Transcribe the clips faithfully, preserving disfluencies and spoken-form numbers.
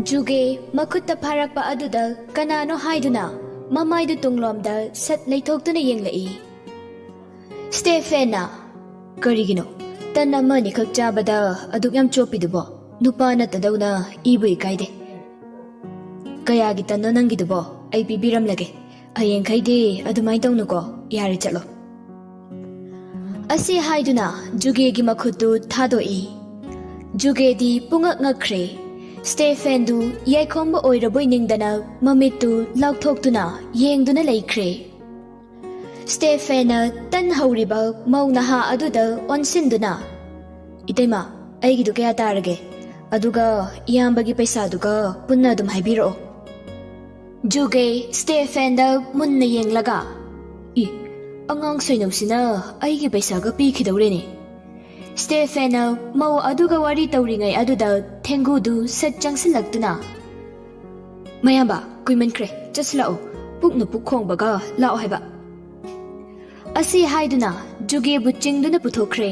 ꯖꯨꯒꯦ ꯃꯈꯨꯠꯇ ꯐꯥꯔꯛꯄ ꯑꯗꯨꯗ ꯀꯅꯥꯅꯣ ꯍꯥꯏꯗꯨꯅ ꯃꯃꯥꯏꯗꯨ ꯇꯨꯡꯂꯣꯝꯗ ꯁꯠ ꯂꯩꯊꯣꯛꯇꯨꯅ ꯌꯦꯡꯂꯛꯏ꯫ ꯁ꯭ꯇꯦꯐꯦꯟꯅ, "ꯀꯔꯤꯒꯤꯅꯣ? ꯇꯟ ꯑꯃ ꯑꯅꯤꯈꯛ ꯆꯥꯕꯗ ꯑꯗꯨꯛ ꯌꯥꯝ ꯆꯣꯞꯄꯤꯗꯨꯕꯣ? ꯅꯨꯄꯥ ꯅꯠꯇꯗꯧꯅ ꯏꯕꯨ ꯏꯀꯥꯏꯗꯦ꯫ ꯀꯌꯥꯒꯤ ꯇꯟꯅꯣ ꯅꯪꯒꯤꯗꯨꯕꯣ? ꯑꯩ ꯄꯤꯕꯤꯔꯝꯂꯒꯦ꯫ ꯍꯌꯦꯡꯈꯩꯗꯤ ꯑꯗꯨꯃꯥꯏꯅ ꯇꯧꯅꯨꯀꯣ꯫ ꯌꯥꯔꯦ, ꯆꯠꯂꯣ꯫" ꯑꯁꯤ ꯍꯥꯏꯗꯨꯅ ꯖꯨꯒꯦꯒꯤ ꯃꯈꯨꯠꯇꯨ ꯊꯥꯗꯣꯛꯏ꯫ ꯖꯨꯒꯦꯗꯤ ꯄꯨꯡꯉꯛ ꯉꯛꯈ꯭ꯔꯦ꯫ ꯁ꯭ꯇꯦꯐꯦꯟꯗꯨ ꯌꯥꯏꯈꯣꯝꯕ ꯑꯣꯏꯔꯕꯣꯏ ꯅꯤꯡꯗꯅ ꯃꯃꯤꯠꯇꯨ ꯂꯥꯎꯊꯣꯛꯇꯨꯅ ꯌꯦꯡꯗꯨꯅ ꯂꯩꯈ꯭ꯔꯦ꯫ ꯁ꯭ꯇꯦꯐꯦꯟꯅ ꯇꯟ ꯍꯧꯔꯤꯕ ꯃꯧ ꯅꯍꯥ ꯑꯗꯨꯗ ꯑꯣꯟꯁꯤꯟꯗꯨꯅ, "ꯏꯇꯩꯃ, ꯑꯩꯒꯤꯗꯨ ꯀꯌꯥ ꯇꯥꯔꯒꯦ? ꯑꯗꯨꯒ ꯏꯌꯥꯝꯕꯒꯤ ꯄꯩꯁꯥꯗꯨꯒ ꯄꯨꯟꯅ ꯑꯗꯨꯝ ꯍꯥꯏꯕꯤꯔꯛꯑꯣ꯫" ꯖꯨꯒꯦ ꯁ꯭ꯇꯦꯐꯦꯟꯗ ꯃꯨꯟꯅ ꯌꯦꯡꯂꯒ, "ꯏ, ꯑꯉꯥꯡ ꯁꯣꯏꯅꯧꯁꯤꯅ ꯑꯩꯒꯤ ꯄꯩꯁꯥꯒ ꯄꯤꯈꯤꯗꯧꯔꯦꯅꯦ꯫" ꯁ꯭ꯇꯦꯐꯦꯟꯅ ꯃꯧ ꯑꯗꯨꯒ ꯋꯥꯔꯤ ꯇꯧꯔꯤꯉꯩ ꯑꯗꯨꯗ ꯊꯦꯡꯒꯨꯗꯨ ꯁꯠ ꯆꯪꯁꯤꯜꯂꯛꯇꯨꯅ, "ꯃꯌꯥꯝꯕ, ꯀꯨꯏꯃꯟꯈ꯭ꯔꯦ, ꯆꯠꯁꯤꯜꯂꯛꯑꯣ, ꯄꯨꯛꯅ ꯄꯨꯛ ꯈꯣꯡꯕꯒ ꯂꯥꯛꯑꯣ ꯍꯥꯏꯕ꯫" ꯑꯁꯤ ꯍꯥꯏꯗꯨꯅ ꯖꯨꯒꯦꯕꯨ ꯆꯤꯡꯗꯨꯅ ꯄꯨꯊꯣꯛꯈ꯭ꯔꯦ꯫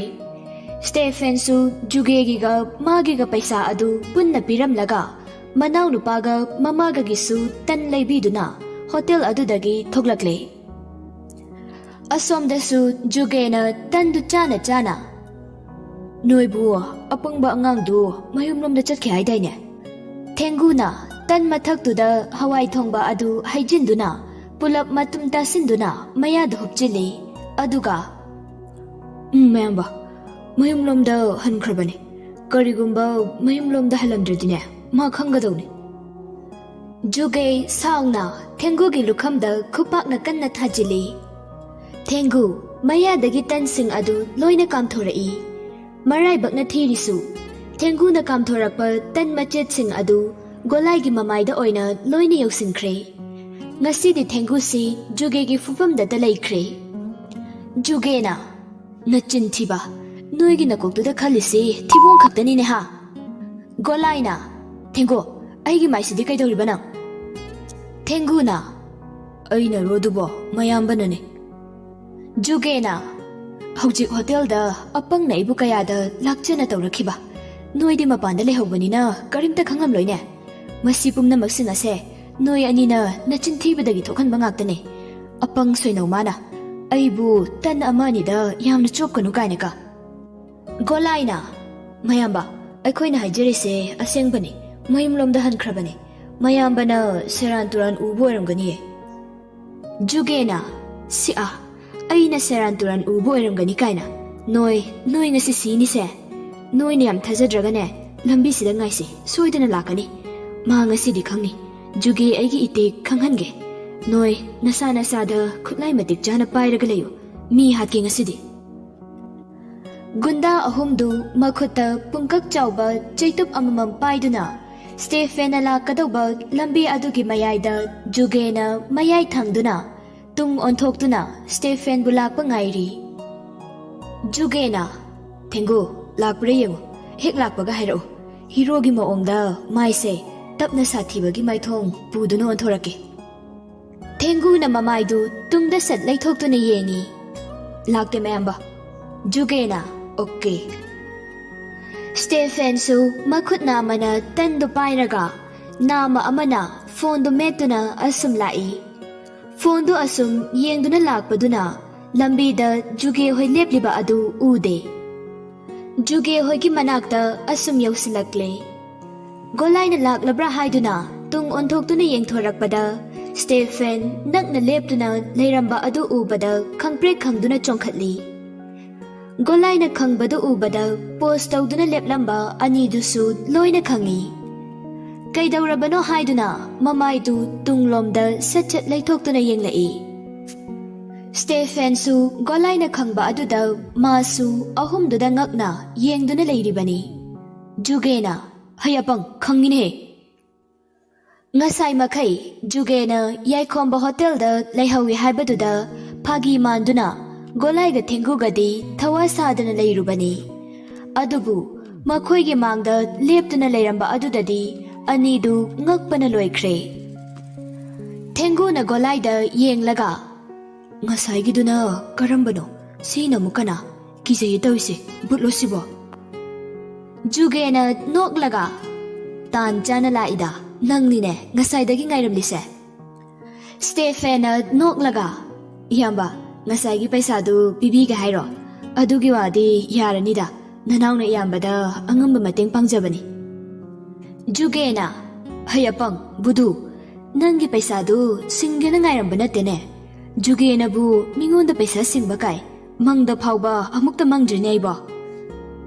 ꯁ꯭ꯇꯦꯐꯦꯟꯁꯨ ꯖꯨꯒꯦꯒꯤꯒ ꯃꯥꯒꯤꯒ ꯄꯩꯁꯥ ꯑꯗꯨ ꯄꯨꯟꯅ ꯄꯤꯔꯝꯂꯒ ꯃꯅꯥꯎꯅꯨꯄꯥꯒ ꯃꯃꯥꯒꯒꯤꯁꯨ ꯇꯟ ꯂꯩꯕꯤꯗꯨꯅ ꯍꯣꯇꯦꯜ ꯑꯗꯨꯗꯒꯤ ꯊꯣꯛꯂꯛꯂꯦ꯫ ꯑꯁꯣꯝꯗꯁꯨ ꯖꯨꯒꯦꯅ ꯇꯟꯗꯨ ꯆꯥꯅ ꯆꯥꯅ, "ꯅꯣꯏꯕꯨ ꯑꯄꯪꯕ ꯑꯉꯥꯡꯗꯨ ꯃꯌꯨꯝꯂꯣꯝꯗ ꯆꯠꯈꯤ ꯍꯥꯏꯗꯥꯏꯅꯦ?" ꯊꯦꯡꯒꯨꯅ ꯇꯟ ꯃꯊꯛꯇꯨꯗ ꯍꯋꯥꯏ ꯊꯣꯡꯕ ꯑꯗꯨ ꯍꯩꯖꯤꯟꯗꯨꯅ ꯄꯨꯂꯞ ꯃꯇꯨꯝ ꯇꯥꯁꯤꯟꯗꯨꯅ ꯃꯌꯥꯗ ꯍꯨꯞꯆꯤꯜꯂꯤ꯫ ꯑꯗꯨꯒ, "ꯎꯝ, ꯃꯌꯥꯝꯕ, ꯃꯌꯨꯝꯂꯣꯝꯗ ꯍꯟꯈ꯭ꯔꯕꯅꯤ꯫ ꯀꯔꯤꯒꯨꯝꯕ ꯃꯌꯨꯝꯂꯣꯝꯗ ꯍꯜꯂꯝꯗ꯭ꯔꯗꯤꯅꯦ, ꯃꯥ ꯈꯪꯒꯗꯧꯅꯤ꯫" ꯖꯨꯒꯦ ꯁꯥꯎꯅ ꯊꯦꯡꯒꯨꯒꯤ ꯂꯨꯈꯝꯗ ꯈꯨꯄꯥꯛꯅ ꯀꯟꯅ ꯊꯥꯖꯤꯜꯂꯤ꯫ ꯊꯦꯡꯒꯨ ꯃꯌꯥꯗꯒꯤ ꯇꯟꯁꯤꯡ ꯑꯗꯨ ꯂꯣꯏꯅ ꯀꯥꯝꯊꯣꯔꯛꯏ꯫ ꯃꯔꯥꯏꯕꯛꯅ ꯊꯤꯔꯤꯁꯨ, ꯊꯦꯡꯒꯨꯅ ꯀꯥꯝꯊꯣꯔꯛꯄ ꯇꯟ ꯃꯆꯦꯠꯁꯤꯡ ꯑꯗꯨ ꯒꯣꯂꯥꯏꯒꯤ ꯃꯃꯥꯏꯗ ꯑꯣꯏꯅ ꯂꯣꯏꯅ ꯌꯧꯁꯤꯟꯈ꯭ꯔꯦ꯫ ꯉꯁꯤꯗꯤ ꯊꯦꯡꯒꯨꯁꯤ ꯖꯨꯒꯦꯒꯤ ꯐꯨꯐꯝꯗꯇ ꯂꯩꯈ꯭ꯔꯦ꯫ ꯖꯨꯒꯦꯅ, "ꯅꯆꯤꯟ ꯊꯤꯕ, ꯅꯣꯏꯒꯤ ꯅꯀꯣꯛꯇꯨꯗ ꯈꯜꯂꯤꯁꯤ ꯊꯤꯕꯣꯡ ꯈꯛꯇꯅꯤꯅꯦ ꯍꯥ?" ꯒꯣꯂꯥꯏꯅ, "ꯊꯦꯡꯒꯨ, ꯑꯩꯒꯤ ꯃꯥꯏꯁꯤꯗꯤ ꯀꯩꯗꯧꯔꯤꯕ ꯅꯪ?" ꯊꯦꯡꯒꯨꯅ, "ꯑꯩꯅꯔꯣ ꯑꯗꯨꯕꯣ? ꯃꯌꯥꯝꯕꯅꯅꯦ꯫" ꯖꯨꯒꯦꯅ, "ꯍꯧꯖꯤꯛ ꯍꯣꯇꯦꯜꯗ ꯑꯄꯪꯅ ꯑꯩꯕꯨ ꯀꯌꯥꯗ ꯂꯥꯛꯆꯅ ꯇꯧꯔꯛꯈꯤꯕ꯫ ꯅꯣꯏꯗꯤ ꯃꯄꯥꯟꯗ ꯂꯩꯍꯧꯕꯅꯤꯅ ꯀꯔꯤꯝꯇ ꯈꯪꯉꯝꯂꯣꯏꯅꯦ꯫ ꯃꯁꯤ ꯄꯨꯝꯅꯃꯛꯁꯤꯡ ꯑꯁꯦ ꯅꯣꯏ ꯑꯅꯤꯅ ꯅꯆꯤꯟ ꯊꯤꯕꯗꯒꯤ ꯊꯣꯛꯍꯟꯕ ꯉꯥꯛꯇꯅꯦ꯫ ꯑꯄꯪ ꯁꯣꯏꯅꯧ ꯃꯥꯅ ꯑꯩꯕꯨ ꯇꯟ ꯑꯃ ꯑꯅꯤꯗ ꯌꯥꯝꯅ ꯆꯣꯞꯀꯅꯨ ꯀꯥꯏꯅꯒ꯫ ꯒꯣꯂꯥꯏꯅ, "ꯃꯌꯥꯝꯕ, ꯑꯩꯈꯣꯏꯅ ꯍꯥꯏꯖꯔꯤꯁꯦ ꯑꯁꯦꯡꯕꯅꯤ꯫ ꯃꯌꯨꯝꯂꯣꯝꯗ ꯍꯟꯈ꯭ꯔꯕꯅꯤ꯫ ꯃꯌꯥꯝꯕꯅ ꯁꯦꯔꯥꯟ ꯇꯨꯔꯥꯟ ꯎꯕ ꯑꯣꯏꯔꯝꯒꯅꯤꯌꯦ꯫" ꯖꯨꯒꯦꯅ, "ꯁꯤ ꯑꯥ, ꯑꯩꯅ ꯁꯦꯔꯥꯟ ꯇꯨꯔꯥꯟ ꯎꯕ ꯑꯣꯏꯔꯝꯒꯅꯤ ꯀꯥꯏꯅ꯫ ꯅꯣꯏ, ꯅꯣꯏ ꯉꯁꯤ ꯁꯤꯅꯤꯁꯦ꯫ ꯅꯣꯏꯅ ꯌꯥꯝ ꯊꯥꯖꯗ꯭ꯔꯒꯅꯦ, ꯂꯝꯕꯤꯁꯤꯗ ꯉꯥꯏꯁꯤ, ꯁꯣꯏꯗꯅ ꯂꯥꯛꯀꯅꯤ꯫ ꯃꯥ ꯉꯁꯤꯗꯤ ꯈꯪꯅꯤ꯫ ꯖꯨꯒꯦ ꯑꯩꯒꯤ ꯏꯇꯦꯛ ꯈꯪꯍꯟꯒꯦ꯫ ꯅꯣꯏ ꯅꯁꯥ ꯅꯁꯥꯗ ꯈꯨꯠꯂꯥꯏ ꯃꯇꯤꯛ ꯆꯥꯅ ꯄꯥꯏꯔꯒ ꯂꯩꯌꯨ꯫ ꯃꯤ ꯍꯥꯠꯀꯦ ꯉꯁꯤꯗꯤ꯫" ꯒꯨꯟꯗꯥ ꯑꯍꯨꯝꯗꯨ ꯃꯈꯨꯠꯇ ꯄꯨꯡꯀꯛ ꯆꯥꯎꯕ ꯆꯩꯇꯨꯞ ꯑꯃꯃꯝ ꯄꯥꯏꯗꯨꯅ ꯁ꯭ꯇꯦꯐꯦꯟꯅ ꯂꯥꯛꯀꯗꯧꯕ ꯂꯝꯕꯤ ꯑꯗꯨꯒꯤ ꯃꯌꯥꯏꯗ ꯖꯨꯒꯦꯅ ꯃꯌꯥꯏ ꯊꯪꯗꯨꯅ ꯇꯨꯡ ꯑꯣꯟꯊꯣꯛꯇꯨꯅ ꯁ꯭ꯇꯦꯐꯦꯟꯕꯨ ꯂꯥꯛꯄ ꯉꯥꯏꯔꯤ꯫ ꯖꯨꯒꯦꯅ, "ꯊꯦꯡꯒꯨ, ꯂꯥꯛꯄ꯭ꯔꯥ ꯌꯦꯡꯉꯨ꯫ ꯍꯦꯛ ꯂꯥꯛꯄꯒ ꯍꯥꯏꯔꯛꯎ꯫" ꯍꯤꯔꯣꯒꯤ ꯃꯑꯣꯡꯗ ꯃꯥꯏꯁꯦ ꯇꯞꯅ ꯁꯥꯊꯤꯕꯒꯤ ꯃꯥꯏꯊꯣꯡ ꯄꯨꯗꯨꯅ ꯑꯣꯟꯊꯣꯔꯛꯀꯦ꯫ ꯊꯦꯡꯒꯨꯅ ꯃꯃꯥꯏꯗꯨ ꯇꯨꯡꯗ ꯁꯠ ꯂꯩꯊꯣꯛꯇꯨꯅ ꯌꯦꯡꯉꯤ꯫ "ꯂꯥꯛꯇꯦ, ꯃꯌꯥꯝꯕ꯫" ꯖꯨꯒꯦꯅ, "ꯑꯣꯀꯦ꯫" ꯁ꯭ꯇꯦꯐꯦꯟꯁꯨ ꯃꯈꯨꯠ ꯅꯥꯝꯃꯅ ꯇꯟꯗꯨ ꯄꯥꯏꯔꯒ ꯅꯥꯝꯃ ꯑꯃꯅ ꯐꯣꯟꯗꯨ ꯃꯦꯠꯇꯨꯅ ꯑꯁꯨꯝ ꯂꯥꯛꯏ꯫ ꯐꯣꯟꯗꯨ ꯑꯁꯨꯝ ꯌꯦꯡꯗꯨꯅ ꯂꯥꯛꯄꯗꯨꯅ ꯂꯝꯕꯤꯗ ꯖꯨꯒꯦ ꯍꯣꯏ ꯂꯦꯞꯂꯤꯕ ꯑꯗꯨ ꯎꯗꯦ꯫ ꯖꯨꯒꯦ ꯍꯣꯏꯒꯤ ꯃꯅꯥꯛꯇ ꯑꯁꯨꯝ ꯌꯧꯁꯤꯜꯂꯛꯂꯦ꯫ ꯒꯣꯂꯥꯏꯅ ꯂꯥꯛꯂꯕ꯭ꯔꯥ ꯍꯥꯏꯗꯨꯅ ꯇꯨꯡ ꯑꯣꯟꯊꯣꯛꯇꯨꯅ ꯌꯦꯡꯊꯣꯔꯛꯄꯗ ꯁ꯭ꯇꯦꯐꯦꯟ ꯅꯛꯅ ꯂꯦꯞꯇꯨꯅ ꯂꯩꯔꯝꯕ ꯑꯗꯨ ꯎꯕꯗ ꯈꯪꯄ꯭ꯔꯦꯛ ꯈꯪꯗꯨꯅ ꯆꯣꯡꯈꯠꯂꯤ꯫ ꯒꯣꯂꯥꯏꯅ ꯈꯪꯕꯗꯨ ꯎꯕꯗ ꯄꯣꯁ ꯇꯧꯗꯨꯅ ꯂꯦꯞꯂꯝꯕ ꯑꯅꯤꯗꯨꯁꯨ ꯂꯣꯏꯅ ꯈꯪꯏ꯫ ꯀꯩꯗꯧꯔꯕꯅꯣ ꯍꯥꯏꯗꯨꯅ ꯃꯃꯥꯏꯗꯨ ꯇꯨꯡꯂꯣꯝꯗ ꯁꯠ ꯁꯠ ꯂꯩꯊꯣꯛꯇꯨꯅ ꯌꯦꯡꯂꯛꯏ꯫ ꯁ꯭ꯇꯦꯐꯦꯟꯁꯨ ꯒꯣꯂꯥꯏꯅ ꯈꯪꯕ ꯑꯗꯨꯗ ꯃꯥꯁꯨ ꯑꯍꯨꯝꯗꯨꯗ ꯉꯛꯅ ꯌꯦꯡꯗꯨꯅ ꯂꯩꯔꯤꯕꯅꯤ꯫ ꯖꯨꯒꯦꯅ, "ꯍꯩ ꯑꯄꯪ, ꯈꯪꯉꯤꯅꯦꯍꯦ꯫" ꯉꯁꯥꯏ ꯃꯈꯩ ꯖꯨꯒꯦꯅ ꯌꯥꯏꯈꯣꯝꯕ ꯍꯣꯇꯦꯜꯗ ꯂꯩꯍꯧꯏ ꯍꯥꯏꯕꯗꯨꯗ ꯐꯥꯒꯤ ꯃꯥꯟꯗꯨꯅ ꯒꯣꯂꯥꯏꯒ ꯊꯦꯡꯒꯨꯒꯗꯤ ꯊꯋꯥ ꯁꯥꯗꯅ ꯂꯩꯔꯨꯕꯅꯤ꯫ ꯑꯗꯨꯕꯨ ꯃꯈꯣꯏꯒꯤ ꯃꯥꯡꯗ ꯂꯦꯞꯇꯨꯅ ꯂꯩꯔꯝꯕ ꯑꯗꯨꯗꯗꯤ ꯑꯅꯤꯗꯨ ꯉꯛꯄꯅ ꯂꯣꯏꯈ꯭ꯔꯦ꯫ ꯊꯦꯡꯒꯨꯅ ꯒꯣꯂꯥꯏꯗ ꯌꯦꯡꯂꯒ, "ꯉꯁꯥꯏꯒꯤꯗꯨꯅ ꯀꯔꯝꯕꯅꯣ? ꯁꯤꯅ ꯑꯃꯨꯛ ꯀꯅꯥ? ꯀꯤꯖꯩꯌꯦ ꯇꯧꯔꯤꯁꯦ, ꯚꯨꯠꯂꯣ ꯁꯤꯕꯣ?" ꯖꯨꯒꯦꯅ ꯅꯣꯛꯂꯒ, "ꯇꯥꯟ ꯆꯥꯅ ꯂꯥꯛꯏꯗ꯫ "ꯅꯪꯅꯤꯅꯦ ꯉꯁꯥꯏꯗꯒꯤ ꯉꯥꯏꯔꯝꯂꯤꯁꯦ?" ꯁ꯭ꯇꯦꯐꯦꯟꯅ ꯅꯣꯛꯂꯒ, "ꯏꯌꯥꯝꯕ, ꯉꯁꯥꯏꯒꯤ ꯄꯩꯁꯥꯗꯨ ꯄꯤꯕꯤꯒꯦ ꯍꯥꯏꯔꯣ? ꯑꯗꯨꯒꯤ ꯋꯥꯗꯤ ꯌꯥꯔꯅꯤꯗ, ꯅꯅꯥꯎꯅ ꯏꯌꯥꯝꯕꯗ ꯑꯉꯝꯕ ꯃꯇꯦꯡ ꯄꯥꯡꯖꯕꯅꯤ꯫" ꯖꯨꯒꯦꯅ, "ꯍꯩ ꯑꯄꯪ, ꯕꯨꯗꯨ, ꯅꯪꯒꯤ ꯄꯩꯁꯥꯗꯨ ꯁꯤꯡꯒꯦꯅ ꯉꯥꯏꯔꯝꯕ ꯅꯠꯇꯦꯅꯦ꯫ ꯖꯨꯒꯦꯅꯕꯨ ꯃꯤꯉꯣꯟꯗ ꯄꯩꯁꯥ ꯁꯤꯡꯕ ꯀꯥꯏ, ꯃꯪꯗ ꯐꯥꯎꯕ ꯑꯃꯨꯛꯇ ꯃꯪꯗ꯭ꯔꯤꯅꯦ ꯑꯩꯕꯣ꯫"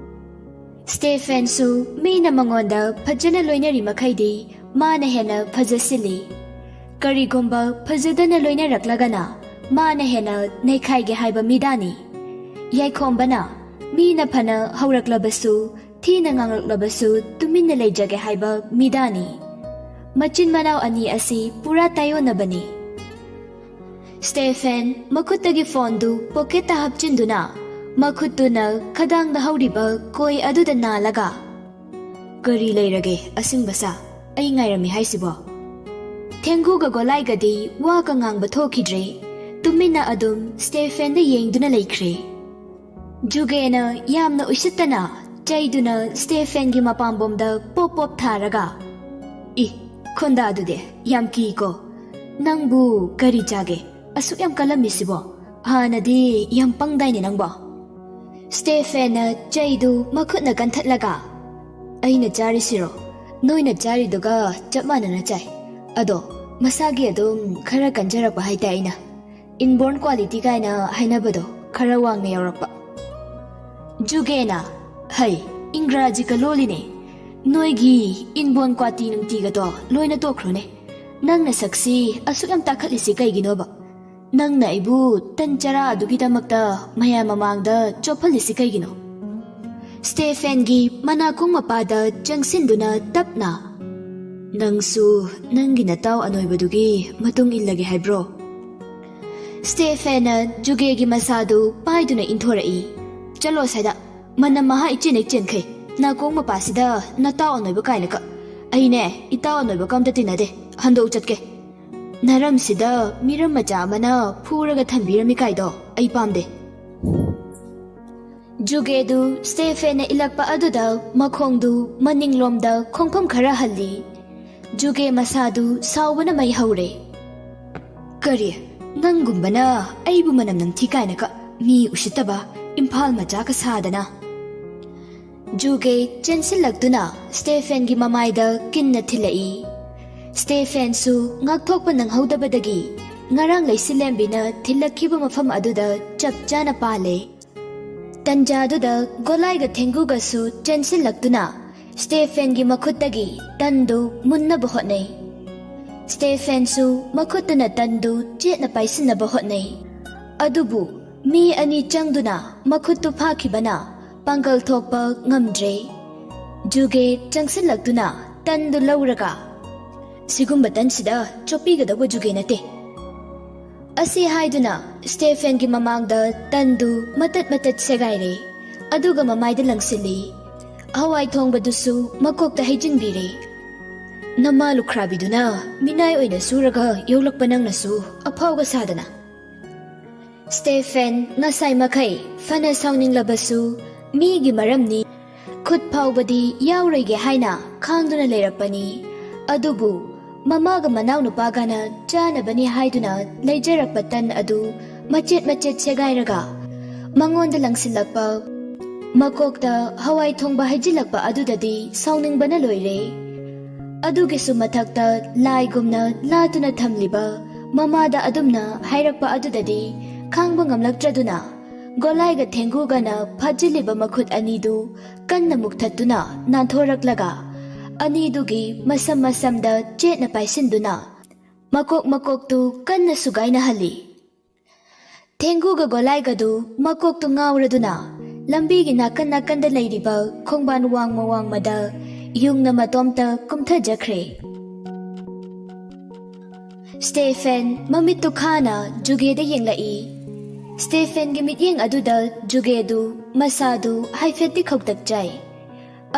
ꯁ꯭ꯇꯦꯐꯦꯟꯁꯨ ꯃꯤꯅ ꯃꯉꯣꯟꯗ ꯐꯖꯅ ꯂꯣꯏꯅꯔꯤ ꯃꯈꯩꯗꯤ ꯃꯥꯅ ꯍꯦꯟꯅ ꯐꯖꯁꯤꯜꯂꯤ꯫ ꯀꯔꯤꯒꯨꯝꯕ ꯐꯖꯗꯅ ꯂꯣꯏꯅꯔꯛꯂꯒꯅ ꯃꯥꯅ ꯍꯦꯟꯅ ꯅꯩꯈꯥꯏꯒꯦ ꯍꯥꯏꯕ ꯃꯤꯗꯥꯅꯤ꯫ ꯌꯥꯏꯈꯣꯝꯕꯅ ꯃꯤꯅ ꯐꯅ ꯍꯧꯔꯛꯂꯕꯁꯨ, ꯊꯤꯅ ꯉꯥꯡꯂꯛꯂꯕꯁꯨ ꯇꯨꯃꯤꯟꯅ ꯂꯩꯖꯒꯦ ꯍꯥꯏꯕ ꯃꯤꯗꯥꯅꯤ꯫ ꯃꯆꯤꯟ ꯃꯅꯥꯎ ꯑꯅꯤ ꯑꯁꯤ ꯄꯨꯔꯥ ꯇꯥꯏꯑꯣꯟꯅꯕꯅꯤ꯫ ꯁ꯭ꯇꯦꯐꯦꯟ ꯃꯈꯨꯠꯇꯒꯤ ꯐꯣꯟꯗꯨ ꯄꯣꯀꯦꯠꯇ ꯍꯥꯞꯆꯤꯟꯗꯨꯅ ꯃꯈꯨꯠꯇꯨꯅ ꯈꯗꯥꯡꯗ ꯍꯧꯔꯤꯕ ꯀꯣꯏ ꯑꯗꯨꯗ ꯅꯥꯜꯂꯒ, "ꯀꯔꯤ ꯂꯩꯔꯒꯦ ꯑꯁꯤꯡꯕ ꯁꯥ? ꯑꯩ ꯉꯥꯏꯔꯝꯃꯤ ꯍꯥꯏꯁꯤꯕꯣ?" ꯊꯦꯡꯒꯨꯒ ꯒꯣꯂꯥꯏꯒꯗꯤ ꯋꯥꯒ ꯉꯥꯡꯕ ꯊꯣꯛꯈꯤꯗ꯭ꯔꯦ꯫ ꯇꯨꯃꯤꯟꯅ ꯑꯗꯨꯝ ꯁ꯭ꯇꯦꯐꯦꯟꯗ ꯌꯦꯡꯗꯨꯅ ꯂꯩꯈ꯭ꯔꯦ꯫ ꯖꯨꯒꯦꯅ ꯌꯥꯝꯅ ꯎꯁꯤꯠꯇꯅ ꯆꯩꯗꯨꯅ ꯁ꯭ꯇꯦꯐꯦꯟꯒꯤ ꯃꯄꯥꯝꯕꯣꯝꯗ ꯄꯣꯞ ꯄꯣꯞ ꯊꯥꯔꯒ, "ꯏ, ꯈꯣꯟꯗꯥꯗꯨꯗꯤ ꯌꯥꯝ ꯀꯤꯀꯣ꯫ ꯅꯪꯕꯨ ꯀꯔꯤ ꯆꯥꯒꯦ? ꯑꯁꯨꯛ ꯌꯥꯝ ꯀꯜꯂꯝꯃꯤꯁꯤꯕꯣ? ꯍꯥꯟꯅꯗꯤ ꯌꯥꯝ ꯄꯪꯗꯥꯏꯅꯦ ꯅꯪꯕꯣ?" ꯁ꯭ꯇꯦꯐꯦꯟꯅ ꯆꯩꯗꯨ ꯃꯈꯨꯠꯅ ꯀꯟꯊꯠꯂꯒ, "ꯑꯩꯅ ꯆꯥꯔꯤꯁꯤꯔꯣ? ꯅꯣꯏꯅ ꯆꯥꯔꯤꯗꯨꯒ ꯆꯞ ꯃꯥꯟꯅꯅ ꯆꯥꯏ꯫ ꯑꯗꯣ ꯃꯁꯥꯒꯤ ꯑꯗꯨꯝ ꯈꯔ ꯀꯟꯖꯔꯛꯄ ꯍꯥꯏꯇꯥꯏ ꯑꯩꯅ꯫ Inborn quality ꯀꯥꯏꯅ ꯍꯥꯏꯅꯕꯗꯣ ꯈꯔ ꯋꯥꯡꯅ ꯌꯧꯔꯛꯄ꯫" ꯖꯨꯒꯦꯅ, "ꯍꯩ, ꯏꯪꯒ꯭ꯔꯥꯖꯤ ꯀꯂꯣꯜꯂꯤꯅꯦ꯫ ꯅꯣꯏꯒꯤ inborn quality ꯅꯨꯡꯇꯤꯒꯗꯣ ꯂꯣꯏꯅ ꯇꯣꯛꯈ꯭ꯔꯣꯅꯦ꯫ ꯅꯪ ꯅꯁꯛꯁꯤ ꯑꯁꯨꯛ ꯌꯥꯝ ꯇꯥꯈꯠꯂꯤꯁꯤ ꯀꯩꯒꯤꯅꯣꯕ? ꯅꯪꯅ ꯑꯩꯕꯨ ꯇꯟ ꯆꯔꯥ ꯑꯗꯨꯒꯤꯗꯃꯛꯇ ꯃꯌꯥꯝ ꯃꯃꯥꯡꯗ ꯆꯣꯞꯍꯜꯂꯤꯁꯤ ꯀꯩꯒꯤꯅꯣ?" ꯁ꯭ꯇꯦꯐꯦꯟꯒꯤ ꯃꯅꯥꯀꯣꯡ ꯃꯄꯥꯗ ꯆꯪꯁꯤꯟꯗꯨꯅ ꯇꯞꯅ, "ꯅꯪꯁꯨ ꯅꯪꯒꯤ ꯅꯇꯥꯎ ꯑꯅꯣꯏꯕꯗꯨꯒꯤ ꯃꯇꯨꯡ ꯏꯜꯂꯒꯦ ꯍꯥꯏꯕ꯭ꯔꯣ?" ꯁ꯭ꯇꯦꯐꯦꯟꯅ ꯖꯨꯒꯦꯒꯤ ꯃꯁꯥꯗꯨ ꯄꯥꯏꯗꯨꯅ ꯏꯟꯊꯣꯔꯛꯏ꯫ "ꯆꯠꯂꯣ ꯑꯁ꯭ꯋꯥꯏꯗ, ꯃꯅꯝ ꯃꯍꯥ ꯏꯆꯦꯟ ꯍꯦꯛ ꯆꯦꯟꯈꯩ꯫ ꯅꯥꯀꯣꯡ ꯃꯄꯥꯁꯤꯗ ꯅꯇꯥꯎ ꯑꯅꯣꯏꯕ ꯀꯥꯏꯅꯀ꯫ ꯑꯩꯅꯦ ꯏꯇꯥꯎ ꯑꯅꯣꯏꯕꯒ ꯑꯝꯇ ꯇꯤꯟꯅꯗꯦ꯫ ꯍꯟꯗꯣꯛꯎ ꯆꯠꯀꯦ꯫ ꯅꯔꯝꯁꯤꯗ ꯃꯤꯔꯝ ꯃꯆꯥ ꯑꯃꯅ ꯐꯨꯔꯒ ꯊꯝꯕꯤꯔꯝꯃꯤ ꯀꯥꯏꯗꯣ ꯑꯩ ꯄꯥꯝꯗꯦ꯫" ꯖꯨꯒꯦꯗꯨ ꯁ꯭ꯇꯦꯐꯦꯟꯅ ꯏꯜꯂꯛꯄ ꯑꯗꯨꯗ ꯃꯈꯣꯡꯗꯨ ꯃꯅꯤꯡꯂꯣꯝꯗ ꯈꯣꯡꯐꯝ ꯈꯔ ꯍꯜꯂꯤ꯫ ꯖꯨꯒꯦ ꯃꯁꯥꯗꯨ ꯁꯥꯎꯕꯅ ꯃꯩ ꯍꯧꯔꯦ꯫ "ꯀꯔꯤ? ꯅꯪꯒꯨꯝꯕꯅ ꯑꯩꯕꯨ ꯃꯅꯝ ꯅꯝꯊꯤ ꯀꯥꯏꯅꯒ ꯃꯤ ꯎꯁꯤꯠꯇꯕ ꯏꯝꯐꯥꯜ ꯃꯆꯥꯒ ꯁꯥꯗꯅ!" ꯖꯨꯒꯦ ꯆꯦꯟꯁꯤꯜꯂꯛꯇꯨꯅ ꯁ꯭ꯇꯦꯐꯦꯟꯒꯤ ꯃꯃꯥꯏꯗ ꯀꯤꯟꯅ ꯊꯤꯜꯂꯛꯏ꯫ ꯁ꯭ꯇꯦꯐꯦꯟꯁꯨ ꯉꯥꯛꯊꯣꯛꯄ ꯅꯪꯍꯧꯗꯕꯗꯒꯤ ꯉꯔꯥꯡ ꯂꯩꯁꯤꯜꯂꯦꯝꯕꯤꯅ ꯊꯤꯜꯂꯛꯈꯤꯕ ꯃꯐꯝ ꯑꯗꯨꯗ ꯆꯞ ꯆꯥꯅ ꯄꯥꯜꯂꯦ꯫ ꯇꯟꯖꯥꯗꯨꯗ ꯒꯣꯂꯥꯏꯒ ꯊꯦꯡꯒꯨꯒꯁꯨ ꯆꯦꯟꯁꯤꯜꯂꯛꯇꯨꯅ ꯁ꯭ꯇꯦꯐꯦꯟꯒꯤ ꯃꯈꯨꯠꯇꯒꯤ ꯇꯟꯗꯨ ꯃꯨꯟꯅꯕ ꯍꯣꯠꯅꯩ꯫ ꯁ꯭ꯇꯦꯐꯦꯟꯁꯨ ꯃꯈꯨꯠꯇꯨꯅ ꯇꯟꯗꯨ ꯆꯦꯠꯅ ꯄꯥꯏꯁꯤꯟꯅꯕ ꯍꯣꯠꯅꯩ꯫ ꯑꯗꯨꯕꯨ ꯃꯤ ꯑꯅꯤ ꯆꯪꯗꯨꯅ ꯃꯈꯨꯠꯇꯨ ꯐꯥꯈꯤꯕꯅ ꯄꯥꯡꯒꯜ ꯊꯣꯛꯄ ꯉꯝꯗ꯭ꯔꯦ꯫ ꯖꯨꯒꯦ ꯆꯪꯁꯤꯜꯂꯛꯇꯨꯅ ꯇꯟꯗꯨ ꯂꯧꯔꯒ, "ꯁꯤꯒꯨꯝꯕ ꯇꯟꯁꯤꯗ ꯆꯣꯞꯄꯤꯒꯗꯧꯕ ꯖꯨꯒꯦ ꯅꯠꯇꯦ" ꯑꯁꯤ ꯍꯥꯏꯗꯨꯅ ꯁ꯭ꯇꯦꯐꯦꯟꯒꯤ ꯃꯃꯥꯡꯗ ꯇꯟꯗꯨ ꯃꯇꯠ ꯃꯇꯠ ꯁꯦꯒꯥꯏꯔꯦ꯫ ꯑꯗꯨꯒ ꯃꯃꯥꯏꯗ ꯂꯪꯁꯤꯜꯂꯤ꯫ ꯍꯋꯥꯏ ꯊꯣꯡꯕꯗꯨꯁꯨ ꯃꯀꯣꯛꯇ ꯍꯩꯖꯤꯟꯕꯤꯔꯦ꯫ "ꯅꯃꯥ ꯂꯨꯈ꯭ꯔꯥꯕꯤꯗꯨꯅ ꯃꯤꯅꯥꯏ ꯑꯣꯏꯅ ꯁꯨꯔꯒ ꯌꯣꯛꯂꯛꯄ ꯅꯪꯅꯁꯨ ꯑꯐꯥꯎꯒ ꯁꯥꯗꯅ!" ꯁ꯭ꯇꯦꯐꯦꯟ ꯉꯁꯥꯏ ꯃꯈꯩ ꯐꯅ ꯁꯥꯎꯅꯤꯡꯂꯕꯁꯨ ꯃꯤꯒꯤ ꯃꯔꯝꯅꯤ, ꯈꯨꯠ ꯐꯥꯎꯕꯗꯤ ꯌꯥꯎꯔꯣꯏꯒꯦ ꯍꯥꯏꯅ ꯈꯥꯡꯗꯨꯅ ꯂꯩꯔꯛꯄꯅꯤ꯫ ꯑꯗꯨꯕꯨ ꯃꯃꯥꯒ ꯃꯅꯥꯎꯅꯨꯄꯥꯒꯅ ꯆꯥꯅꯕꯅꯤ ꯍꯥꯏꯗꯨꯅ ꯂꯩꯖꯔꯛꯄ ꯇꯟ ꯑꯗꯨ ꯃꯆꯦꯠ ꯃꯆꯦꯠ ꯁꯦꯒꯥꯏꯔꯒ ꯃꯉꯣꯟꯗ ꯂꯪꯁꯤꯜꯂꯛꯄ, ꯃꯀꯣꯛꯇ ꯍꯋꯥꯏ ꯊꯣꯡꯕ ꯍꯩꯖꯤꯜꯂꯛꯄ ꯑꯗꯨꯗꯗꯤ ꯁꯥꯎꯅꯤꯡꯕꯅ ꯂꯣꯏꯔꯦ꯫ ꯑꯗꯨꯒꯤꯁꯨ ꯃꯊꯛꯇ ꯂꯥꯏꯒꯨꯝꯅ ꯂꯥꯠꯇꯨꯅ ꯊꯝꯂꯤꯕ ꯃꯃꯥꯗ ꯑꯗꯨꯝꯅ ꯍꯥꯏꯔꯛꯄ ꯑꯗꯨꯗꯗꯤ ꯈꯥꯡꯕ ꯉꯝꯂꯛꯇ꯭ꯔꯗꯨꯅ ꯒꯣꯂꯥꯏꯒ ꯊꯦꯡꯒꯨꯒꯅ ꯐꯥꯖꯤꯜꯂꯤꯕ ꯃꯈꯨꯠ ꯑꯅꯤꯗꯨ ꯀꯟꯅ ꯃꯨꯛꯊꯠꯇꯨꯅ ꯅꯥꯟꯊꯣꯔꯛꯂꯒ ꯑꯅꯤꯗꯨꯒꯤ ꯃꯁꯝ ꯃꯁꯝꯗ ꯆꯦꯠꯅ ꯄꯥꯏꯁꯤꯟꯗꯨꯅ ꯃꯀꯣꯛ ꯃꯀꯣꯛꯇꯨ ꯀꯟꯅ ꯁꯨꯒꯥꯏꯅꯍꯜꯂꯤ꯫ ꯊꯦꯡꯒꯨꯒ ꯒꯣꯂꯥꯏꯒꯗꯨ ꯃꯀꯣꯛꯇꯨ ꯉꯥꯎꯔꯗꯨꯅ ꯂꯝꯕꯤꯒꯤ ꯅꯥꯀꯟ ꯅꯥꯀꯟꯗ ꯂꯩꯔꯤꯕ ꯈꯣꯡꯕꯥꯟ ꯋꯥꯡꯃ ꯋꯥꯡꯃꯗ ꯌꯨꯡꯅ ꯃꯇꯣꯝꯇ ꯀꯨꯝꯊꯖꯈ꯭ꯔꯦ꯫ ꯁ꯭ꯇꯦꯐꯦꯟ ꯃꯃꯤꯠꯇꯨ ꯈꯥꯅ ꯖꯨꯒꯦꯗ ꯌꯦꯡꯂꯛꯏ꯫ ꯁ꯭ꯇꯦꯐꯦꯟꯒꯤ ꯃꯤꯠꯌꯦꯡ ꯑꯗꯨꯗ ꯖꯨꯒꯦꯗꯨ ꯃꯁꯥꯗꯨ ꯍꯥꯏꯐꯦꯠꯇꯤ ꯈꯧꯇꯛꯆꯥꯏ꯫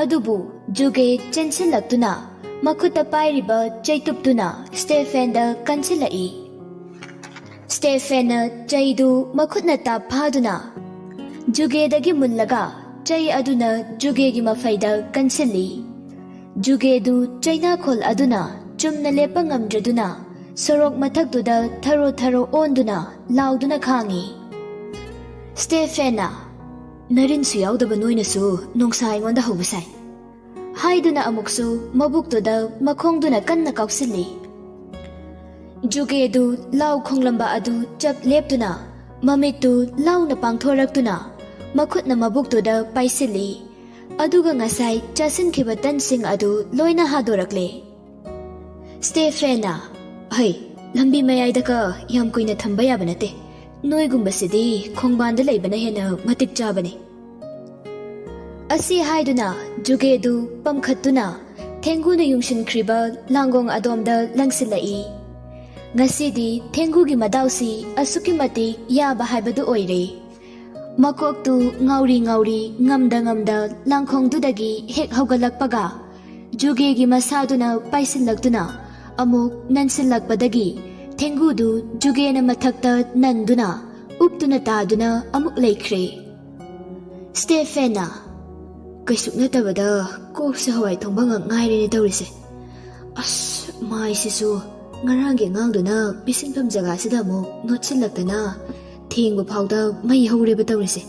ꯑꯗꯨꯕꯨ ꯖꯨꯒꯦ ꯆꯦꯟꯁꯤꯜꯂꯛꯇꯨꯅ ꯃꯈꯨꯠꯇ ꯄꯥꯏꯔꯤꯕ ꯆꯩꯇꯨꯞꯇꯨꯅ ꯁ꯭ꯇꯦꯐꯦꯟꯗ ꯀꯟꯁꯤꯜꯂꯛꯏ꯫ ꯁ꯭ꯇꯦꯐꯦꯟꯅ ꯆꯩꯗꯨ ꯃꯈꯨꯠꯅ ꯇꯥꯞ ꯐꯥꯗꯨꯅ ꯖꯨꯒꯦꯗꯒꯤ ꯃꯨꯜꯂꯒ ꯆꯩ ꯑꯗꯨꯅ ꯖꯨꯒꯦꯒꯤ ꯃꯐꯩꯗ ꯀꯟꯁꯤꯜꯂꯤ꯫ ꯖꯨꯒꯦꯗꯨ ꯆꯩꯅꯥꯈꯣꯜ ꯑꯗꯨꯅ ꯆꯨꯝꯅ ꯂꯦꯞꯄ ꯉꯝꯗ꯭ꯔꯗꯨꯅ ꯁꯣꯔꯣꯛ ꯃꯊꯛꯇꯨꯗ ꯊꯔꯣ ꯊꯔꯣ ꯑꯣꯟꯗꯨꯅ ꯂꯥꯎꯗꯨꯅ ꯈꯥꯡꯏ꯫ ꯁ꯭ꯇꯦꯐꯦꯟꯅ, "ꯅꯔꯤꯟꯁꯨ ꯌꯥꯎꯗꯕ ꯅꯣꯏꯅꯁꯨ ꯅꯣꯡꯁꯥ ꯑꯩꯉꯣꯟꯗ ꯍꯧꯕ ꯁꯥꯏ," ꯍꯥꯏꯗꯨꯅ ꯑꯃꯨꯛꯁꯨ ꯃꯕꯨꯛꯇꯨꯗ ꯃꯈꯣꯡꯗꯨꯅ ꯀꯟꯅ ꯀꯥꯎꯁꯤꯜꯂꯤ꯫ ꯖꯨꯒꯦꯗꯨ ꯂꯥꯎ ꯈꯣꯡꯂꯝꯕ ꯑꯗꯨ ꯆꯞ ꯂꯦꯞꯇꯨꯅ, ꯃꯃꯤꯠꯇꯨ ꯂꯥꯎꯅ ꯄꯥꯡꯊꯣꯔꯛꯇꯨꯅ, ꯃꯈꯨꯠꯅ ꯃꯕꯨꯛꯇꯨꯗ ꯄꯥꯏꯁꯤꯜꯂꯤ꯫ ꯑꯗꯨꯒ ꯉꯁꯥꯏ ꯆꯥꯁꯤꯟꯈꯤꯕ ꯇꯟꯁꯤꯡ ꯑꯗꯨ ꯂꯣꯏꯅ ꯍꯥꯗꯣꯔꯛꯂꯦ꯫ ꯁ꯭ꯇꯦꯐꯦꯟꯅ, "ꯍꯩ, ꯂꯝꯕꯤ ꯃꯌꯥꯏꯗꯒ ꯌꯥꯝ ꯀꯨꯏꯅ ꯊꯝꯕ ꯌꯥꯕ ꯅꯠꯇꯦ꯫ ꯅꯣꯏꯒꯨꯝꯕꯁꯤꯗꯤ ꯈꯣꯡꯕꯥꯟꯗ ꯂꯩꯕꯅ ꯍꯦꯟꯅ ꯃꯇꯤꯛ ꯆꯥꯕꯅꯤ"꯫ ꯑꯁꯤ ꯍꯥꯏꯗꯨꯅ ꯖꯨꯒꯦꯗꯨ ꯄꯝꯈꯠꯇꯨꯅ ꯊꯦꯡꯒꯨꯅ ꯌꯨꯡꯁꯤꯟꯈ꯭ꯔꯤꯕ ꯂꯥꯡꯒꯣꯡ ꯑꯗꯣꯝꯗ ꯂꯪꯁꯤꯜꯂꯛꯏ꯫ ꯉꯁꯤꯗꯤ ꯊꯦꯡꯒꯨꯒꯤ ꯃꯗꯥꯎꯁꯤ ꯑꯁꯨꯛꯀꯤ ꯃꯇꯤꯛ ꯌꯥꯕ ꯍꯥꯏꯕꯗꯨ ꯑꯣꯏꯔꯦ꯫ ꯃꯀꯣꯛꯇꯨ ꯉꯥꯎꯔꯤ ꯉꯥꯎꯔꯤ ꯉꯝꯗ ꯉꯝꯗ ꯂꯥꯡꯈꯣꯡꯗꯨꯗꯒꯤ ꯍꯦꯛ ꯍꯧꯒꯠꯂꯛꯄꯒ, ꯖꯨꯒꯦꯒꯤ ꯃꯁꯥꯗꯨꯅ ꯄꯥꯏꯁꯤꯜꯂꯛꯇꯨꯅ ꯑꯃꯨꯛ ꯅꯟꯁꯤꯜꯂꯛꯄꯗꯒꯤ ꯊꯦꯡꯒꯨꯗꯨ ꯖꯨꯒꯦꯅ ꯃꯊꯛꯇ ꯅꯟꯗꯨꯅ ꯎꯞꯇꯨꯅ ꯇꯥꯗꯨꯅ ꯑꯃꯨꯛ ꯂꯩꯈ꯭ꯔꯦ꯫ ꯁ꯭ꯇꯦꯐꯦꯟꯅ, "ꯀꯩꯁꯨꯛ ꯅꯠꯇꯕꯗ ꯀꯣꯛꯁꯦ ꯍꯋꯥꯏ ꯊꯣꯡꯕ ꯉꯛ ꯉꯥꯏꯔꯦꯅꯦ ꯇꯧꯔꯤꯁꯦ꯫ ꯑꯁ, ꯃꯥꯏꯁꯤꯁꯨ ꯉꯔꯥꯡꯒꯤ ꯑꯉꯥꯡꯗꯨꯅ ꯄꯤꯁꯤꯟꯐꯝ ꯖꯒꯥꯁꯤꯗ ꯑꯃꯨꯛ ꯅꯣꯠꯁꯤꯜꯂꯛꯇꯅ ꯊꯦꯡꯕ ꯐꯥꯎꯗ ꯃꯩ ꯍꯧꯔꯦꯕ ꯇꯧꯔꯤꯁꯦ꯫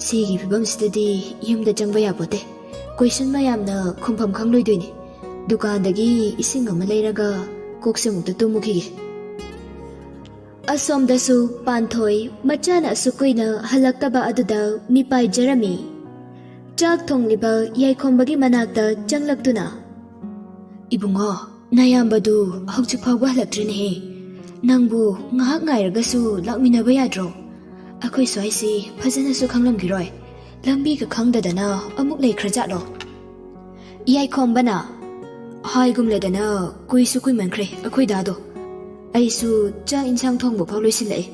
ꯁꯤꯒꯤ ꯐꯤꯕꯝꯁꯤꯗꯗꯤ ꯌꯨꯝꯗ ꯆꯪꯕ ꯌꯥꯄꯣꯠꯇꯦ꯫ ꯀꯣꯏꯁꯟ ꯃꯌꯥꯝꯅ ꯈꯨꯝꯐꯝ ꯈꯪꯂꯣꯏꯗꯣꯏꯅꯤ꯫ ꯗꯨꯀꯥꯟꯗꯒꯤ ꯏꯁꯤꯡ ꯑꯃ ꯂꯩꯔꯒ ꯀꯣꯛꯁꯦ ꯑꯃꯨꯛꯇ ꯇꯨꯝꯃꯨꯈꯤꯒꯦ"꯫ ꯑꯁꯣꯝꯗꯁꯨ ꯄꯥꯟꯊꯣꯏ ꯃꯆꯥꯅ ꯑꯁꯨꯛ ꯀꯨꯏꯅ ꯍꯜꯂꯛꯇꯕ ꯑꯗꯨꯗ ꯃꯤꯄꯥꯏꯖꯔꯝꯃꯤ꯫ ꯆꯥꯛ ꯊꯣꯡꯂꯤꯕ ꯌꯥꯏꯈꯣꯝꯕꯒꯤ ꯃꯅꯥꯛꯇ ꯆꯪꯂꯛꯇꯨꯅ, "ꯏꯕꯨꯡꯉꯣ, ꯅꯌꯥꯝꯕꯗꯨ ꯍꯧꯖꯤꯛ ꯐꯥꯎꯕ ꯍꯜꯂꯛꯇ꯭ꯔꯤꯅꯦꯍꯦ꯫ ꯅꯪꯕꯨ ꯉꯥꯏꯍꯥꯛ ꯉꯥꯏꯔꯒꯁꯨ ꯂꯥꯛꯃꯤꯟꯅꯕ ꯌꯥꯗ꯭ꯔꯣ? ꯑꯩꯈꯣꯏ ꯁ꯭ꯋꯥꯏꯁꯤ ꯐꯖꯅꯁꯨ ꯈꯪꯂꯝꯈꯤꯔꯣꯏ꯫ ꯂꯝꯕꯤꯒ ꯈꯪꯗꯗꯅ ꯑꯃꯨꯛ ꯂꯩꯈ꯭ꯔꯖꯥꯠꯂꯣ?" ꯌꯥꯏꯈꯣꯝꯕꯅ, "ꯍꯥꯏꯒꯨꯝꯂꯗꯅ ꯀꯨꯏꯁꯨ ꯀꯨꯏꯃꯟꯈ꯭ꯔꯦ ꯑꯩꯈꯣꯏ ꯗꯥꯗꯣ꯫ ꯑꯩꯁꯨ ꯆꯥꯛ ꯏꯟꯁꯥꯡ ꯊꯣꯡꯕ ꯐꯥꯎ ꯂꯣꯏꯁꯤꯜꯂꯛꯑꯦ꯫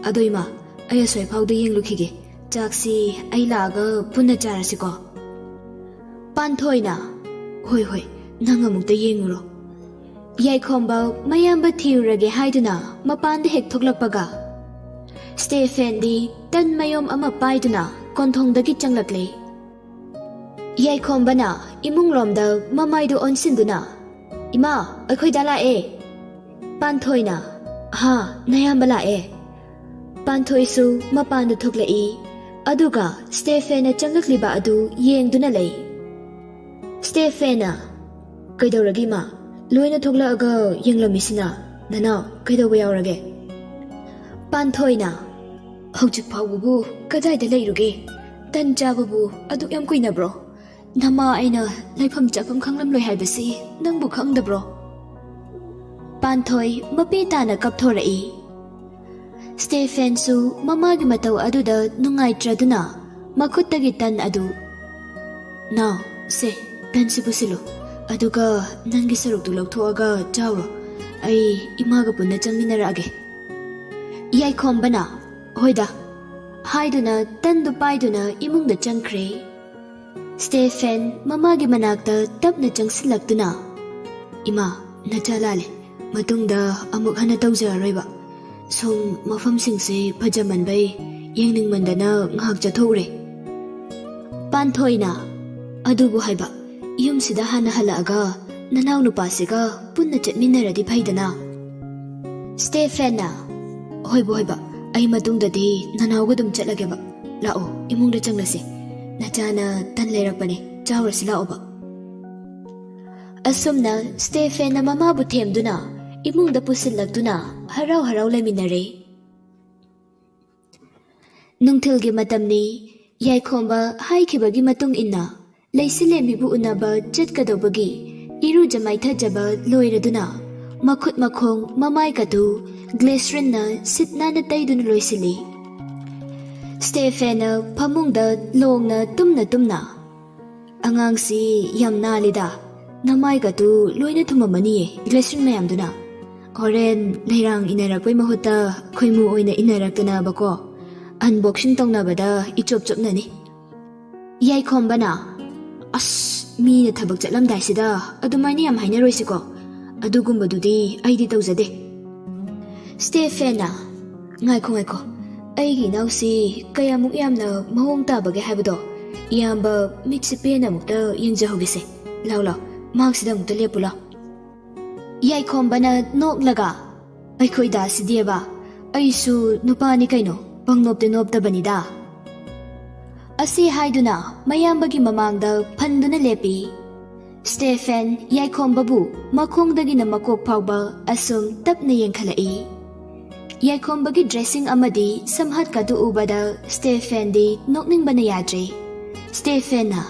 ꯑꯗꯣ ꯏꯃꯥ, ꯑꯩ ꯑꯁ꯭ꯋꯥꯏ ꯐꯥꯎꯗ ꯌꯦꯡꯂꯨꯈꯤꯒꯦ꯫ ꯆꯥꯛꯁꯤ ꯑꯩ ꯂꯥꯛꯑꯒ ꯄꯨꯟꯅ ꯆꯥꯔꯁꯤꯀꯣ"꯫ ꯄꯥꯟꯊꯣꯏꯅ, "ꯍꯣꯏ, ꯍꯣꯏ, ꯅꯪ ꯑꯃꯨꯛꯇ ꯌꯦꯡꯉꯨꯔꯣ"꯫ ꯌꯥꯏꯈꯣꯝꯕ ꯃꯌꯥꯝꯕ ꯊꯤꯔꯨꯔꯒꯦ ꯍꯥꯏꯗꯨꯅ ꯃꯄꯥꯟꯗ ꯍꯦꯛ ꯊꯣꯛꯂꯛꯄꯒ, ꯁ꯭ꯇꯦꯐꯦꯟꯗꯤ ꯇꯟ ꯃꯌꯣꯝ ꯑꯃ ꯄꯥꯏꯗꯨꯅ ꯀꯣꯟꯊꯣꯡꯗꯒꯤ ꯆꯪꯂꯛꯂꯦ꯫ ꯌꯥꯏꯈꯣꯝꯕꯅ ꯏꯃꯨꯡꯂꯣꯝꯗ ꯃꯃꯥꯏꯗꯨ ꯑꯣꯟꯁꯤꯟꯗꯨꯅ, "ꯏꯃꯥ, ꯑꯩꯈꯣꯏꯗ ꯂꯥꯛꯑꯦ!" ꯄꯥꯟꯊꯣꯏꯅ, "ꯍꯥ, ꯅꯌꯥꯝꯕ ꯂꯥꯛꯑꯦ?" ꯄꯥꯟꯊꯣꯏꯁꯨ ꯃꯄꯥꯟꯗ ꯊꯣꯛꯂꯛꯏ꯫ ꯑꯗꯨꯒ ꯁ꯭ꯇꯦꯐꯦꯟꯅ ꯆꯪꯂꯛꯂꯤꯕ ꯑꯗꯨ ꯌꯦꯡꯗꯨꯅ ꯂꯩ꯫ ꯁ꯭ꯇꯦꯐꯦꯟꯅ, "ꯀꯩꯗꯧꯔꯒꯦ, ꯏꯃꯥ? ꯂꯣꯏꯅ ꯊꯣꯛꯂꯛꯑꯒ ꯌꯦꯡꯂꯝꯃꯤꯁꯤꯅ? ꯅꯅꯥꯎ, ꯀꯩꯗꯧꯕ ꯌꯥꯎꯔꯒꯦ?" ꯄꯥꯟꯊꯣꯏꯅ, "ꯍꯧꯖꯤꯛ ꯐꯥꯎꯕꯕꯨ ꯀꯗꯥꯏꯗ ꯂꯩꯔꯨꯒꯦ? ꯇꯟ ꯆꯥꯕꯕꯨ ꯑꯗꯨꯛ ꯌꯥꯝ ꯀꯨꯏꯅꯕ꯭ꯔꯣ? ꯅꯃꯥ ꯑꯩꯅ ꯂꯩꯐꯝ ꯆꯥꯐꯝ ꯈꯪꯂꯝꯂꯣꯏ ꯍꯥꯏꯕꯁꯤ ꯅꯪꯕꯨ ꯈꯪꯗꯕ꯭ꯔꯣ?" ꯄꯥꯟꯊꯣꯏ ꯃꯄꯤ ꯇꯥꯅ ꯀꯞꯊꯣꯔꯛꯏ꯫ ꯁ꯭ꯇꯦꯐꯦꯟꯁꯨ ꯃꯃꯥꯒꯤ ꯃꯇꯧ ꯑꯗꯨꯗ ꯅꯨꯡꯉꯥꯏꯇ꯭ꯔꯗꯨꯅ ꯃꯈꯨꯠꯇꯒꯤ ꯇꯟ ꯑꯗꯨ, "ꯅꯥꯎ, ꯁꯦ, ꯇꯟꯁꯤ ꯄꯨꯁꯤꯜꯂꯨ, ꯑꯗꯨꯒ ꯅꯪꯒꯤ ꯁꯔꯨꯛꯇꯨ ꯂꯧꯊꯣꯛꯑꯒ ꯆꯥꯎꯔꯣ꯫ ꯑꯩ ꯏꯃꯥꯒ ꯄꯨꯟꯅ ꯆꯪꯃꯤꯟꯅꯔꯛꯑꯒꯦ꯫" ꯌꯥꯏꯈꯣꯝꯕꯅ, "ꯍꯣꯏꯗ," ꯍꯥꯏꯗꯨꯅ ꯇꯟꯗꯨ ꯄꯥꯏꯗꯨꯅ ꯏꯃꯨꯡꯗ ꯆꯪꯈ꯭ꯔꯦ꯫ ꯁ꯭ꯇꯦꯐꯦꯟ ꯃꯃꯥꯒꯤ ꯃꯅꯥꯛꯇ ꯇꯞꯅ ꯆꯪꯁꯤꯜꯂꯛꯇꯨꯅ, "ꯏꯃꯥ, ꯅꯆꯥ ꯂꯥꯜꯂꯦ꯫ ꯃꯇꯨꯡꯗ ꯑꯃꯨꯛ ꯍꯟꯅ ꯇꯧꯖꯔꯔꯣꯏꯕ꯫ ꯁꯨꯝ ꯃꯐꯝꯁꯤꯡꯁꯦ ꯐꯖꯃꯟꯕꯩ, ꯌꯦꯡꯅꯤꯡꯃꯟꯗꯅ ꯉꯥꯏꯍꯥꯛ ꯆꯠꯊꯣꯛꯎꯔꯦ꯫" ꯄꯥꯟꯊꯣꯏꯅ, "ꯑꯗꯨꯕꯨ ꯍꯥꯏꯕ, ꯌꯨꯝꯁꯤꯗ ꯍꯥꯟꯅ ꯍꯜꯂꯛꯑꯒ ꯅꯅꯥꯎ ꯅꯨꯄꯥꯁꯤꯒ ꯄꯨꯟꯅ ꯆꯠꯃꯤꯟꯅꯔꯗꯤ ꯐꯩꯗꯅ?" ꯁ꯭ꯇꯦꯐꯦꯟꯅ, "ꯍꯣꯏꯕ, ꯍꯣꯏꯕ, ꯑꯩ ꯃꯇꯨꯡꯗꯗꯤ ꯅꯅꯥꯎꯒ ꯑꯗꯨꯝ ꯆꯠꯂꯒꯦꯕ꯫ ꯂꯥꯛꯑꯣ, ꯏꯃꯨꯡꯗ ꯆꯪꯂꯁꯤ꯫ ꯅꯆꯥꯅ ꯇꯟ ꯂꯩꯔꯛꯄꯅꯦ, ꯆꯥꯎꯔꯁꯤ ꯂꯥꯛꯑꯣꯕ꯫" ꯑꯁꯨꯝꯅ ꯁ꯭ꯇꯦꯐꯦꯟꯅ ꯃꯃꯥꯕꯨ ꯊꯦꯝꯗꯨꯅ ꯏꯃꯨꯡꯗ ꯄꯨꯁꯤꯜꯂꯛꯇꯨꯅ ꯍꯔꯥꯎ ꯍꯔꯥꯎ ꯂꯩꯃꯤꯟꯅꯔꯦ꯫ ꯅꯨꯡꯊꯤꯜꯒꯤ ꯃꯇꯝꯅꯤ꯫ ꯌꯥꯏꯈꯣꯝꯕ ꯍꯥꯏꯈꯤꯕꯒꯤ ꯃꯇꯨꯡ ꯏꯟꯅ ꯂꯩꯁꯤꯂꯦꯝꯕꯤꯕꯨ ꯎꯅꯕ ꯆꯠꯀꯗꯧꯕꯒꯤ ꯏꯔꯨꯖ ꯃꯥꯏꯊꯖꯕ ꯂꯣꯏꯔꯗꯨꯅ ꯃꯈꯨꯠ ꯃꯈꯣꯡ ꯃꯃꯥꯏꯒꯗꯨ ꯒ꯭ꯂꯦꯁꯔꯤꯟꯅ ꯁꯤꯠ ꯅꯥꯟꯅ ꯇꯩꯗꯨꯅ ꯂꯣꯏꯁꯤꯜꯂꯤ꯫ ꯁ꯭ꯇꯦꯐꯦꯟꯅ ꯐꯃꯨꯡꯗ ꯂꯣꯡꯅ ꯇꯨꯝꯅ ꯇꯨꯝꯅ, "ꯑꯉꯥꯡꯁꯤ ꯌꯥꯝ ꯅꯥꯜꯂꯤꯗ, ꯅꯃꯥꯏꯒꯗꯨ ꯂꯣꯏꯅ ꯊꯨꯝꯃꯝꯃꯅꯤꯌꯦ ꯒ꯭ꯂꯦꯁꯔꯤꯟ ꯃꯌꯥꯝꯗꯨꯅ꯫ ꯍꯣꯔꯦꯟ ꯂꯩꯔꯥꯡ ꯏꯟꯅꯔꯛꯄꯩ ꯃꯍꯨꯠꯇ ꯈꯣꯏꯃꯨ ꯑꯣꯏꯅ ꯏꯟꯅꯔꯛꯇꯅꯕꯀꯣ, unboxing ꯇꯧꯅꯕꯗ ꯏꯆꯣꯞ ꯆꯣꯞꯅꯅꯤ꯫" ꯌꯥꯏꯈꯣꯝꯕꯅ, "ꯑꯁ, ꯃꯤꯅ ꯊꯕꯛ ꯆꯠꯂꯝꯗꯥꯏꯁꯤꯗ ꯑꯗꯨꯃꯥꯏꯅ ꯌꯥꯝ ꯍꯥꯏꯅꯔꯣꯏꯁꯤꯀꯣ, ꯑꯗꯨꯒꯨꯝꯕꯗꯨꯗꯤ ꯑꯩꯗꯤ ꯇꯧꯖꯗꯦ꯫" ꯁ꯭ꯇꯦꯐꯦꯟꯅ, "ꯉꯥꯏꯈꯣ, ꯉꯥꯏꯈꯣ, ꯑꯩꯒꯤ ꯏꯅꯥꯎꯁꯤ ꯀꯌꯥꯃꯨꯛ ꯌꯥꯝꯅ ꯃꯑꯣꯡ ꯇꯥꯕꯒꯦ ꯍꯥꯏꯕꯗꯣ ꯏꯌꯥꯝꯕ, ꯃꯤꯠꯁꯦ ꯄꯦꯟꯅ ꯑꯃꯨꯛꯇ ꯌꯦꯡꯖꯍꯧꯒꯦꯁꯦ꯫ ꯂꯥꯎ, ꯂꯥꯎ, ꯃꯍꯥꯛꯁꯤꯗ ꯑꯃꯨꯛꯇ ꯂꯦꯞꯄꯨ ꯂꯥꯎ꯫ ꯌꯥꯏꯈꯣꯝꯕꯅ ꯅꯣꯛꯂꯒ, "ꯑꯩꯈꯣꯏ ꯗꯥꯁꯤꯗꯤꯕ, ꯑꯩꯁꯨ ꯅꯨꯄꯥꯅꯤ ꯀꯩꯅꯣ, ꯄꯪꯅꯣꯞꯇ ꯅꯣꯞꯇꯕꯅꯤꯗ"꯫ ꯑꯁꯤ ꯍꯥꯏꯗꯨꯅ ꯃꯌꯥꯝꯕꯒꯤ ꯃꯃꯥꯡꯗ ꯐꯟꯗꯨꯅ ꯂꯦꯞꯄꯤ꯫ ꯁ꯭ꯇꯦꯐꯦꯟ ꯌꯥꯏꯈꯣꯝꯕꯕꯨ ꯃꯈꯣꯡꯗꯒꯤꯅ ꯃꯀꯣꯛ ꯐꯥꯎꯕ ꯑꯁꯨꯝ ꯇꯞꯅ ꯌꯦꯡꯈꯠꯂꯛꯏ꯫ ꯌꯥꯏꯈꯣꯝꯕꯒꯤ dressing ꯑꯃꯗꯤ ꯁꯝꯍꯠꯀꯗꯨ ꯎꯕꯗ ꯁ꯭ꯇꯦꯐꯦꯟꯗꯤ ꯅꯣꯛꯅꯤꯡꯕꯅ ꯌꯥꯗ꯭ꯔꯦ꯫ ꯁ꯭ꯇꯦꯐꯦꯟꯅ,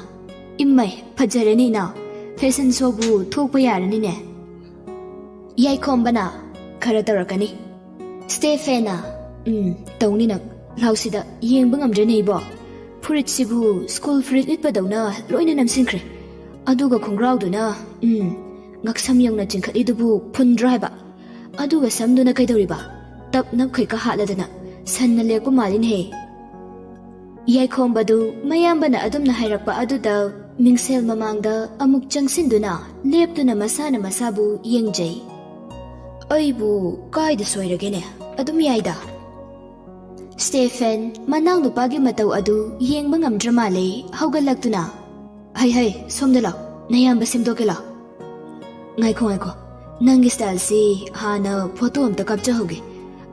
"ꯏꯃꯩ, ꯐꯖꯔꯦꯅꯦ ꯏꯅꯥꯎ, fashion showꯕꯨ ꯊꯣꯛꯄ ꯌꯥꯔꯅꯤꯅꯦ"꯫ ꯌꯥꯏꯈꯣꯝꯕꯅ, "ꯈꯔ ꯇꯧꯔꯛꯀꯅꯤ"꯫ ꯁ꯭ꯇꯦꯐꯦꯟꯅ, "ꯎꯝ, ꯇꯧꯅꯤ ꯅꯪ꯫ ꯂꯥꯎꯁꯤꯗ, ꯌꯦꯡꯕ ꯉꯝꯗ꯭ꯔꯦꯅꯦ ꯏꯕꯣ꯫ ꯐꯨꯔꯤꯠꯁꯤꯕꯨ ꯁ꯭ꯀꯨꯜ ꯐꯨꯔꯤꯠ ꯂꯤꯠꯄꯗꯧꯅ ꯂꯣꯏꯅ ꯅꯝꯁꯤꯟꯈ꯭ꯔꯦ꯫ ꯑꯗꯨꯒ ꯈꯣꯡꯒ꯭ꯔꯥꯎꯗꯨꯅ, ꯎꯝ, ꯉꯛꯁꯝ ꯌꯧꯅ ꯆꯤꯡꯈꯠꯂꯤꯗꯨꯕꯨ ꯐꯨꯟꯗ꯭ꯔꯣ ꯍꯥꯏꯕ? ꯑꯗꯨꯒ ꯁꯝꯗꯨꯅ ꯀꯩꯗꯧꯔꯤꯕ? ꯇꯞ ꯅꯞꯈꯩꯀ ꯍꯥꯠꯂꯗꯅ ꯁꯟꯅ ꯂꯦꯛꯄ ꯃꯥꯜꯂꯤꯅꯦꯍꯦ"꯫ ꯌꯥꯏꯈꯣꯝꯕꯗꯨ ꯃꯌꯥꯝꯕꯅ ꯑꯗꯨꯝꯅ ꯍꯥꯏꯔꯛꯄ ꯑꯗꯨꯗ ꯃꯤꯡꯁꯦꯜ ꯃꯃꯥꯡꯗ ꯑꯃꯨꯛ ꯆꯪꯁꯤꯟꯗꯨꯅ ꯂꯦꯞꯇꯨꯅ ꯃꯁꯥꯅ ꯃꯁꯥꯕꯨ ꯌꯦꯡꯖꯩ꯫ "ꯑꯩꯕꯨ ꯀꯥꯏꯗ ꯁꯣꯏꯔꯒꯦꯅꯦ? ꯑꯗꯨꯝ ꯌꯥꯏꯗ"꯫ ꯁ꯭ꯇꯦꯐꯦꯟ ꯃꯅꯥꯎꯅꯨꯄꯥꯒꯤ ꯃꯇꯧ ꯑꯗꯨ ꯌꯦꯡꯕ ꯉꯝꯗ꯭ꯔ ꯃꯥꯜꯂꯦ, ꯍꯧꯒꯠꯂꯛꯇꯨꯅ, "ꯍꯩ ꯍꯩ, ꯁꯣꯝꯗ ꯂꯥꯎ, ꯅꯌꯥꯝꯕ ꯁꯦꯝꯗꯣꯛꯀꯦ ꯂꯥꯎ"꯫ "ꯉꯥꯏꯈꯣ ꯉꯥꯏꯈꯣ, ꯅꯪꯒꯤ styleꯁꯤ ꯍꯥꯟꯅ photo ꯑꯝꯇ ꯀꯥꯞꯆꯍꯧꯒꯦ,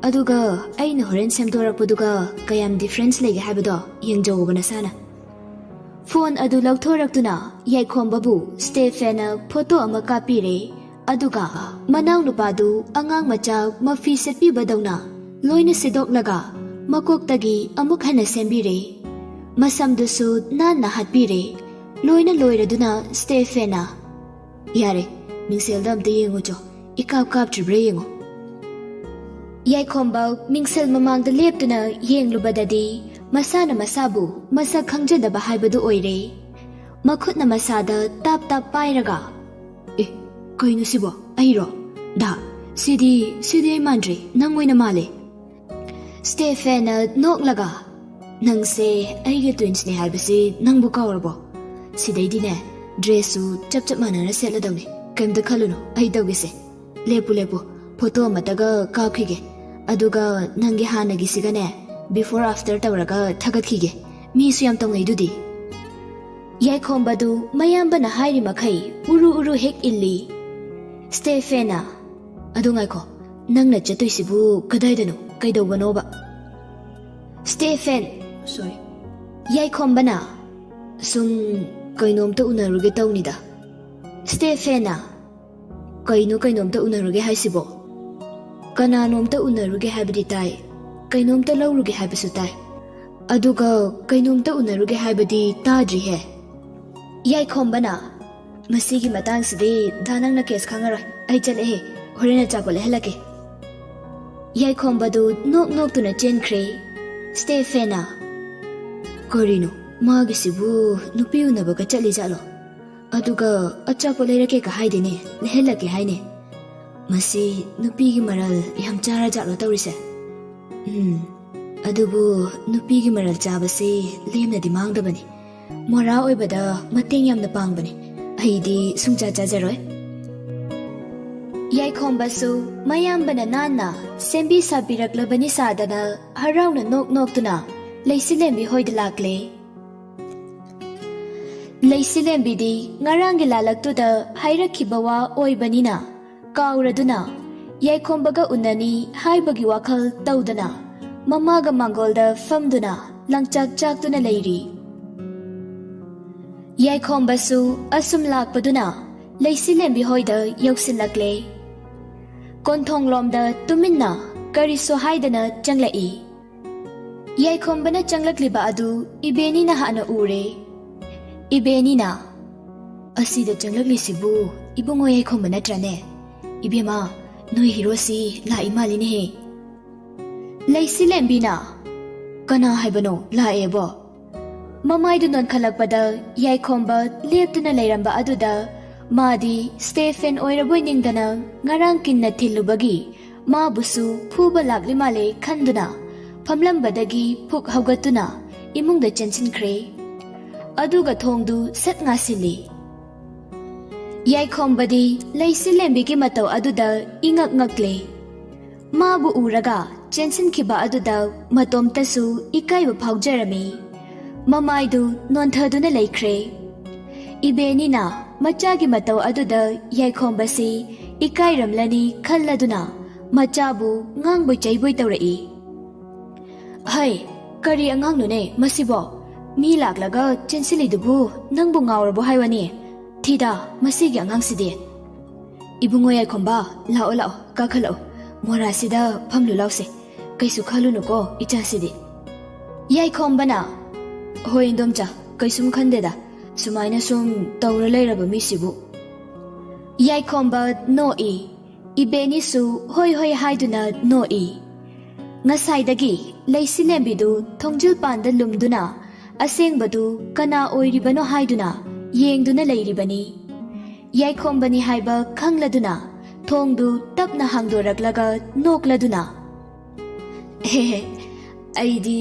ꯑꯗꯨꯒ ꯑꯩꯅ ꯍꯣꯔꯦꯟ ꯁꯦꯝꯗꯣꯔꯛꯄꯗꯨꯒ ꯀꯌꯥꯝ difference ꯂꯩꯒꯦ ꯍꯥꯏꯕꯗꯣ ꯌꯦꯡꯖꯧꯕ ꯅꯁꯥꯅ"꯫ ꯐꯣꯟ ꯑꯗꯨ ꯂꯧꯊꯣꯔꯛꯇꯨꯅ ꯌꯥꯏꯈꯣꯝꯕꯕꯨ ꯁ꯭ꯇꯦꯐꯦꯟꯅ photo ꯑꯃ ꯀꯥꯞꯄꯤꯔꯦ꯫ ꯑꯗꯨꯒ ꯃꯅꯥꯎꯅꯨꯄꯥꯗꯨ ꯑꯉꯥꯡ ꯃꯆꯥ ꯃꯐꯤ ꯁꯦꯠꯄꯤꯕꯗꯧꯅ ꯂꯣꯏꯅ ꯁꯤꯗꯣꯛꯂꯒ ꯃꯀꯣꯛꯇꯒꯤ ꯑꯃꯨꯛ ꯍꯟꯅ ꯁꯦꯝꯕꯤꯔꯦ꯫ ꯃꯁꯝꯗꯨꯁꯨ ꯅꯥꯟꯅ ꯍꯥꯠꯄꯤꯔꯦ꯫ ꯂꯣꯏꯅ ꯂꯣꯏꯔꯗꯨꯅ ꯁ꯭ꯇꯦꯐꯦꯟꯅ, "ꯌꯥꯔꯦ, ꯃꯤꯡꯁꯦꯜꯗ ꯑꯝꯇ ꯌꯦꯡꯉꯨꯆꯣ, ꯏꯀꯥꯞ ꯀꯥꯞꯇ꯭ꯔꯤꯕ꯭ꯔꯥ ꯌꯦꯡꯉꯨ"꯫ ꯌꯥꯏꯈꯣꯝꯕ ꯃꯤꯡꯁꯦꯜ ꯃꯃꯥꯡꯗ ꯂꯦꯞꯇꯨꯅ ꯌꯦꯡꯂꯨꯕꯗꯗꯤ ꯃꯁꯥꯅ ꯃꯁꯥꯕꯨ ꯃꯁꯛ ꯈꯪꯖꯗꯕ ꯍꯥꯏꯕꯗꯨ ꯑꯣꯏꯔꯦ꯫ ꯃꯈꯨꯠꯅ ꯃꯁꯥꯗ ꯇꯥꯞ ꯇꯥꯞ ꯄꯥꯏꯔꯒ, "ꯑꯦ, ꯀꯩꯅꯣ ꯁꯤꯕꯣ? ꯑꯩꯔꯣ? ꯗꯥ, ꯁꯤꯗꯤ, ꯁꯤꯗꯤ ꯑꯩ ꯃꯥꯟꯗ꯭ꯔꯦ, ꯅꯪ ꯑꯣꯏꯅ ꯃꯥꯜꯂꯦ"꯫ ꯁ꯭ꯇꯦꯐꯦꯟꯅ ꯅꯣꯛꯂꯒ, "ꯅꯪꯁꯦ ꯑꯩꯒꯤ twinsꯅꯦ ꯍꯥꯏꯕꯁꯤ ꯅꯪꯕꯨ ꯀꯥꯎꯔꯕꯣ? ꯁꯤꯗꯩꯗꯤꯅꯦ, dressꯁꯨ ꯆꯞ ꯆꯞ ꯃꯥꯟꯅꯅ ꯁꯦꯠꯂꯗꯧꯅꯤ꯫ ꯀꯩꯝꯇ ꯈꯜꯂꯨꯅꯨ, ꯑꯩ ꯇꯧꯒꯦꯁꯦ꯫ ꯂꯦꯞꯄꯨ, ꯂꯦꯞꯄꯨ, photo ꯑꯃꯇꯒ ꯀꯥꯞꯈꯤꯒꯦ꯫ ꯑꯗꯨꯒ ꯅꯪꯒꯤ ꯍꯥꯟꯅꯒꯤꯁꯤꯒꯅꯦ, before after ꯇꯧꯔꯒ ꯊꯥꯒꯠꯈꯤꯒꯦ꯫ ꯃꯤꯁꯨ ꯌꯥꯝ ꯇꯧꯅꯩꯗꯨꯗꯤ"꯫ ꯌꯥꯏꯈꯣꯝꯕꯗꯨ ꯃꯌꯥꯝꯕꯅ ꯍꯥꯏꯔꯤ ꯃꯈꯩ ꯎꯔꯨ ꯎꯔꯨ ꯍꯦꯛ ꯏꯜꯂꯤ꯫ ꯁ꯭ꯇꯦꯐꯦꯟꯅ, "ꯑꯗꯨ ꯉꯥꯏꯈꯣ, ꯅꯪꯅ ꯆꯠꯇꯣꯏꯁꯤꯕꯨ ꯀꯗꯥꯏꯗꯅꯣ? ꯀꯩꯗꯧꯕꯅꯣꯕ?" ꯁ꯭ꯇꯦꯐꯦꯟ, ꯁꯣꯔꯤ, ꯌꯥꯏꯈꯣꯝꯕꯅ, "ꯁꯨꯝ ꯀꯩꯅꯣꯝꯇ ꯎꯅꯔꯨꯒꯦ ꯇꯧꯅꯤꯗ꯫" ꯁ꯭ꯇꯦꯐꯦꯟꯅ, "ꯀꯩꯅꯣ ꯀꯩꯅꯣꯝꯇ ꯎꯅꯔꯨꯒꯦ ꯍꯥꯏꯁꯤꯕꯣ? ꯀꯅꯥꯅꯣꯝꯇ ꯎꯅꯔꯨꯒꯦ ꯍꯥꯏꯕꯗꯤ ꯇꯥꯏ, ꯀꯩꯅꯣꯝꯇ ꯂꯧꯔꯨꯒꯦ ꯍꯥꯏꯕꯁꯨ ꯇꯥꯏ, ꯑꯗꯨꯒ ꯀꯩꯅꯣꯝꯇ ꯎꯅꯔꯨꯒꯦ ꯍꯥꯏꯕꯗꯤ ꯇꯥꯗ꯭ꯔꯤꯍꯦ꯫" ꯌꯥꯏꯈꯣꯝꯕꯅ, "ꯃꯁꯤꯒꯤ ꯃꯇꯥꯡꯁꯤꯗꯤ ꯗꯥ ꯅꯪꯅ ꯀꯦꯁ ꯈꯪꯉꯔꯣꯏ, ꯑꯩ ꯆꯠꯂꯦꯍꯦ, ꯍꯣꯔꯦꯟ ꯑꯆꯥꯄꯣꯠ ꯂꯩꯍꯜꯂꯛꯀꯦ꯫" ꯌꯥꯏꯈꯣꯝꯕꯗꯨ ꯅꯣꯛ ꯅꯣꯛꯇꯨꯅ ꯆꯦꯟꯈ꯭ꯔꯦ꯫ ꯁ꯭ꯇꯦꯐꯦꯟꯅ, "ꯀꯔꯤꯅꯣ, ꯃꯥꯒꯤꯁꯤꯕꯨ ꯅꯨꯄꯤ ꯎꯅꯕꯒ ꯆꯠꯂꯤ ꯖꯥꯠꯂꯣ? ꯑꯗꯨꯒ ꯑꯆꯥꯄꯣꯠ ꯂꯩꯔꯛꯀꯦꯒ ꯍꯥꯏꯗꯦꯅꯦ, ꯂꯩꯍꯜꯂꯛꯀꯦ ꯍꯥꯏꯅꯦ꯫ ꯃꯁꯤ ꯅꯨꯄꯤꯒꯤ ꯃꯔꯜ ꯌꯥꯝ ꯆꯥꯔ ꯖꯥꯠꯂꯣ ꯇꯧꯔꯤꯁꯦ? ꯎꯝ, ꯑꯗꯨꯕꯨ ꯅꯨꯄꯤꯒꯤ ꯃꯔꯜ ꯆꯥꯕꯁꯤ ꯂꯦꯝꯅꯗꯤ ꯃꯥꯡꯗꯕꯅꯤ꯫ ꯃꯣꯔꯥ ꯑꯣꯏꯕꯗ ꯃꯇꯦꯡ ꯌꯥꯝꯅ ꯄꯥꯡꯕꯅꯤ꯫ ꯑꯩꯗꯤ ꯁꯨꯡꯆꯥ ꯆꯥꯖꯔꯣꯏ꯫" ꯌꯥꯏꯈꯣꯝꯕꯁꯨ ꯃꯌꯥꯝꯕꯅ ꯅꯥꯟꯅ ꯁꯦꯝꯕꯤ ꯁꯥꯕꯤꯔꯛꯂꯕꯅꯤ ꯁꯥꯗꯅ ꯍꯔꯥꯎꯅ ꯅꯣꯛ ꯅꯣꯛꯇꯨꯅ ꯂꯩꯁꯤꯂꯦꯝꯕꯤ ꯍꯣꯏꯗ ꯂꯥꯛꯂꯦ꯫ ꯂꯩꯁꯤꯂꯦꯝꯕꯤꯗꯤ ꯉꯔꯥꯡꯒꯤ ꯂꯥꯂꯛꯇꯨꯗ ꯍꯥꯏꯔꯛꯈꯤꯕ ꯋꯥ ꯑꯣꯏꯕꯅꯤꯅ ꯀꯥꯎꯔꯗꯨꯅ ꯌꯥꯏꯈꯣꯝꯕꯒ ꯎꯅꯅꯤ ꯍꯥꯏꯕꯒꯤ ꯋꯥꯈꯜ ꯇꯧꯗꯅ ꯃꯃꯥꯒ ꯃꯥꯡꯒꯣꯜꯗ ꯐꯝꯗꯨꯅ ꯂꯪꯆꯥꯛ ꯆꯥꯛꯇꯨꯅ ꯂꯩꯔꯤ꯫ ꯌꯥꯏꯈꯣꯝꯕꯁꯨ ꯑꯁꯨꯝ ꯂꯥꯛꯄꯗꯨꯅ ꯂꯩꯁꯤꯂꯦꯝꯕꯤ ꯍꯣꯏꯗ ꯌꯧꯁꯤꯜꯂꯛꯂꯦ꯫ ꯀꯣꯟꯊꯣꯡꯂꯣꯝꯗ ꯇꯨꯃꯤꯟꯅ ꯀꯔꯤꯁꯨ ꯍꯥꯏꯗꯅ ꯆꯪꯂꯛꯏ꯫ ꯌꯥꯏꯈꯣꯝꯕꯅ ꯆꯪꯂꯛꯂꯤꯕ ꯑꯗꯨ ꯏꯕꯦꯅꯤꯅ ꯍꯥꯟꯅ ꯎꯔꯦ꯫ ꯏꯕꯦꯅꯤꯅ, "ꯑꯁꯤꯗ ꯆꯪꯂꯛꯂꯤꯁꯤꯕꯨ ꯏꯕꯨꯡꯉꯣ ꯌꯥꯏꯈꯣꯝꯕ ꯅꯠꯇ꯭ꯔꯅꯦ? ꯏꯕꯦꯝꯃ, ꯅꯣꯏ ꯍꯤꯔꯣꯁꯤ ꯂꯥꯛꯏ ꯃꯥꯜꯂꯤꯅꯦꯍꯦ꯫" ꯂꯩꯁꯤꯂꯦꯝꯕꯤꯅ, "ꯀꯅꯥ ꯍꯥꯏꯕꯅꯣ ꯂꯥꯛꯑꯦꯕꯣ?" ꯃꯃꯥꯏꯗꯨ ꯅꯣꯟꯈꯠꯂꯛꯄꯗ ꯌꯥꯏꯈꯣꯝꯕ ꯂꯦꯞꯇꯨꯅ ꯂꯩꯔꯝꯕ ꯑꯗꯨꯗ ꯃꯥꯗꯤ ꯁ꯭ꯇꯦꯐꯦꯟ ꯑꯣꯏꯔꯕꯣꯏ ꯅꯤꯡꯗꯅ ꯉꯔꯥꯡ ꯀꯤꯟꯅ ꯊꯤꯜꯂꯨꯕꯒꯤ ꯃꯥꯕꯨꯁꯨ ꯐꯨꯕ ꯂꯥꯛꯂꯤ ꯃꯥꯜꯂꯦ ꯈꯟꯗꯨꯅ ꯐꯝꯂꯝꯕꯗꯒꯤ ꯐꯨꯛ ꯍꯧꯒꯠꯇꯨꯅ ꯏꯃꯨꯡꯗ ꯆꯦꯟꯁꯤꯟꯈ꯭ꯔꯦ꯫ ꯑꯗꯨꯒ ꯊꯣꯡꯗꯨ ꯁꯠ ꯉꯥꯁꯤꯜꯂꯤ꯫ ꯌꯥꯏꯈꯣꯝꯕꯗꯤ ꯂꯩꯁꯤꯂꯦꯝꯕꯤꯒꯤ ꯃꯇꯧ ꯑꯗꯨꯗ ꯏꯉꯛ ꯉꯛꯂꯦ꯫ ꯃꯥꯕꯨ ꯎꯔꯒ ꯆꯦꯟꯁꯤꯟꯈꯤꯕ ꯑꯗꯨꯗ ꯃꯇꯣꯝꯇꯁꯨ ꯏꯀꯥꯏꯕ ꯐꯥꯎꯖꯔꯝꯃꯤ꯫ ꯃꯃꯥꯏꯗꯨ ꯅꯣꯟꯊꯗꯨꯅ ꯂꯩꯈ꯭ꯔꯦ꯫ ꯏꯕꯦꯅꯤꯅ ꯃꯆꯥꯒꯤ ꯃꯇꯧ ꯑꯗꯨꯗ ꯌꯥꯏꯈꯣꯝꯕꯁꯤ ꯏꯀꯥꯏꯔꯝꯂꯅꯤ ꯈꯜꯂꯗꯨꯅ ꯃꯆꯥꯕꯨ ꯉꯥꯡꯕꯣꯏ ꯆꯩꯕꯣꯏ ꯇꯧꯔꯛꯏ꯫ "ꯍꯩ, ꯀꯔꯤ ꯑꯉꯥꯡꯅꯣꯅꯦ ꯃꯁꯤꯕꯣ? ꯃꯤ ꯂꯥꯛꯂꯒ ꯆꯦꯟꯁꯤꯜꯂꯤꯗꯨꯕꯨ ꯅꯪꯕꯨ ꯉꯥꯎꯔꯕꯣ ꯍꯥꯏꯕꯅꯤ? ꯊꯤꯗ, ꯃꯁꯤꯒꯤ ꯑꯉꯥꯡꯁꯤꯗꯤ!" "ꯏꯕꯨꯡꯉꯣ ꯌꯥꯏꯈꯣꯝꯕ, ꯂꯥꯛꯑꯣ, ꯂꯥꯛꯑꯣ, ꯀꯥꯈꯠꯂꯛꯑꯣ꯫ ꯃꯣꯔꯥꯁꯤꯗ ꯐꯝꯂꯨ ꯂꯥꯎꯁꯦ꯫ ꯀꯩꯁꯨ ꯈꯜꯂꯨꯅꯨꯀꯣ, ꯏꯆꯥꯁꯤꯗꯤ꯫" ꯌꯥꯏꯈꯣꯝꯕꯅ, "ꯍꯣꯏ, ꯏꯟꯗꯣꯝꯆꯥ, ꯀꯩꯁꯨꯝ ꯈꯟꯗꯦꯗ, ꯁꯨꯃꯥꯏꯅ ꯁꯨꯝ ꯇꯧꯔ ꯂꯩꯔꯕ ꯃꯤꯁꯤꯕꯨ꯫" ꯌꯥꯏꯈꯣꯝꯕ ꯅꯣꯛꯏ꯫ ꯏꯕꯦꯅꯤꯁꯨ ꯍꯣꯏ ꯍꯣꯏ ꯍꯥꯏꯗꯨꯅ ꯅꯣꯛꯏ꯫ ꯉꯁꯥꯏꯗꯒꯤ ꯂꯩꯁꯤꯂꯦꯝꯕꯤꯗꯨ ꯊꯣꯡꯖꯤꯜ ꯄꯥꯟꯗ ꯂꯨꯝꯗꯨꯅ ꯑꯁꯦꯡꯕꯗꯨ ꯀꯅꯥ ꯑꯣꯏꯔꯤꯕꯅꯣ ꯍꯥꯏꯗꯨꯅ ꯌꯦꯡꯗꯨꯅ ꯂꯩꯔꯤꯕꯅꯤ꯫ ꯌꯥꯏꯈꯣꯝꯕꯅꯤ ꯍꯥꯏꯕ ꯈꯪꯂꯗꯨꯅ ꯊꯣꯡꯗꯨ ꯇꯞꯅ ꯍꯥꯡꯗꯣꯔꯛꯂꯒ ꯅꯣꯛꯂꯗꯨꯅ, "ꯍꯦ ꯍꯦ, ꯑꯩꯗꯤ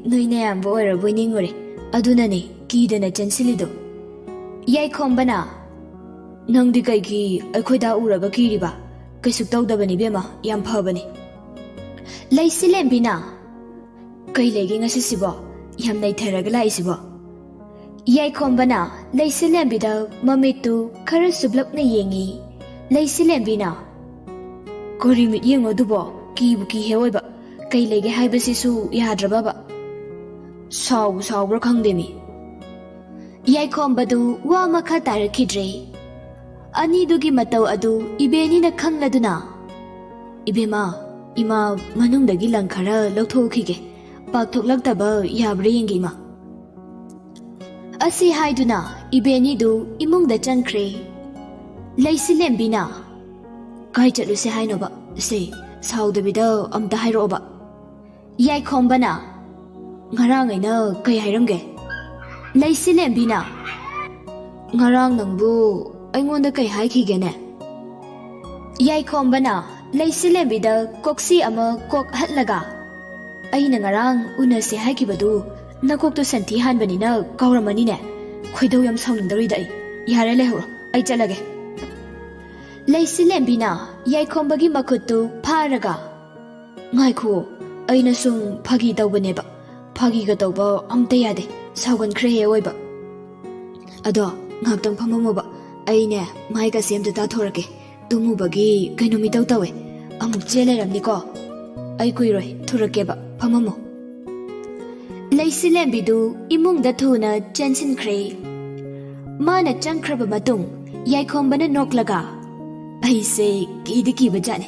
ꯅꯣꯏ ꯅꯌꯥꯝꯕ ꯑꯣꯏꯔꯕꯣꯏ ꯅꯤꯡꯉꯨꯔꯦ, ꯑꯗꯨꯅꯅꯦ ꯀꯤꯗꯅ ꯆꯦꯟꯁꯤꯜꯂꯤꯗꯣ꯫" ꯌꯥꯏꯈꯣꯝꯕꯅ, "ꯅꯪꯗꯤ ꯀꯩꯒꯤ ꯑꯩꯈꯣꯏꯗ ꯎꯔꯒ ꯀꯤꯔꯤꯕ? ꯀꯩꯁꯨ ꯇꯧꯗꯕꯅꯤ ꯏꯕꯦꯝꯃ, ꯌꯥꯝ ꯐꯕꯅꯤ꯫" ꯂꯩꯁꯤꯂꯦꯝꯕꯤꯅ, "ꯀꯩ ꯂꯩꯒꯦ ꯉꯁꯤꯁꯤꯕꯣ? ꯌꯥꯝ ꯅꯩꯊꯔꯒ ꯂꯥꯛꯏꯁꯤꯕꯣ?" ꯌꯥꯏꯈꯣꯝꯕꯅ ꯂꯩꯁꯤꯂꯦꯝꯕꯤꯗ ꯃꯃꯤꯠꯇꯨ ꯈꯔ ꯁꯨꯞꯂꯞꯅ ꯌꯦꯡꯉꯤ꯫ ꯂꯩꯁꯤꯂꯦꯝꯕꯤꯅ, "ꯀꯔꯤ ꯃꯤꯠ ꯌꯦꯡꯉꯣ ꯑꯗꯨꯕꯣ? ꯀꯤꯕꯨ ꯀꯤꯍꯦ ꯑꯣꯏꯕ꯫ ꯀꯩ ꯂꯩꯒꯦ ꯍꯥꯏꯕꯁꯤꯁꯨ ꯌꯥꯗ꯭ꯔꯕꯕ? ꯁꯥꯎꯕꯨ ꯁꯥꯎꯕ꯭ꯔꯥ ꯈꯪꯗꯦ ꯃꯤ꯫" ꯌꯥꯏꯈꯣꯝꯕꯗꯨ ꯋꯥ ꯃꯈꯥ ꯇꯥꯔꯛꯈꯤꯗ꯭ꯔꯦ꯫ ꯑꯅꯤꯗꯨꯒꯤ ꯃꯇꯧ ꯑꯗꯨ ꯏꯕꯦꯅꯤꯅ ꯈꯪꯂꯗꯨꯅ, "ꯏꯕꯦꯝꯃ, ꯏꯃꯥ ꯃꯅꯨꯡꯗꯒꯤ ꯂꯪ ꯈꯔ ꯂꯧꯊꯣꯛꯈꯤꯒꯦ, ꯄꯥꯛꯊꯣꯛꯂꯛꯇꯕ ꯌꯥꯕ꯭ꯔꯥ ꯌꯦꯡꯒꯦ ꯏꯃꯥ꯫" ꯑꯁꯤ ꯍꯥꯏꯗꯨꯅ ꯏꯕꯦꯅꯤꯗꯨ ꯏꯃꯨꯡꯗ ꯆꯪꯈ꯭ꯔꯦ꯫ ꯂꯩꯁꯤꯂꯦꯝꯕꯤꯅ, "ꯀꯥꯏ ꯆꯠꯂꯨꯁꯦ ꯍꯥꯏꯅꯣꯕ? ꯁꯦ, ꯁꯥꯎꯗꯕꯤꯗ ꯑꯝꯇ ꯍꯥꯏꯔꯛꯑꯣꯕ꯫" ꯌꯥꯏꯈꯣꯝꯕꯅ, "ꯉꯔꯥꯡ ꯑꯩꯅ ꯀꯩ ꯍꯥꯏꯔꯝꯒꯦ?" ꯂꯩꯁꯤꯂꯦꯝꯕꯤꯅ, "ꯉꯔꯥꯡ ꯅꯪꯕꯨ ꯑꯩꯉꯣꯟꯗ ꯀꯩ ꯍꯥꯏꯈꯤꯒꯦꯅꯦ?" ꯌꯥꯏꯈꯣꯝꯕꯅ ꯂꯩꯁꯤꯂꯦꯝꯕꯤꯗ ꯀꯣꯛꯁꯤ ꯑꯃ ꯀꯣꯛ ꯍꯠꯂꯒ, "ꯑꯩꯅ ꯉꯔꯥꯡ ꯎꯅꯁꯦ ꯍꯥꯏꯈꯤꯕꯗꯨ ꯅꯀꯣꯛꯇꯣ ꯁꯟꯊꯤ ꯍꯥꯟꯕꯅꯤꯅ ꯀꯥꯎꯔꯝꯃꯅꯤꯅꯦ꯫ ꯈꯣꯏꯗꯧ ꯌꯥꯝ ꯁꯥꯎꯅꯤꯡꯗꯧꯔꯤꯗ ꯑꯩ꯫ ꯌꯥꯔꯦ, ꯂꯩꯍꯧꯔꯣ, ꯑꯩ ꯆꯠꯂꯒꯦ꯫" ꯂꯩꯁꯤꯂꯦꯝꯕꯤꯅ ꯌꯥꯏꯈꯣꯝꯕꯒꯤ ꯃꯈꯨꯠꯇꯨ ꯐꯥꯔꯒ, "ꯉꯥꯏꯈꯨꯑꯣ, ꯑꯩꯅ ꯁꯨꯝ ꯐꯥꯒꯤ ꯇꯧꯕꯅꯦꯕ꯫ ꯐꯥꯒꯤꯒ ꯇꯧꯕ ꯑꯝꯇ ꯌꯥꯗꯦ꯫ ꯁꯥꯎꯒꯟꯈ꯭ꯔꯦꯍꯦ ꯑꯣꯏꯕ꯫ ꯑꯗꯣ ꯉꯥꯏꯍꯥꯛꯇꯪ ꯐꯝꯃꯝꯃꯣꯕ, ꯑꯩꯅꯦ ꯃꯥꯏꯒꯁꯦ ꯑꯝꯇ ꯇꯥꯊꯣꯔꯛꯀꯦ꯫ ꯇꯨꯝꯃꯨꯕꯒꯤ ꯀꯩꯅꯣꯝ ꯏꯇꯧ ꯇꯧꯋꯦ꯫ ꯑꯃꯨꯛ ꯆꯦꯜ ꯂꯩꯔꯝꯅꯤꯀꯣ꯫ ꯑꯩ ꯀꯨꯏꯔꯣꯏ, ꯊꯨꯔꯛꯀꯦꯕ, ꯐꯝꯃꯝꯃꯣ꯫ ꯂꯩꯁꯤꯂꯦꯝꯕꯤꯗꯨ ꯏꯃꯨꯡꯗ ꯊꯨꯅ ꯆꯦꯟꯁꯤꯟꯈ꯭ꯔꯦ꯫ ꯃꯥꯅ ꯆꯪꯈ꯭ꯔꯕ ꯃꯇꯨꯡ ꯌꯥꯏꯈꯣꯝꯕꯅ ꯅꯣꯛꯂꯒ, "ꯑꯩꯁꯦ ꯀꯤꯗꯤ ꯀꯤꯕ ꯖꯥꯠꯅꯤ꯫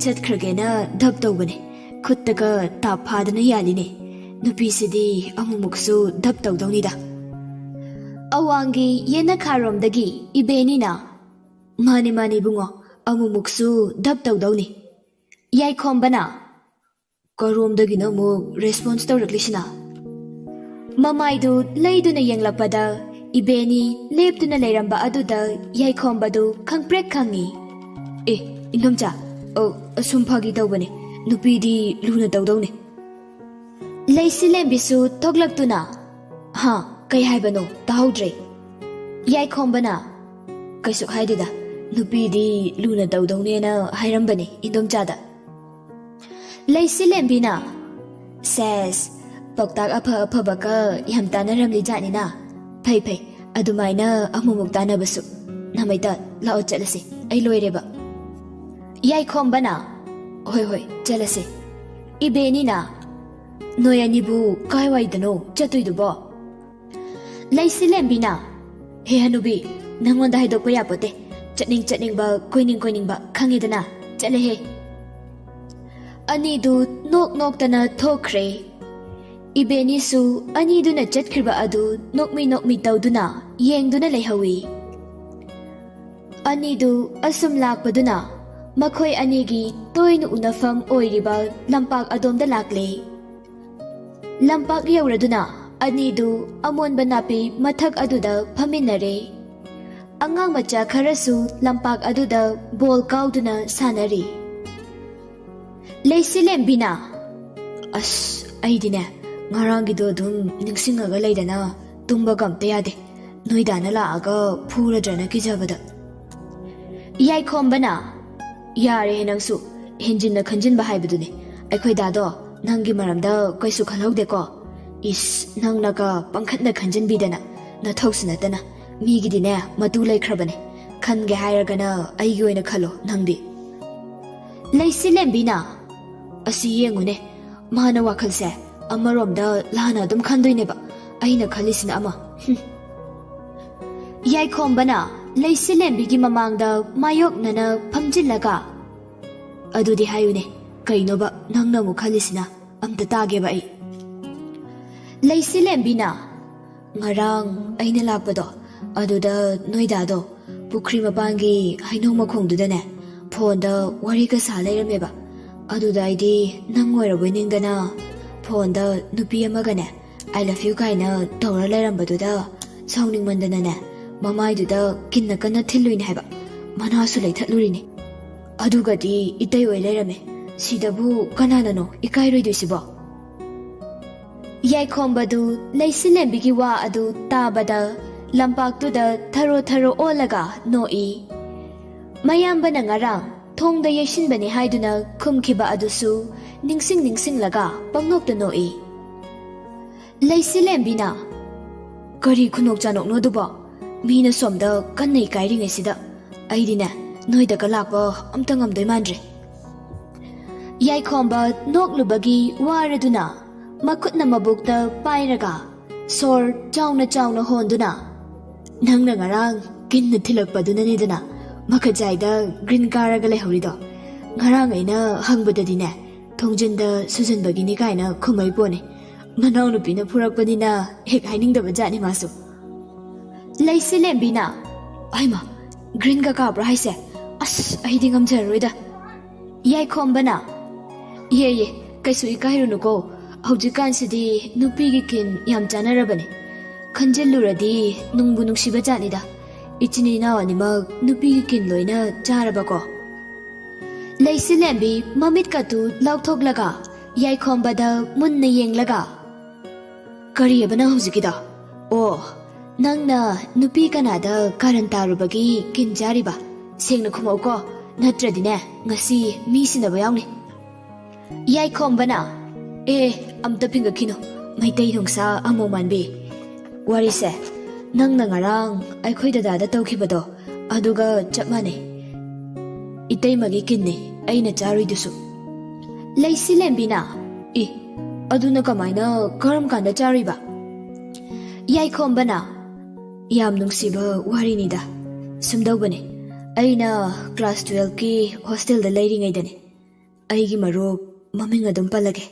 ꯆꯠꯈ꯭ꯔꯒꯦꯅ ꯙꯞ ꯇꯧꯕꯅꯦ꯫ ꯈꯨꯠꯇꯒ ꯇꯥꯞ ꯐꯥꯗꯅ ꯌꯥꯜꯂꯤꯅꯦ꯫ ꯅꯨꯄꯤꯁꯤꯗꯤ ꯑꯃꯨꯛꯃꯨꯛꯁꯨ ꯙꯞ ꯇꯧꯗꯧꯅꯤꯗ"꯫ ꯑꯋꯥꯡꯒꯤ ꯌꯦꯅꯈꯥꯔꯣꯝꯗꯒꯤ ꯏꯕꯦꯅꯤꯅ, "ꯃꯥꯅꯤ, ꯃꯥꯅꯤ ꯏꯕꯨꯡꯉꯣ, ꯑꯃꯨꯛꯃꯨꯛꯁꯨ ꯙꯞ ꯇꯧꯗꯧꯅꯤ"꯫ ꯌꯥꯏꯈꯣꯝꯕꯅ, "ꯀꯔꯣꯝꯗꯒꯤꯅꯣ ꯑꯃꯨꯛ ꯔꯦꯁꯄꯣꯟꯁ ꯇꯧꯔꯛꯂꯤꯁꯤꯅ?" ꯃꯃꯥꯏꯗꯨ ꯂꯩꯗꯨꯅ ꯌꯦꯡꯂꯛꯄꯗ ꯏꯕꯦꯅꯤ ꯂꯦꯞꯇꯨꯅ ꯂꯩꯔꯝꯕ ꯑꯗꯨꯗ ꯌꯥꯏꯈꯣꯝꯕꯗꯨ ꯈꯪꯄ꯭ꯔꯦꯛ ꯈꯪꯉꯤ꯫ "ꯑꯦ, ꯏꯟꯗꯣꯝꯆꯥ, ꯑ, ꯑꯁꯨꯝ ꯐꯥꯒꯤ ꯇꯧꯕꯅꯦ꯫ ꯅꯨꯄꯤꯗꯤ ꯂꯨꯅ ꯇꯧꯗꯧꯅꯦ"꯫ ꯂꯩꯁꯤꯂꯦꯝꯕꯤꯁꯨ ꯊꯣꯛꯂꯛꯇꯨꯅ, "ꯍꯥ, ꯀꯩ ꯍꯥꯏꯕꯅꯣ? ꯇꯥꯍꯧꯗ꯭ꯔꯦ"꯫ ꯌꯥꯏꯈꯣꯝꯕꯅ, "ꯀꯩꯁꯨ ꯍꯥꯏꯗꯦꯗ, ꯅꯨꯄꯤꯗꯤ ꯂꯨꯅ ꯇꯧꯗꯧꯅꯦꯅ ꯍꯥꯏꯔꯝꯕꯅꯦ ꯏꯟꯗꯣꯝꯆꯥꯗ"꯫ ꯂꯩꯁꯤꯂꯦꯝꯕꯤꯅ, "ꯁꯦꯁ, ꯄꯥꯎꯇꯥꯛ ꯑꯐ ꯑꯐꯕꯒ ꯌꯥꯝ ꯇꯥꯟꯅꯔꯝꯂꯤ ꯖꯥꯠꯅꯤꯅ꯫ ꯐꯩ ꯐꯩ, ꯑꯗꯨꯃꯥꯏꯅ ꯑꯃꯨꯛꯃꯨꯛ ꯇꯥꯟꯅꯕꯁꯨ꯫ ꯅꯃꯩꯇ ꯂꯥꯛꯑꯣ, ꯆꯠꯂꯁꯤ, ꯑꯩ ꯂꯣꯏꯔꯦꯕ"꯫ ꯌꯥꯏꯈꯣꯝꯕꯅ, "ꯍꯣꯏ ꯍꯣꯏ, ꯆꯠꯂꯁꯤ"꯫ ꯏꯕꯦꯅꯤꯅ, "ꯅꯣꯏ ꯑꯅꯤꯕꯨ ꯀꯥꯏꯋꯥꯏꯗꯅꯣ ꯆꯠꯇꯣꯏꯗꯨꯕꯣ?" ꯂꯩꯁꯤꯂꯦꯝꯕꯤꯅ, "ꯍꯦ ꯍꯅꯨꯕꯤ, ꯅꯪꯉꯣꯟꯗ ꯍꯥꯏꯗꯣꯛꯄ ꯌꯥꯄꯣꯠꯇꯦ꯫ ꯆꯠꯅꯤꯡ ꯆꯠꯅꯤꯡꯕ, ꯀꯣꯏꯅꯤꯡ ꯀꯣꯏꯅꯤꯡꯕ, ꯈꯪꯉꯦꯗꯅ? ꯆꯠꯂꯦꯍꯦ"꯫ ꯑꯅꯤꯗꯨ ꯅꯣꯛ ꯅꯣꯛꯇꯅ ꯊꯣꯛꯈ꯭ꯔꯦ꯫ ꯏꯕꯦꯅꯤꯁꯨ ꯑꯅꯤꯗꯨꯅ ꯆꯠꯈ꯭ꯔꯤꯕ ꯑꯗꯨ ꯅꯣꯛꯃꯤ ꯅꯣꯛꯃꯤ ꯇꯧꯗꯨꯅ ꯌꯦꯡꯗꯨꯅ ꯂꯩꯍꯧꯏ꯫ ꯑꯅꯤꯗꯨ ꯑꯁꯨꯝ ꯂꯥꯛꯄꯗꯨꯅ ꯃꯈꯣꯏ ꯑꯅꯤꯒꯤ ꯇꯣꯏꯅ ꯎꯅꯐꯝ ꯑꯣꯏꯔꯤꯕ ꯂꯝꯄꯥꯛ ꯑꯗꯣꯝꯗ ꯂꯥꯛꯂꯦ꯫ ꯂꯝꯄꯥꯛ ꯌꯧꯔꯗꯨꯅ ꯑꯅꯤꯗꯨ ꯑꯃꯣꯟꯕ ꯅꯥꯄꯤ ꯃꯊꯛ ꯑꯗꯨꯗ ꯐꯝꯃꯤꯟꯅꯔꯦ꯫ ꯑꯉꯥꯡ ꯃꯆꯥ ꯈꯔꯁꯨ ꯂꯝꯄꯥꯛ ꯑꯗꯨꯗ ꯕꯣꯜ ꯀꯥꯎꯗꯨꯅ ꯁꯥꯟꯅꯔꯤ꯫ ꯂꯩꯁꯤꯂꯦꯝꯕꯤꯅ, "ꯑꯁ, ꯑꯩꯗꯤꯅꯦ, ꯉꯔꯥꯡꯒꯤꯗꯣ ꯑꯗꯨꯝ ꯅꯤꯡꯁꯤꯡꯉꯒ ꯂꯩꯗꯅ ꯇꯨꯝꯕꯒ ꯑꯝꯇ ꯌꯥꯗꯦ꯫ ꯅꯣꯏꯗꯥꯅ ꯂꯥꯛꯑꯒ ꯐꯨꯔꯗ꯭ꯔꯅ ꯀꯤꯖꯕꯗ"꯫ ꯌꯥꯏꯈꯣꯝꯕꯅ, "ꯌꯥꯔꯦꯍꯦ ꯅꯪꯁꯨ, ꯍꯦꯟꯖꯤꯟꯅ ꯈꯟꯖꯤꯟꯕ ꯍꯥꯏꯕꯗꯨꯅꯦ꯫ ꯑꯩꯈꯣꯏ ꯗꯥꯗꯣ ꯅꯪꯒꯤ ꯃꯔꯝꯗ ꯀꯩꯁꯨ ꯈꯜꯍꯧꯗꯦꯀꯣ꯫ ꯏꯁ, ꯅꯪꯅꯒ ꯄꯪꯈꯟꯗ ꯈꯟꯖꯤꯟꯕꯤꯗꯅ꯫ ꯅꯊꯧꯁꯨ ꯅꯠꯇꯅ꯫ ꯃꯤꯒꯤꯗꯤꯅꯦ ꯃꯇꯨ ꯂꯩꯈ꯭ꯔꯕꯅꯦ꯫ ꯈꯟꯒꯦ ꯍꯥꯏꯔꯒꯅ ꯑꯩꯒꯤ ꯑꯣꯏꯅ ꯈꯜꯂꯣ ꯅꯪꯗꯤ꯫ ꯂꯩꯁꯤꯂꯦꯝꯕꯤꯅ, "ꯑꯁꯤ ꯌꯦꯡꯉꯨꯅꯦ, ꯃꯥꯅ ꯋꯥꯈꯜꯁꯦ ꯑꯃꯔꯣꯝꯗ ꯂꯥꯟꯅ ꯑꯗꯨꯝ ꯈꯟꯗꯣꯏꯅꯦꯕ, ꯑꯩꯅ ꯈꯜꯂꯤꯁꯤꯅ ꯑꯃ꯫" ꯍꯨꯝ꯫ ꯌꯥꯏꯈꯣꯝꯕꯅ ꯂꯩꯁꯤꯂꯦꯝꯕꯤꯒꯤ ꯃꯃꯥꯡꯗ ꯃꯥꯌꯣꯛꯅꯅ ꯐꯝꯖꯤꯜꯂꯒ, "ꯑꯗꯨꯗꯤ ꯍꯥꯏꯌꯨꯅꯦ, ꯀꯩꯅꯣꯕ ꯅꯪꯅ ꯑꯃꯨꯛ ꯈꯜꯂꯤꯁꯤꯅ? ꯑꯝꯇ ꯇꯥꯒꯦꯕ ꯑꯩ꯫" ꯂꯩꯁꯤꯂꯦꯝꯕꯤꯅ, "ꯉꯔꯥꯡ ꯑꯩꯅ ꯂꯥꯛꯄꯗꯣ, ꯑꯗꯨꯗ ꯅꯣꯏ ꯗꯥꯗꯣ ꯄꯨꯈ꯭ꯔꯤ ꯃꯄꯥꯟꯒꯤ ꯍꯩꯅꯧ ꯃꯈꯣꯡꯗꯨꯗꯅꯦ ꯐꯣꯟꯗ ꯋꯥꯔꯤꯒ ꯁꯥ ꯂꯩꯔꯝꯃꯦꯕ꯫ ꯑꯗꯨꯗ ꯑꯩꯗꯤ ꯅꯪ ꯑꯣꯏꯔꯕꯣꯏ ꯅꯤꯡꯗꯅ ꯐꯣꯟꯗ ꯅꯨꯄꯤ ꯑꯃꯒꯅꯦ I love you ꯀꯥꯏꯅ ꯇꯧꯔ ꯂꯩꯔꯝꯕꯗꯨꯗ ꯁꯥꯎꯅꯤꯡꯃꯟꯗꯅꯅꯦ ꯃꯃꯥꯏꯗꯨꯗ ꯀꯤꯟꯅ ꯀꯟꯅ ꯊꯤꯜꯂꯨꯏꯅꯦ ꯍꯥꯏꯕ, ꯃꯅꯥꯁꯨ ꯂꯩꯊꯠꯂꯨꯔꯤꯅꯦ꯫ ꯑꯗꯨꯒꯗꯤ ꯏꯇꯩ ꯑꯣꯏ ꯂꯩꯔꯝꯃꯦ꯫ ꯁꯤꯗꯕꯨ ꯀꯅꯥꯅꯅꯣ ꯏꯀꯥꯏꯔꯣꯏꯗꯣꯏꯁꯤꯕꯣ?" ꯌꯥꯏꯈꯣꯝꯕꯗꯨ ꯂꯩꯁꯤꯂꯦꯝꯕꯤꯒꯤ ꯋꯥ ꯑꯗꯨ ꯇꯥꯕꯗ ꯂꯝꯄꯥꯛꯇꯨꯗ ꯊꯔꯣ ꯊꯔꯣ ꯑꯣꯜꯂꯒ ꯅꯣꯛꯏ꯫ ꯃꯌꯥꯝꯕꯅ ꯉꯔꯥꯡ ꯊꯣꯡꯗ ꯌꯩꯁꯤꯟꯕꯅꯤ ꯍꯥꯏꯗꯨꯅ ꯈꯨꯝꯈꯤꯕ ꯑꯗꯨꯁꯨ ꯅꯤꯡꯁꯤꯡ ꯅꯤꯡꯁꯤꯡꯂꯒ ꯄꯪꯅꯣꯛꯇ ꯅꯣꯛꯏ꯫ ꯂꯩꯁꯤꯂꯦꯝꯕꯤꯅ, "ꯀꯔꯤ ꯈꯨꯅꯣꯛ ꯆꯥꯅꯣꯛꯅꯣ ꯑꯗꯨꯕꯣ? ꯃꯤꯅ ꯁꯣꯝꯗ ꯀꯟꯅ ꯏꯀꯥꯏꯔꯤꯉꯩꯁꯤꯗ ꯑꯩꯗꯤꯅꯦ ꯅꯣꯏꯗꯒ ꯂꯥꯛꯄ ꯑꯝꯇ ꯉꯝꯗꯣꯏ ꯃꯥꯟꯗ꯭ꯔꯦ꯫" ꯌꯥꯏꯈꯣꯝꯕ ꯅꯣꯛꯂꯨꯕꯒꯤ ꯋꯥꯔꯗꯨꯅ ꯃꯈꯨꯠꯅ ꯃꯕꯨꯛꯇ ꯄꯥꯏꯔꯒ ꯁꯣꯔ ꯆꯥꯎꯅ ꯆꯥꯎꯅ ꯍꯣꯟꯗꯨꯅ, "ꯅꯪꯅ ꯉꯔꯥꯡ ꯀꯤꯟꯅ ꯊꯤꯜꯂꯛꯄꯗꯨꯅꯅꯤꯗꯅ ꯃꯈꯖꯥꯏꯗ ꯒ꯭ꯔꯤꯟ ꯀꯥꯔꯒ ꯂꯩꯍꯧꯔꯤꯗꯣ꯫ ꯉꯔꯥꯡ ꯑꯩꯅ ꯍꯪꯕꯗꯗꯤꯅꯦ ꯊꯣꯡꯖꯤꯟꯗ ꯁꯨꯖꯟꯕꯒꯤꯅꯤ ꯀꯥꯏꯅ ꯈꯨꯝꯃꯩ ꯄꯣꯅꯤ꯫ ꯃꯅꯥꯎꯅꯨꯄꯤꯅ ꯐꯨꯔꯛꯄꯅꯤꯅ ꯍꯦꯛ ꯍꯥꯏꯅꯤꯡꯗꯕ ꯖꯥꯠꯅꯤ ꯃꯥꯁꯨ꯫" ꯂꯩꯁꯤꯂꯦꯝꯕꯤꯅ, "ꯍꯩꯃ, ꯒ꯭ꯔꯤꯟꯒ ꯀꯥꯕ꯭ꯔꯣ ꯍꯥꯏꯁꯦ? ꯑꯁ, ꯑꯩꯗꯤ ꯉꯝꯖꯔꯔꯣꯏꯗ꯫" ꯌꯥꯏꯈꯣꯝꯕꯅ, "ꯌꯦ ꯌꯦ, ꯀꯩꯁꯨ ꯏꯀꯥꯏꯔꯨꯅꯨꯀꯣ꯫ ꯍꯧꯖꯤꯛꯀꯥꯟꯁꯤꯗꯤ ꯅꯨꯄꯤꯒꯤ ꯀꯤꯟ ꯌꯥꯝ ꯆꯥꯅꯔꯕꯅꯦ꯫ ꯈꯟꯖꯤꯜꯂꯨꯔꯗꯤ ꯅꯨꯡꯕꯨ ꯅꯨꯡꯁꯤꯕ ꯖꯥꯠꯅꯤꯗ꯫ ꯏꯆꯤꯟ ꯏꯅꯥꯎ ꯑꯅꯤꯃꯛ ꯅꯨꯄꯤꯒꯤ ꯀꯤꯟ ꯂꯣꯏꯅ ꯆꯥꯔꯕꯀꯣ?" ꯂꯩꯁꯤꯂꯦꯝꯕꯤ ꯃꯃꯤꯠꯀꯇꯨ ꯂꯥꯎꯊꯣꯛꯂꯒ ꯌꯥꯏꯈꯣꯝꯕꯗ ꯃꯨꯟꯅ ꯌꯦꯡꯂꯒ, "ꯀꯔꯤꯑꯕ ꯅꯪ ꯍꯧꯖꯤꯛꯀꯤꯗꯣ? ꯑꯣ, ꯅꯪꯅ ꯅꯨꯄꯤ ꯀꯅꯥꯗ ꯀꯥꯔꯟ ꯇꯥꯔꯨꯕꯒꯤ ꯀꯤꯟ ꯆꯥꯔꯤꯕ? ꯁꯦꯡꯅ ꯈꯨꯝꯃꯛꯎꯀꯣ, ꯅꯠꯇ꯭ꯔꯗꯤꯅꯦ ꯉꯁꯤ ꯃꯤ ꯁꯤꯟꯅꯕ ꯌꯥꯎꯅꯤ꯫" ꯌꯥꯏꯈꯣꯝꯕꯅ, "ꯑꯦ, ꯑꯝꯇ ꯐꯤꯡꯒꯠꯈꯤꯅꯨ꯫ ꯃꯩꯇꯩ ꯅꯨꯡꯁꯥ ꯑꯃꯨ ꯃꯥꯟꯕꯤ, ꯋꯥꯔꯤꯁꯦ ꯅꯪꯅ ꯉꯔꯥꯡ ꯑꯩꯈꯣꯏ ꯗꯗꯥꯗ ꯇꯧꯈꯤꯕꯗꯣ ꯑꯗꯨꯒ ꯆꯞ ꯃꯥꯟꯅꯩ꯫ ꯏꯇꯩꯃꯒꯤ ꯀꯤꯟꯅꯤ ꯑꯩꯅ ꯆꯥꯔꯨꯏꯗꯨꯁꯨ꯫ ꯂꯩꯁꯤ ꯂꯦꯝꯕꯤꯅ, "ꯏ, ꯑꯗꯨꯅ ꯀꯃꯥꯏꯅ, ꯀꯔꯝ ꯀꯥꯟꯗ ꯆꯥꯔꯨꯏꯕ?" ꯌꯥꯏꯈꯣꯝꯕꯅ, "ꯌꯥꯝ ꯅꯨꯡꯁꯤꯕ ꯋꯥꯔꯤꯅꯤꯗ꯫ ꯁꯨꯝꯗꯧꯕꯅꯦ, ꯑꯩꯅ ꯀ꯭ꯂꯥꯁ ꯇꯨꯋꯦꯜꯐꯀꯤ ꯍꯣꯁꯇꯦꯜꯗ ꯂꯩꯔꯤꯉꯩꯗꯅꯦ, ꯑꯩꯒꯤ ꯃꯔꯨꯞ, ꯃꯃꯤꯡ ꯑꯗꯨꯝ ꯄꯜꯂꯒꯦ,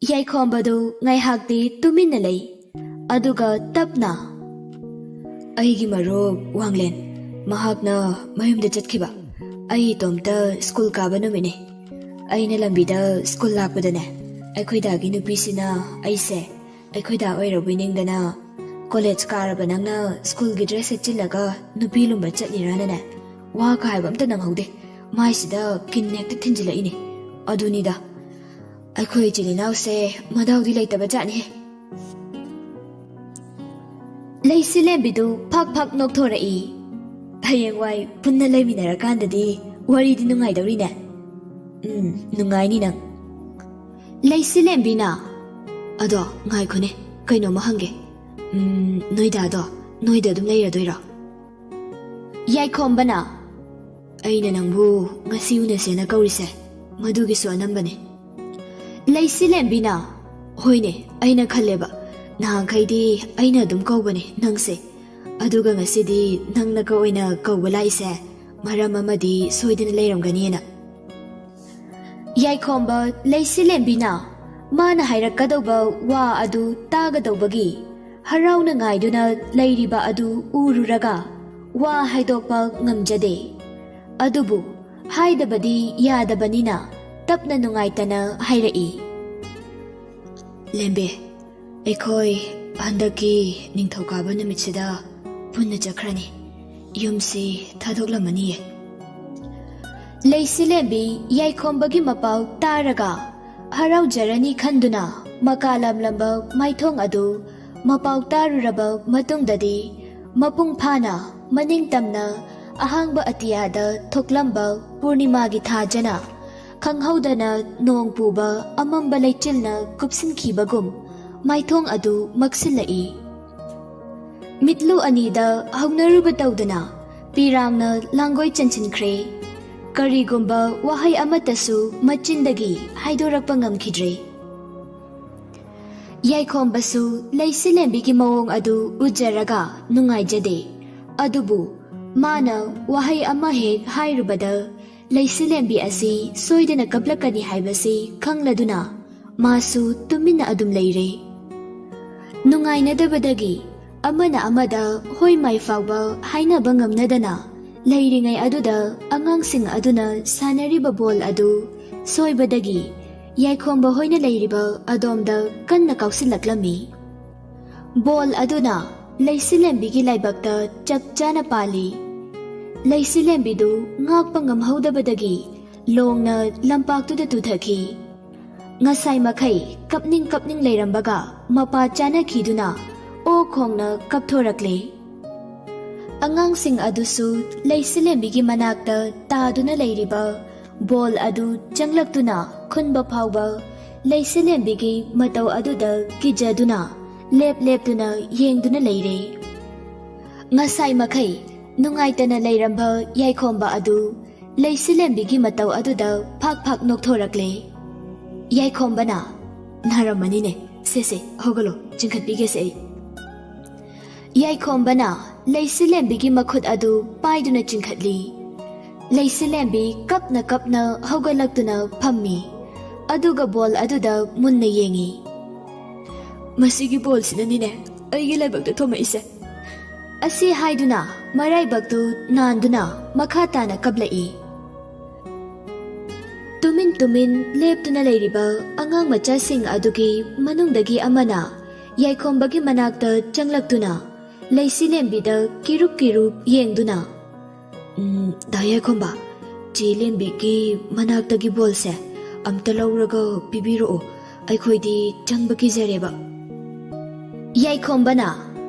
ꯌꯥꯏꯈꯣꯝꯕꯗꯨ ꯉꯥꯏꯍꯥꯛꯇꯤ ꯇꯨꯃꯤꯟꯅ ꯂꯩ꯫ ꯑꯗꯨꯒ ꯇꯞꯅ, ꯑꯩꯒꯤ ꯃꯔꯨꯞ ꯋꯥꯡꯂꯦꯟ, ꯃꯍꯥꯛꯅ ꯃꯌꯨꯝꯗ ꯆꯠꯈꯤꯕ꯫ ꯑꯩ ꯏꯇꯣꯝꯇ ꯁ꯭ꯀꯨꯜ ꯀꯥꯕ ꯅꯨꯃꯤꯠꯅꯤ꯫ ꯑꯩꯅ ꯂꯝꯕꯤꯗ ꯁ꯭ꯀꯨꯜ ꯂꯥꯛꯄꯗꯅꯦ, ꯑꯩꯈꯣꯏ ꯗꯥꯒꯤ ꯅꯨꯄꯤꯁꯤꯅ ꯑꯩꯁꯦ ꯑꯩꯈꯣꯏ ꯗꯥ ꯑꯣꯏꯔꯕꯣꯏ ꯅꯤꯡꯗꯅ, 'ꯀꯣꯂꯦꯖ ꯀꯥꯔꯕ ꯅꯪꯅ ꯁ꯭ꯀꯨꯜꯒꯤ ꯗ꯭ꯔꯦꯁ ꯁꯦꯠꯆꯤꯜꯂꯒ ꯅꯨꯄꯤ ꯂꯨꯝꯕ ꯆꯠꯂꯤꯔꯥꯅꯅꯦ, ꯋꯥ ꯈꯥꯏꯕ ꯑꯝꯇ ꯅꯪꯍꯧꯗꯦ꯫ ꯃꯥꯏꯁꯤꯗ ꯀꯤꯟ ꯍꯦꯛꯇ ꯊꯤꯟꯖꯤꯜꯂꯛꯏꯅꯦ꯫ ꯑꯗꯨꯅꯤꯗ, ꯑꯩꯈꯣꯏ ꯏꯆꯤꯜ ꯏꯅꯥꯎꯁꯦ ꯃꯗꯥꯎꯗꯤ ꯂꯩꯇꯕ ꯖꯥꯠꯅꯤꯍꯦ꯫ ꯂꯩꯁꯤ ꯂꯦꯝꯕꯤꯗꯨ ꯐꯥꯛ ꯐꯥꯛ ꯅꯣꯛꯊꯣꯔꯛꯏ꯫ ꯍꯌꯦꯡꯋꯥꯏ ꯄꯨꯟꯅ ꯂꯩꯃꯤꯟꯅꯔꯀꯥꯟꯗꯗꯤ ꯋꯥꯔꯤꯗꯤ ꯅꯨꯡꯉꯥꯏꯗꯧꯔꯤꯅꯦ꯫ ꯎꯝ, ꯅꯨꯡꯉꯥꯏꯅꯤ ꯅꯪ꯫ ꯂꯩꯁꯤ ꯂꯦꯝꯕꯤꯅ, "ꯑꯗꯣ ꯉꯥꯏꯈꯣꯅꯦ, ꯀꯩꯅꯣꯝꯃ ꯍꯪꯒꯦ꯫ ꯎꯝ, ꯅꯣꯏ ꯗꯥꯗꯣ ꯅꯣꯏꯗ ꯑꯗꯨꯝ ꯂꯩꯔꯗꯣꯏꯔꯣ?" ꯌꯥꯏꯈꯣꯝꯕꯅ, "ꯑꯩꯅ ꯅꯪꯕꯨ ꯉꯁꯤ ꯎꯅꯁꯦꯅ ꯀꯧꯔꯤꯁꯦ ꯃꯗꯨꯒꯤꯁꯨ ꯑꯅꯝꯕꯅꯦ꯫" ꯂꯩꯁꯤ ꯂꯦꯝꯕꯤꯅ, "ꯍꯣꯏꯅꯦ, ꯑꯩꯅ ꯈꯜꯂꯦꯕ, ꯅꯍꯥꯟꯈꯩꯗꯤ ꯑꯩꯅ ꯑꯗꯨꯝ ꯀꯧꯕꯅꯦ ꯅꯪꯁꯦ, ꯑꯗꯨꯒ ꯉꯁꯤꯗꯤ ꯅꯪꯅꯒ ꯑꯣꯏꯅ ꯀꯧꯕ ꯂꯥꯛꯏꯁꯦ ꯃꯔꯝ ꯑꯃꯗꯤ ꯁꯣꯏꯗꯅ ꯂꯩꯔꯝꯒꯅꯤꯅ꯫" ꯌꯥꯏꯈꯣꯝꯕ ꯂꯩꯁꯤ ꯂꯦꯝꯕꯤꯅ ꯃꯥꯅ ꯍꯥꯏꯔꯛꯀꯗꯧꯕ ꯋꯥ ꯑꯗꯨ ꯇꯥꯒꯗꯧꯕꯒꯤ ꯍꯔꯥꯎꯅ ꯉꯥꯏꯗꯨꯅ ꯂꯩꯔꯤꯕ ꯑꯗꯨ ꯎꯔꯨꯔꯒ ꯋꯥ ꯍꯥꯏꯗꯣꯛꯄ ꯉꯝꯖꯗꯦ꯫ ꯑꯗꯨꯕꯨ ꯍꯥꯏꯗꯕꯗꯤ ꯌꯥꯗꯕꯅꯤꯅ ꯇꯞꯅ ꯅꯨꯡꯉꯥꯏꯇꯅ ꯍꯥꯏꯔꯛꯏ, "ꯂꯦꯝꯕꯤ, ꯑꯩꯈꯣꯏ ꯍꯟꯗꯛꯀꯤ ꯅꯤꯡꯊꯧꯀꯥꯕ ꯅꯨꯃꯤꯠꯁꯤꯗ ꯄꯨꯟꯅ ꯆꯠꯈ꯭ꯔꯅꯤ꯫ ꯌꯨꯝꯁꯤ ꯊꯥꯗꯣꯛꯂꯝꯃꯅꯤꯌꯦ꯫" ꯂꯩꯁꯤꯂꯦꯝꯕꯤ ꯌꯥꯏꯈꯣꯝꯕꯒꯤ ꯃꯄꯥꯎ ꯇꯥꯔꯒ ꯍꯔꯥꯎꯖꯔꯅꯤ ꯈꯟꯗꯨꯅ ꯃꯀꯥ ꯂꯝꯂꯝꯕ ꯃꯥꯏꯊꯣꯡ ꯑꯗꯨ ꯃꯄꯥꯎ ꯇꯥꯔꯨꯔꯕ ꯃꯇꯨꯡꯗꯗꯤ ꯃꯄꯨꯡ ꯐꯥꯅ ꯃꯅꯤꯡ ꯇꯝꯅ ꯑꯍꯥꯡꯕ ꯑꯇꯤꯌꯥꯗ ꯊꯣꯛꯂꯝꯕ ꯄꯨꯔꯅꯤꯃꯥꯒꯤ ꯊꯥꯖꯅ ꯈꯪꯍꯧꯗꯅ ꯅꯣꯡ ꯄꯨꯕ ꯑꯃꯝꯕ ꯂꯩꯆꯤꯜꯅ ꯀꯨꯞꯁꯤꯟꯈꯤꯕꯒꯨꯝ ꯃꯥꯏꯊꯣꯡ ꯑꯗꯨ ꯃꯛꯁꯤꯜꯂꯛꯏ꯫ ꯃꯤꯠꯂꯨ ꯑꯅꯤꯗ ꯍꯧꯅꯔꯨꯕ ꯇꯧꯗꯅ ꯄꯤꯔꯥꯝꯅ ꯂꯥꯡꯒꯣꯏ ꯆꯟꯁꯤꯟꯈ꯭ꯔꯦ꯫ ꯀꯔꯤꯒꯨꯝꯕ ꯋꯥꯍꯩ ꯑꯃꯠꯇꯁꯨ ꯃꯆꯤꯟꯗꯒꯤ ꯍꯥꯏꯗꯣꯔꯛꯄ ꯉꯝꯈꯤꯗ꯭ꯔꯦ꯫ ꯌꯥꯏꯈꯣꯝꯕꯁꯨ ꯂꯩꯁꯤꯂꯦꯝꯕꯤꯒꯤ ꯃꯑꯣꯡ ꯑꯗꯨ ꯎꯖꯔꯒ ꯅꯨꯡꯉꯥꯏꯖꯗꯦ꯫ ꯑꯗꯨꯕꯨ ꯃꯥꯅ ꯋꯥꯍꯩ ꯑꯃ ꯍꯦꯛ ꯍꯥꯏꯔꯨꯕꯗ ꯂꯩꯁꯤꯂꯦꯝꯕꯤ ꯑꯁꯤ ꯁꯣꯏꯗꯅ ꯀꯞꯂꯛꯀꯅꯤ ꯍꯥꯏꯕꯁꯤ ꯈꯪꯂꯗꯨꯅ ꯃꯥꯁꯨ ꯇꯨꯃꯤꯟꯅ ꯑꯗꯨꯝ ꯂꯩꯔꯦ꯫ ꯅꯨꯡꯉꯥꯏꯅꯗꯕꯗꯒꯤ ꯑꯃꯅ ꯑꯃꯗ ꯍꯣꯏ ꯃꯥꯏ ꯐꯥꯎꯕ ꯍꯥꯏꯅꯕ ꯉꯝꯅꯗꯅ ꯂꯩꯔꯤꯉꯩ ꯑꯗꯨꯗ ꯑꯉꯥꯡꯁꯤꯡ ꯑꯗꯨꯅ ꯁꯥꯟꯅꯔꯤꯕ ꯕꯣꯜ ꯑꯗꯨ ꯁꯣꯏꯕꯗꯒꯤ ꯌꯥꯏꯈꯣꯝꯕ ꯍꯣꯏꯅ ꯂꯩꯔꯤꯕ ꯑꯗꯣꯝꯗ ꯀꯟꯅ ꯀꯥꯎꯁꯤꯜꯂꯛꯂꯝꯃꯤ꯫ ꯕꯣꯜ ꯑꯗꯨꯅ ꯂꯩꯁꯤꯂꯦꯝꯕꯤꯒꯤ ꯂꯥꯏꯕꯛꯇ ꯆꯞ ꯆꯥꯅ ꯄꯥꯜꯂꯤ꯫ ꯂꯩꯁꯤꯂꯦꯝꯕꯤꯗꯨ ꯉꯥꯛꯄ ꯉꯝꯍꯧꯗꯕꯗꯒꯤ ꯂꯣꯡꯅ ꯂꯝꯄꯥꯛꯇꯨꯗ ꯇꯨꯊꯈꯤ꯫ ꯉꯁꯥꯏ ꯃꯈꯩ ꯀꯞꯅꯤꯡ ꯀꯞꯅꯤꯡ ꯂꯩꯔꯝꯕꯒ ꯃꯄꯥ ꯆꯥꯅꯈꯤꯗꯨꯅ ꯑꯣ ꯈꯣꯡꯅ ꯀꯞꯊꯣꯔꯛꯂꯦ꯫ ꯑꯉꯥꯡꯁꯤꯡ ꯑꯗꯨꯁꯨ ꯂꯩꯁꯤꯂꯦꯝꯕꯤꯒꯤ ꯃꯅꯥꯛꯇ ꯇꯥꯗꯨꯅ ꯂꯩꯔꯤꯕ ꯕꯣꯜ ꯑꯗꯨ ꯆꯪꯂꯛꯇꯨꯅ ꯈꯨꯟꯕ ꯐꯥꯎꯕ ꯂꯩꯁꯤꯂꯦꯝꯕꯤꯒꯤ ꯃꯇꯧ ꯑꯗꯨꯗ ꯀꯤꯖꯗꯨꯅ ꯂꯦꯞ ꯂꯦꯞꯇꯨꯅ ꯌꯦꯡꯗꯨꯅ ꯂꯩꯔꯦ꯫ ꯉꯁꯥꯏ ꯃꯈꯩ ꯅꯨꯡꯉꯥꯏꯇꯅ ꯂꯩꯔꯝꯕ ꯌꯥꯏꯈꯣꯝꯕ ꯑꯗꯨ ꯂꯩꯁꯤꯂꯦꯝꯕꯤꯒꯤ ꯃꯇꯧ ꯑꯗꯨꯗ ꯐꯥꯛ ꯐꯥꯛ ꯅꯣꯛꯊꯣꯔꯛꯂꯦ꯫ ꯌꯥꯏꯈꯣꯝꯕꯅ, "ꯅꯥꯔꯝꯃꯅꯤꯅꯦ, ꯁꯦ ꯁꯦ, ꯍꯧꯒꯠꯂꯣ, ꯆꯤꯡꯈꯠꯄꯤꯒꯦꯁꯦ ꯑꯩ"꯫ ꯌꯥꯏꯈꯣꯝꯕꯅ ꯂꯩꯁꯤꯂꯦꯝꯕꯤꯒꯤ ꯃꯈꯨꯠ ꯑꯗꯨ ꯄꯥꯏꯗꯨꯅ ꯆꯤꯡꯈꯠꯂꯤ꯫ ꯂꯩꯁꯤꯂꯦꯝꯕꯤ ꯀꯞꯅ ꯀꯞꯅ ꯍꯧꯒꯠꯂꯛꯇꯨꯅ ꯐꯝꯃꯤ꯫ ꯑꯗꯨꯒ ꯕꯣꯜ ꯑꯗꯨꯗ ꯃꯨꯟꯅ ꯌꯦꯡꯉꯤ꯫ "ꯃꯁꯤꯒꯤ ꯕꯣꯜꯁꯤꯅꯅꯤꯅꯦ ꯑꯩꯒꯤ ꯂꯥꯏꯕꯛꯇ ꯊꯣꯝꯃꯛꯏꯁꯦ"꯫ ꯑꯁꯤ ꯍꯥꯏꯗꯨꯅ ꯃꯔꯥꯏꯕꯛꯇꯨ ꯅꯥꯟꯗꯨꯅ ꯃꯈꯥ ꯇꯥꯅ ꯀꯞꯂꯛꯏ꯫ ꯇꯨꯃꯤꯟ ꯇꯨꯃꯤꯟ ꯂꯦꯞꯇꯨꯅ ꯂꯩꯔꯤꯕ ꯑꯉꯥꯡ ꯃꯆꯥꯁꯤꯡ ꯑꯗꯨꯒꯤ ꯃꯅꯨꯡꯗꯒꯤ ꯑꯃꯅ ꯌꯥꯏꯈꯣꯝꯕꯒꯤ ꯃꯅꯥꯛꯇ ꯆꯪꯂꯛꯇꯨꯅ ꯂꯩꯁꯤꯂꯦꯝꯕꯤꯗ ꯀꯤꯔꯨꯞ ꯀꯤꯔꯨꯞ ꯌꯦꯡꯗꯨꯅ, "ꯎꯝ, ꯗꯥ ꯌꯥꯏꯈꯣꯝꯕ, ꯆꯦ ꯂꯦꯝꯕꯤꯒꯤ ꯃꯅꯥꯛꯇꯒꯤ ꯕꯣꯜꯁꯦ ꯑꯝꯇ ꯂꯧꯔꯒ ꯄꯤꯕꯤꯔꯛꯑꯣ, ꯑꯩꯈꯣꯏꯗꯤ ꯆꯪꯕ ꯀꯤꯖꯔꯦꯕ"꯫ ꯌꯥꯏꯈꯣꯝꯕꯅ,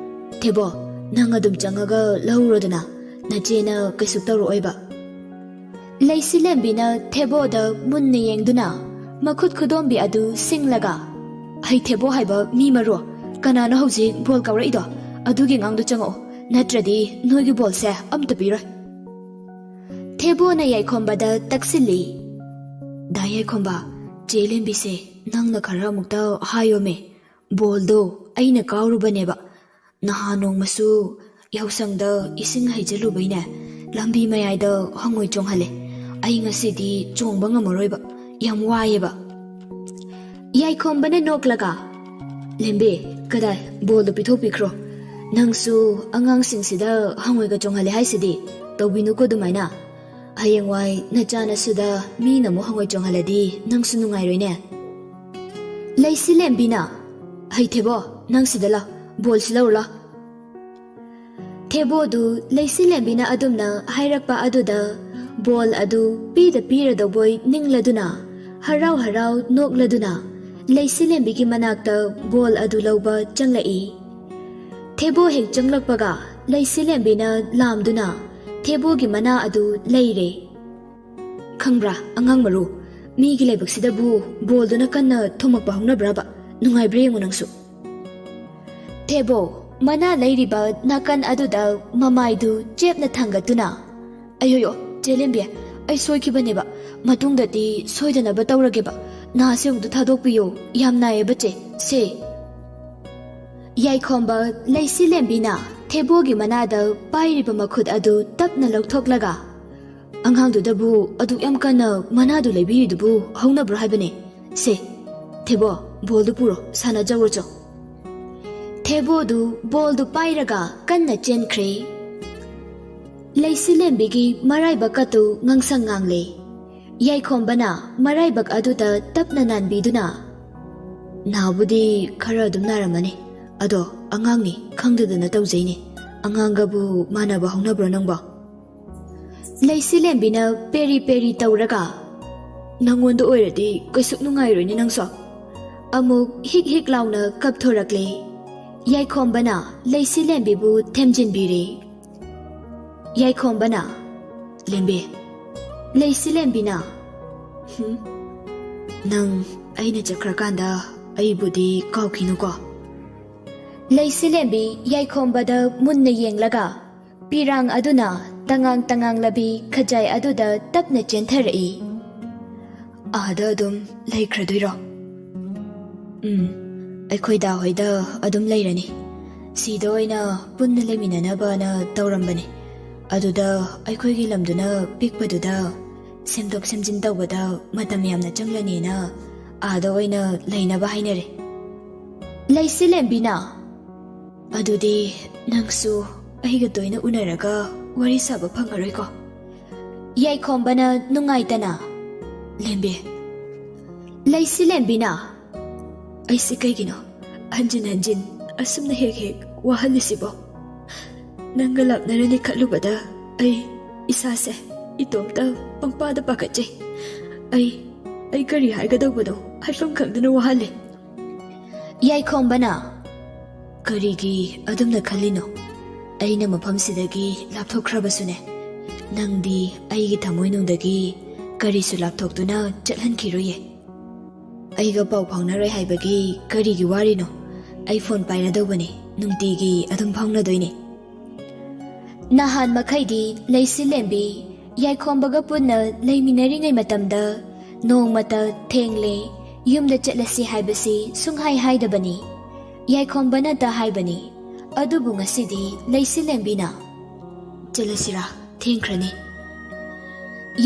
"ꯊꯦꯕꯣ, ꯅꯪ ꯑꯗꯨꯝ ꯆꯪꯉꯒ ꯂꯧꯔꯣꯗꯅ, ꯅꯆꯦꯅ ꯀꯩꯁꯨ ꯇꯧꯔꯛꯑꯣꯏꯕ"꯫ ꯂꯩꯁꯤꯂꯦꯝꯕꯤꯅ ꯊꯦꯕꯣꯗ ꯃꯨꯟꯅ ꯌꯦꯡꯗꯨꯅ ꯃꯈꯨꯠ ꯈꯨꯗꯣꯝꯕꯤ ꯑꯗꯨ ꯁꯤꯡꯂꯒ, "ꯍꯩ ꯊꯦꯕꯣ ꯍꯥꯏꯕ ꯃꯤ ꯃꯔꯨ, ꯀꯅꯥꯅꯣ ꯍꯧꯖꯤꯛ ꯕꯣꯜ ꯀꯥꯎꯔꯛꯏꯗꯣ? ꯑꯗꯨꯒꯤ ꯑꯉꯥꯡꯗꯣ ꯆꯪꯉꯛꯑꯣ, ꯅꯠꯇ꯭ꯔꯗꯤ ꯅꯣꯏꯒꯤ ꯕꯣꯜꯁꯦ ꯑꯝꯇ ꯄꯤꯔꯣꯏ꯫" ꯊꯦꯕꯣꯅ ꯌꯥꯏꯈꯣꯝꯕꯗ ꯇꯛꯁꯤꯜꯂꯤ꯫ "ꯗꯥ ꯌꯥꯏꯈꯣꯝꯕ, ꯆꯦ ꯂꯦꯝꯕꯤꯁꯦ ꯅꯪꯅ ꯈꯔ ꯑꯃꯨꯛꯇ ꯍꯥꯏꯌꯣꯃꯦ꯫ ꯕꯣꯜꯗꯣ ꯑꯩꯅ ꯀꯥꯎꯔꯨꯕꯅꯦꯕ꯫ ꯅꯍꯥꯟ ꯅꯣꯡꯃꯁꯨ ꯌꯥꯎꯁꯪꯗ ꯏꯁꯤꯡ ꯍꯩꯖꯤꯜꯂꯨꯕꯩꯅꯦ, ꯂꯝꯕꯤ ꯃꯌꯥꯏꯗ ꯍꯪꯉꯣꯏ ꯆꯣꯡꯍꯜꯂꯦ꯫ ꯑꯩ ꯉꯁꯤꯗꯤ ꯆꯣꯡꯕ ꯉꯝꯃꯔꯣꯏꯕ, ꯌꯥꯝ ꯋꯥꯏꯌꯦꯕ꯫" ꯌꯥꯏꯈꯣꯝꯕꯅ ꯅꯣꯛꯂꯒ, "ꯂꯦꯝꯕꯤ, ꯀꯗꯥꯏ, ꯕꯣꯜꯗꯣ ꯄꯤꯊꯣꯛꯄꯤꯈ꯭ꯔꯣ꯫ ꯅꯪꯁꯨ ꯑꯉꯥꯡꯁꯤꯡꯁꯤꯗ ꯍꯪꯉꯣꯏꯒ ꯆꯣꯡꯍꯜꯂꯦ ꯍꯥꯏꯁꯤꯗꯤ, ꯇꯧꯕꯤꯅꯨꯀꯣ ꯑꯗꯨꯃꯥꯏꯅ꯫ ꯍꯌꯦꯡꯋꯥꯏ ꯅꯆꯥ ꯅꯁꯨꯗ ꯃꯤꯅ ꯑꯃꯨꯛ ꯍꯪꯉꯣꯏ ꯆꯣꯡꯍꯜꯂꯗꯤ ꯅꯪꯁꯨ ꯅꯨꯡꯉꯥꯏꯔꯣꯏꯅꯦ꯫" ꯂꯩꯁꯤ ꯂꯦꯝꯕꯤꯅ, "ꯍꯩ ꯊꯦꯕꯣ, ꯅꯪ ꯁꯤꯗ ꯂꯥꯎ, ꯕꯣꯜꯁꯤ ꯂꯧꯔꯨ ꯂꯥꯎ꯫" ꯊꯦꯕꯣꯗꯨ ꯂꯩꯁꯤ ꯂꯦꯝꯕꯤꯅ ꯑꯗꯨꯝꯅ ꯍꯥꯏꯔꯛꯄ ꯑꯗꯨꯗ ꯕꯣꯜ ꯑꯗꯨ ꯄꯤꯗ ꯄꯤꯔꯗꯧꯕꯣꯏ ꯅꯤꯡꯂꯗꯨꯅ, ꯍꯔꯥꯎ ꯍꯔꯥꯎ ꯅꯣꯛꯂꯗꯨꯅ ꯂꯩꯁꯤ ꯂꯦꯝꯕꯤꯒꯤ ꯃꯅꯥꯛꯇ ꯕꯣꯜ ꯑꯗꯨ ꯂꯧꯕ ꯆꯪꯂꯛꯏ꯫ ꯊꯦꯕꯣ ꯍꯦꯛ ꯆꯪꯂꯛꯄꯒ ꯂꯩꯁꯤ ꯂꯦꯝꯕꯤꯅ ꯂꯥꯝꯗꯨꯅ ꯊꯦꯕꯣꯒꯤ ꯃꯅꯥ ꯑꯗꯨ ꯂꯩꯔꯦ꯫ "ꯈꯪꯕ꯭ꯔꯥ, ꯑꯉꯥꯡ ꯃꯔꯨ, ꯃꯤꯒꯤ ꯂꯥꯏꯕꯛꯁꯤꯗꯕꯨ ꯕꯣꯜꯗꯨꯅ ꯀꯟꯅ ꯊꯣꯝꯃꯛꯄ ꯍꯧꯅꯕ꯭ꯔꯕ? ꯅꯨꯡꯉꯥꯏꯕ꯭ꯔꯥ ꯌꯦꯡꯉꯨ ꯅꯪꯁꯨ꯫" ꯊꯦꯕꯣ ꯃꯅꯥ ꯂꯩꯔꯤꯕ ꯅꯥꯀꯟ ꯑꯗꯨꯗ ꯃꯃꯥꯏꯗꯨ ꯆꯦꯞꯅ ꯊꯥꯡꯒꯠꯇꯨꯅ, "ꯑꯌꯣꯌꯣ, ꯆꯦ ꯂꯦꯝꯕꯤ, ꯑꯩ ꯁꯣꯏꯈꯤꯕꯅꯦꯕ꯫ ꯃꯇꯨꯡꯗꯗꯤ ꯁꯣꯏꯗꯅꯕ ꯇꯧꯔꯒꯦꯕ꯫ ꯅꯥꯁꯦ ꯑꯃꯨꯛꯇ ꯊꯥꯗꯣꯛꯄꯤꯌꯣ, ꯌꯥꯝ ꯅꯥꯏꯌꯦꯕ ꯆꯦ, ꯁꯦ꯫" ꯌꯥꯏꯈꯣꯝꯕ ꯂꯩꯁꯤ ꯂꯦꯝꯕꯤꯅ ꯊꯦꯕꯣꯒꯤ ꯃꯅꯥꯗ ꯄꯥꯏꯔꯤꯕ ꯃꯈꯨꯠ ꯑꯗꯨ ꯇꯞꯅ ꯂꯧꯊꯣꯛꯂꯒ, "ꯑꯉꯥꯡꯗꯨꯗꯕꯨ ꯑꯗꯨꯛ ꯌꯥꯝ ꯀꯟꯅ ꯃꯅꯥꯗꯨ ꯂꯩꯕꯤꯔꯤꯗꯨꯕꯨ ꯍꯧꯅꯕ꯭ꯔꯣ ꯍꯥꯏꯕꯅꯦ? ꯁꯦ, ꯊꯦꯕꯣ, ꯕꯣꯜꯗꯨ ꯄꯨꯔꯣ, ꯁꯥꯟꯅꯖꯧꯔꯣ ꯆꯣ꯫" ꯊꯦꯕꯣꯗꯨ ꯕꯣꯜꯗꯨ ꯄꯥꯏꯔꯒ ꯀꯟꯅ ꯆꯦꯟꯈ꯭ꯔꯦ꯫ ꯂꯩꯁꯤ ꯂꯦꯝꯕꯤꯒꯤ ꯃꯔꯥꯏꯕꯛ ꯑꯗꯨ ꯉꯥꯡꯁꯪ ꯉꯥꯡꯂꯦ꯫ ꯌꯥꯏꯈꯣꯝꯕꯅ ꯃꯔꯥꯏꯕꯛ ꯑꯗꯨꯗ ꯇꯞꯅ ꯅꯥꯟꯕꯤꯗꯨꯅ, "ꯅꯥꯕꯨꯗꯤ ꯈꯔ ꯑꯗꯨꯝ ꯅꯥꯔꯝꯃꯅꯤ, ꯑꯗꯣ ꯑꯉꯥꯡꯅꯤ, ꯈꯪꯗꯗꯅ ꯇꯧꯖꯩꯅꯦ꯫ ꯑꯉꯥꯡꯒꯕꯨ ꯃꯥꯟꯅꯕ ꯍꯧꯅꯕ꯭ꯔꯣ ꯅꯪꯕꯣ?" ꯂꯩꯁꯤ ꯂꯦꯝꯕꯤꯅ ꯄꯦꯔꯤ ꯄꯦꯔꯤ ꯇꯧꯔꯒ, "ꯅꯪꯉꯣꯟꯗ ꯑꯣꯏꯔꯗꯤ ꯀꯩꯁꯨ ꯅꯨꯡꯉꯥꯏꯔꯣꯏꯅꯦ ꯅꯪꯁꯨ꯫" ꯑꯃꯨꯛ ꯍꯤꯛ ꯍꯤꯛ ꯂꯥꯎꯅ ꯀꯞꯊꯣꯔꯛꯂꯦ꯫ ꯌꯥꯏꯈꯣꯝꯕꯅ ꯂꯩꯁꯤ ꯂꯦꯝꯕꯤꯕꯨ ꯊꯦꯝꯖꯤꯟꯕꯤꯔꯦ꯫ ꯌꯥꯏꯈꯣꯝꯕꯅ, "ꯂꯦꯝꯕꯤ꯫" ꯂꯩꯁꯤ ꯂꯦꯝꯕꯤꯅ, "ꯍꯨꯝ? ꯅꯪ ꯑꯩꯅ ꯆꯠꯈ꯭ꯔꯀꯥꯟꯗ ꯑꯩꯕꯨꯗꯤ ꯀꯥꯎꯈꯤꯅꯨꯀꯣ꯫ ꯂꯩꯁꯤꯂꯦꯝꯕꯤ ꯌꯥꯏꯈꯣꯝꯕꯗ ꯃꯨꯟꯅ ꯌꯦꯡꯂꯒ ꯄꯤꯔꯥꯡ ꯑꯗꯨꯅ ꯇꯉꯥꯡ ꯇꯉꯥꯡꯂꯕꯤ ꯈꯖꯥꯏ ꯑꯗꯨꯗ ꯇꯞꯅ ꯆꯦꯟꯊꯔꯛꯏ꯫ "ꯑꯥꯗ ꯑꯗꯨꯝ ꯂꯩꯈ꯭ꯔꯗꯣꯏꯔꯣ?" "ꯎꯝ, ꯑꯩꯈꯣꯏ ꯗꯥ ꯍꯣꯏꯗ ꯑꯗꯨꯝ ꯂꯩꯔꯅꯤ꯫ ꯁꯤꯗ ꯑꯣꯏꯅ ꯄꯨꯟꯅ ꯂꯩꯃꯤꯟꯅꯅꯕꯅ ꯇꯧꯔꯝꯕꯅꯤ꯫ ꯑꯗꯨꯗ ꯑꯩꯈꯣꯏꯒꯤ ꯂꯝꯗꯨꯅ ꯄꯤꯛꯄꯗꯨꯗ ꯁꯦꯝꯗꯣꯛ ꯁꯦꯝꯖꯤꯟ ꯇꯧꯕꯗ ꯃꯇꯝ ꯌꯥꯝꯅ ꯆꯪꯂꯅꯤꯅ ꯑꯥꯗ ꯑꯣꯏꯅ ꯂꯩꯅꯕ ꯍꯥꯏꯅꯔꯦ꯫" ꯂꯩꯁꯤꯂꯦꯝꯕꯤꯅ, "ꯑꯗꯨꯗꯤ ꯅꯪꯁꯨ ꯑꯩꯒ ꯇꯣꯏꯅ ꯎꯅꯔꯒ ꯋꯥꯔꯤ ꯁꯥꯕ ꯐꯪꯉꯔꯣꯏꯀꯣ?" ꯌꯥꯏꯈꯣꯝꯕꯅ ꯅꯨꯡꯉꯥꯏꯇꯅ, "ꯂꯦꯝꯕꯤ꯫" ꯂꯩꯁꯤꯂꯦꯝꯕꯤꯅ, "ꯑꯩꯁꯦ ꯀꯩꯒꯤꯅꯣ ꯍꯟꯖꯤꯟ ꯍꯟꯖꯤꯟ ꯑꯁꯨꯝꯅ ꯍꯦꯛ ꯍꯦꯛ ꯋꯥꯍꯜꯂꯤꯁꯤꯕꯣ? ꯅꯪꯒ ꯂꯥꯞꯅꯔꯅꯤ ꯈꯜꯂꯨꯕꯗ ꯑꯩ ꯏꯁꯥꯁꯦ ꯏꯇꯣꯝꯇ ꯄꯪꯄꯥꯗ ꯄꯥꯈꯠꯆꯩ꯫ ꯑꯩ, ꯑꯩ ꯀꯔꯤ ꯍꯥꯏꯒꯗꯧꯕꯅꯣ ꯍꯥꯏꯐꯝ ꯈꯪꯗꯅ ꯋꯥꯍꯜꯂꯦ꯫" ꯌꯥꯏꯈꯣꯝꯕꯅ, "ꯀꯔꯤꯒꯤ ꯑꯗꯨꯝꯅ ꯈꯜꯂꯤꯅꯣ? ꯑꯩꯅ ꯃꯐꯝꯁꯤꯗꯒꯤ ꯂꯥꯞꯊꯣꯛꯈ꯭ꯔꯕꯁꯨꯅꯦ, ꯅꯪꯗꯤ ꯑꯩꯒꯤ ꯊꯃꯣꯏꯅꯨꯡꯗꯒꯤ ꯀꯔꯤꯁꯨ ꯂꯥꯞꯊꯣꯛꯇꯨꯅ ꯆꯠꯍꯟꯈꯤꯔꯣꯏꯌꯦ꯫ ꯑꯩꯒ ꯄꯥꯎ ꯐꯥꯎꯅꯔꯣꯏ ꯍꯥꯏꯕꯒꯤ ꯀꯔꯤꯒꯤ ꯋꯥꯔꯤꯅꯣ? ꯑꯩ ꯐꯣꯟ ꯄꯥꯏꯔꯗꯧꯕꯅꯤ, ꯅꯨꯡꯇꯤꯒꯤ ꯑꯗꯨꯝ ꯐꯥꯎꯅꯗꯣꯏꯅꯤ꯫" ꯅꯍꯥꯟ ꯃꯈꯩꯗꯤ ꯂꯩꯁꯤꯂꯦꯝꯕꯤ ꯌꯥꯏꯈꯣꯝꯕꯒ ꯄꯨꯟꯅ ꯂꯩꯃꯤꯟꯅꯔꯤꯉꯩ ꯃꯇꯝꯗ ꯅꯣꯡꯃꯇ ꯊꯦꯡꯂꯦ, ꯌꯨꯝꯗ ꯆꯠꯂꯁꯤ ꯍꯥꯏꯕꯁꯤ ꯁꯨꯡꯍꯥꯏ ꯍꯥꯏꯗꯕꯅꯤ꯫ ꯌꯥꯏꯈꯣꯝꯕꯅꯇ ꯍꯥꯏꯕꯅꯤ꯫ ꯑꯗꯨꯕꯨ ꯉꯁꯤꯗꯤ ꯂꯩꯁꯤꯂꯦꯝꯕꯤꯅ, "ꯆꯠꯂꯁꯤꯔꯥ? ꯊꯦꯡꯈ꯭ꯔꯅꯤ꯫"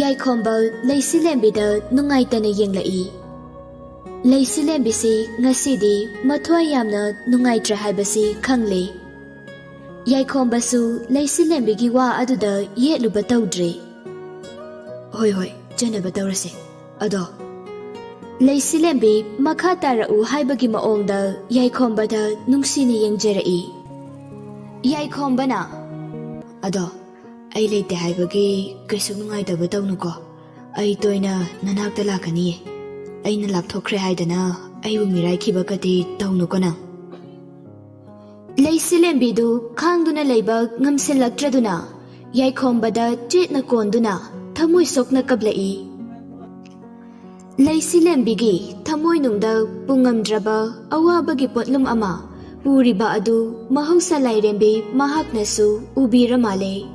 ꯌꯥꯏꯈꯣꯝꯕ ꯂꯩꯁꯤꯂꯦꯝꯕꯤꯗ ꯅꯨꯡꯉꯥꯏꯇꯅ ꯌꯦꯡꯂꯛꯏ꯫ ꯂꯩꯁꯤꯂꯦꯝꯕꯤꯁꯤ ꯉꯁꯤꯗꯤ ꯃꯊ꯭ꯋꯥꯏ ꯌꯥꯝꯅ ꯅꯨꯡꯉꯥꯏꯇ꯭ꯔꯦ ꯍꯥꯏꯕꯁꯤ ꯈꯪꯂꯦ꯫ ꯌꯥꯏꯈꯣꯝꯕꯁꯨ ꯂꯩꯁꯤꯂꯦꯝꯕꯤꯒꯤ ꯋꯥ ꯑꯗꯨꯗ ꯌꯦꯠꯂꯨꯕ ꯇꯧꯗ꯭ꯔꯦ꯫ "ꯍꯣꯏ, ꯍꯣꯏ, ꯆꯠꯅꯕ ꯇꯧꯔꯁꯦ꯫ ꯑꯗꯣ ꯂꯩꯁꯤꯂꯦꯝꯕꯤ ꯃꯈꯥ ꯇꯥꯔꯛꯎ ꯍꯥꯏꯕꯒꯤ ꯃꯑꯣꯡꯗ ꯌꯥꯏꯈꯣꯝꯕꯗ ꯅꯨꯡꯁꯤꯅ ꯌꯦꯡꯖꯔꯛꯏ꯫" ꯌꯥꯏꯈꯣꯝꯕꯅ, "ꯑꯗꯣ ꯑꯩ ꯂꯩꯇꯦ ꯍꯥꯏꯕꯒꯤ ꯀꯩꯁꯨ ꯅꯨꯡꯉꯥꯏꯇꯕ ꯇꯧꯅꯨꯀꯣ꯫ ꯑꯩ ꯇꯣꯏꯅ ꯅꯅꯥꯛꯇ ꯂꯥꯛꯀꯅꯤꯌꯦ꯫ ꯑꯩꯅ ꯂꯥꯞꯊꯣꯛꯈ꯭ꯔꯦ ꯍꯥꯏꯗꯅ ꯑꯩꯕꯨ ꯃꯤꯔꯥꯏꯈꯤꯕꯒꯗꯤ ꯇꯧꯅꯨꯀꯣ ꯅꯪ꯫" ꯂꯩꯁꯤꯂꯦꯝꯕꯤꯗꯨ ꯈꯥꯡꯗꯨꯅ ꯂꯩꯕ ꯉꯝꯁꯤꯜꯂꯛꯇ꯭ꯔꯗꯨꯅ ꯌꯥꯏꯈꯣꯝꯕꯗ ꯆꯦꯠꯅ ꯀꯣꯟꯗꯨꯅ ꯊꯃꯣꯏ ꯁꯣꯛꯅ ꯀꯞꯂꯛꯏ꯫ ꯂꯩꯁꯤꯂꯦꯝꯕꯤꯒꯤ ꯊꯃꯣꯏꯅꯨꯡꯗ ꯄꯨꯡꯉꯝꯗ꯭ꯔꯕ ꯑꯋꯥꯕꯒꯤ ꯄꯣꯠꯂꯨꯝ ꯑꯃ ꯄꯨꯔꯤꯕ ꯑꯗꯨ ꯃꯍꯧꯁꯥ ꯂꯥꯏꯔꯦꯝꯕꯤ ꯃꯍꯥꯛꯅꯁꯨ ꯎꯕꯤꯔ ꯃꯥꯜꯂꯦ꯫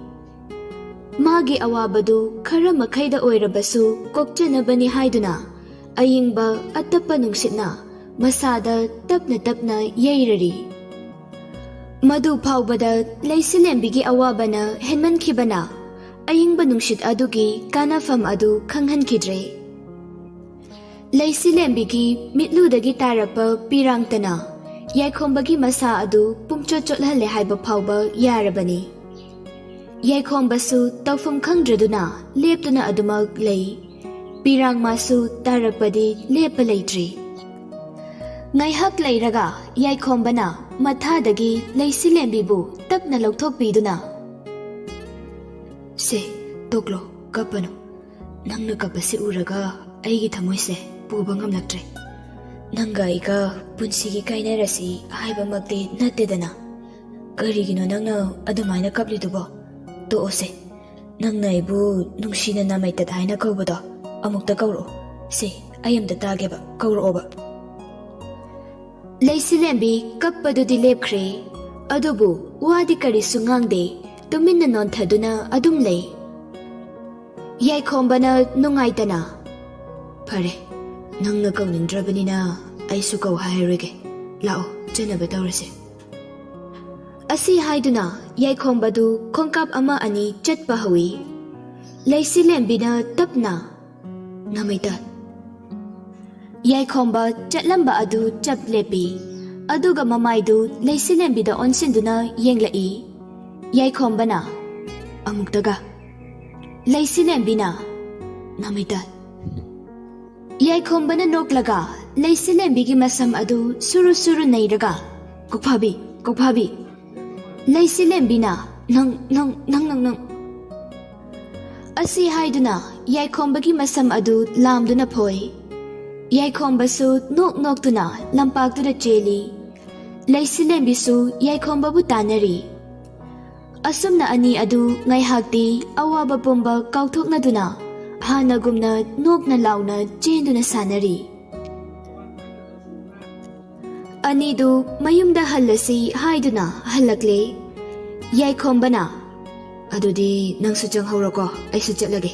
ꯃꯥꯒꯤ ꯑꯋꯥꯕꯗꯨ ꯈꯔ ꯃꯈꯩꯗ ꯑꯣꯏꯔꯕꯁꯨ ꯀꯣꯛꯆꯅꯕꯅꯤ ꯍꯥꯏꯗꯨꯅ ꯑꯏꯪꯕ ꯑꯇꯞꯄ ꯅꯨꯡꯁꯤꯠꯅ ꯃꯁꯥꯗ ꯇꯞꯅ ꯇꯞꯅ ꯌꯩꯔꯔꯤ꯫ ꯃꯗꯨ ꯐꯥꯎꯕꯗ ꯂꯩꯁꯤꯂꯦꯝꯕꯤꯒꯤ ꯑꯋꯥꯕꯅ ꯍꯦꯟꯃꯟꯈꯤꯕꯅ ꯑꯏꯪꯕ ꯅꯨꯡꯁꯤꯠ ꯑꯗꯨꯒꯤ ꯀꯥꯟꯅꯐꯝ ꯑꯗꯨ ꯈꯪꯍꯟꯈꯤꯗ꯭ꯔꯦ꯫ ꯂꯩꯁꯤꯂꯦꯝꯕꯤꯒꯤ ꯃꯤꯠꯂꯨꯗꯒꯤ ꯇꯥꯔꯛꯄ ꯄꯤꯔꯥꯡꯇꯅ ꯌꯥꯏꯈꯣꯝꯕꯒꯤ ꯃꯁꯥ ꯑꯗꯨ ꯄꯨꯝꯆꯣꯠ ꯆꯣꯠꯍꯜꯂꯦ ꯍꯥꯏꯕ ꯐꯥꯎꯕ ꯌꯥꯔꯕꯅꯤ꯫ ꯌꯥꯏꯈꯣꯝꯕꯁꯨ ꯇꯧꯐꯝ ꯈꯪꯗ꯭ꯔꯗꯨꯅ ꯂꯦꯞꯇꯨꯅ ꯑꯗꯨꯃꯛ ꯂꯩ꯫ ꯄꯤꯔꯥꯡ ꯃꯥꯁꯨ ꯇꯥꯔꯛꯄꯗꯤ ꯂꯦꯞꯄ ꯂꯩꯇ꯭ꯔꯤ꯫ ꯉꯥꯏꯍꯥꯛ ꯂꯩꯔꯒ ꯌꯥꯏꯈꯣꯝꯕꯅ ꯃꯊꯥꯗꯒꯤ ꯂꯩꯁꯤꯂꯦꯝꯕꯤꯕꯨ ꯇꯞꯅ ꯂꯧꯊꯣꯛꯄꯤꯗꯨꯅ, "ꯁꯦ, ꯇꯣꯛꯂꯣ, ꯀꯞꯄꯅꯨ꯫ ꯅꯪꯅ ꯀꯞꯄꯁꯤ ꯎꯔꯒ ꯑꯩꯒꯤ ꯊꯃꯣꯏꯁꯦ ꯄꯨꯕ ꯉꯝꯂꯛꯇ꯭ꯔꯦ꯫ ꯅꯪꯒ ꯑꯩꯒ ꯄꯨꯟꯁꯤꯒꯤ ꯀꯥꯏꯅꯔꯁꯤ ꯍꯥꯏꯕꯃꯛꯇꯤ ꯅꯠꯇꯦꯗꯅ꯫ ꯀꯔꯤꯒꯤꯅꯣ ꯅꯪꯅ ꯑꯗꯨꯃꯥꯏꯅ ꯀꯞꯂꯤꯗꯨꯕꯣ? ꯇꯣꯛꯑꯣꯁꯦ꯫ ꯅꯪꯅ ꯑꯩꯕꯨ ꯅꯨꯡꯁꯤꯅ ꯅꯥꯃꯩꯇꯠ ꯍꯥꯏꯅ ꯀꯧꯕꯗꯣ ꯑꯃꯨꯛꯇ ꯀꯧꯔꯛꯑꯣ꯫ ꯁꯦ, ꯑꯩ ꯑꯝꯇ ꯇꯥꯒꯦꯕ, ꯀꯧꯔꯛꯑꯣꯕ꯫" ꯂꯩꯁꯤꯂꯦꯝꯕꯤ ꯀꯞꯄꯗꯨꯗꯤ ꯂꯦꯞꯈ꯭ꯔꯦ, ꯑꯗꯨꯕꯨ ꯋꯥꯗꯤ ꯀꯔꯤꯁꯨ ꯉꯥꯡꯗꯦ, ꯇꯨꯃꯤꯟꯅ ꯅꯣꯟꯊꯗꯨꯅ ꯑꯗꯨꯝ ꯂꯩ꯫ ꯌꯥꯏꯈꯣꯝꯕꯅ ꯅꯨꯡꯉꯥꯏꯇꯅ, "ꯐꯔꯦ, ꯅꯪꯅ ꯀꯧꯅꯤꯡꯗ꯭ꯔꯕꯅꯤꯅ ꯑꯩꯁꯨ ꯀꯧ ꯍꯥꯏꯔꯔꯣꯏꯒꯦ꯫ ꯂꯥꯛꯑꯣ, ꯆꯠꯅꯕ ꯇꯧꯔꯁꯦ꯫" ꯑꯁꯤ ꯍꯥꯏꯗꯨꯅ ꯌꯥꯏꯈꯣꯝꯕꯗꯨ ꯈꯣꯡꯀꯥꯞ ꯑꯃ ꯑꯅꯤ ꯆꯠꯄ ꯍꯧꯏ꯫ ꯂꯩꯁꯤꯂꯦꯝꯕꯤꯅ ꯇꯞꯅ, "ꯅꯥꯃꯩꯇꯠ꯫" ꯌꯥꯏꯈꯣꯝꯕ ꯆꯠꯂꯝꯕ ꯑꯗꯨ ꯆꯞ ꯂꯦꯞꯄꯤ꯫ ꯑꯗꯨꯒ ꯃꯃꯥꯏꯗꯨ ꯂꯩꯁꯤꯂꯦꯝꯕꯤꯗ ꯑꯣꯟꯁꯤꯟꯗꯨꯅ ꯌꯦꯡꯂꯛꯏ꯫ ꯌꯥꯏꯈꯣꯝꯕꯅ, "ꯑꯃꯨꯛꯇꯒ꯫" ꯂꯩꯁꯤꯂꯦꯝꯕꯤꯅ, "ꯅꯥꯃꯩꯇꯠ꯫" ꯌꯥꯏꯈꯣꯝꯕꯅ ꯅꯣꯛꯂꯒ ꯂꯩꯁꯤꯂꯦꯝꯕꯤꯒꯤ ꯃꯁꯝ ꯑꯗꯨ ꯁꯨꯔꯨ ꯁꯨꯔꯨ ꯅꯩꯔꯒ, "ꯀꯣꯛꯐꯥꯕꯤ, ꯀꯣꯛꯐꯥꯕꯤ!" ꯂꯩꯁꯤꯂꯦꯝꯕꯤꯅ, "ꯅꯪ, ꯅꯪ, ꯅꯪ, ꯅꯪ, ꯅꯪ꯫" ꯑꯁꯤ ꯍꯥꯏꯗꯨꯅ ꯌꯥꯏꯈꯣꯝꯕꯒꯤ ꯃꯁꯝ ꯑꯗꯨ ꯂꯥꯝꯗꯨꯅ ꯐꯣꯏ꯫ ꯌꯥꯏꯈꯣꯝꯕꯁꯨ ꯅꯣꯛ ꯅꯣꯛꯇꯨꯅ ꯂꯝꯄꯥꯛꯇꯨꯗ ꯆꯦꯜꯂꯤ꯫ ꯂꯩꯁꯤꯂꯦꯝꯕꯤꯁꯨ ꯌꯥꯏꯈꯣꯝꯕꯕꯨ ꯇꯥꯟꯅꯔꯤ꯫ ꯑꯁꯨꯝꯅ ꯑꯅꯤ ꯑꯗꯨ ꯉꯥꯏꯍꯥꯛꯇꯤ ꯑꯋꯥꯕ ꯄꯨꯝꯕ ꯀꯥꯎꯊꯣꯛꯅꯗꯨꯅ ꯍꯥꯟꯅꯒꯨꯝꯅ ꯅꯣꯛꯅ ꯂꯥꯎꯅ ꯆꯦꯟꯗꯨꯅ ꯁꯥꯟꯅꯔꯤ꯫ ꯑꯅꯤꯗꯨ ꯃꯌꯨꯝꯗ ꯍꯜꯂꯁꯤ ꯍꯥꯏꯗꯨꯅ ꯍꯜꯂꯛꯂꯦ꯫ ꯌꯥꯏꯈꯣꯝꯕꯅ, "ꯑꯗꯨꯗꯤ ꯅꯪꯁꯨ ꯆꯪꯍꯧꯔꯣꯀꯣ, ꯑꯩꯁꯨ ꯆꯠꯂꯒꯦ꯫"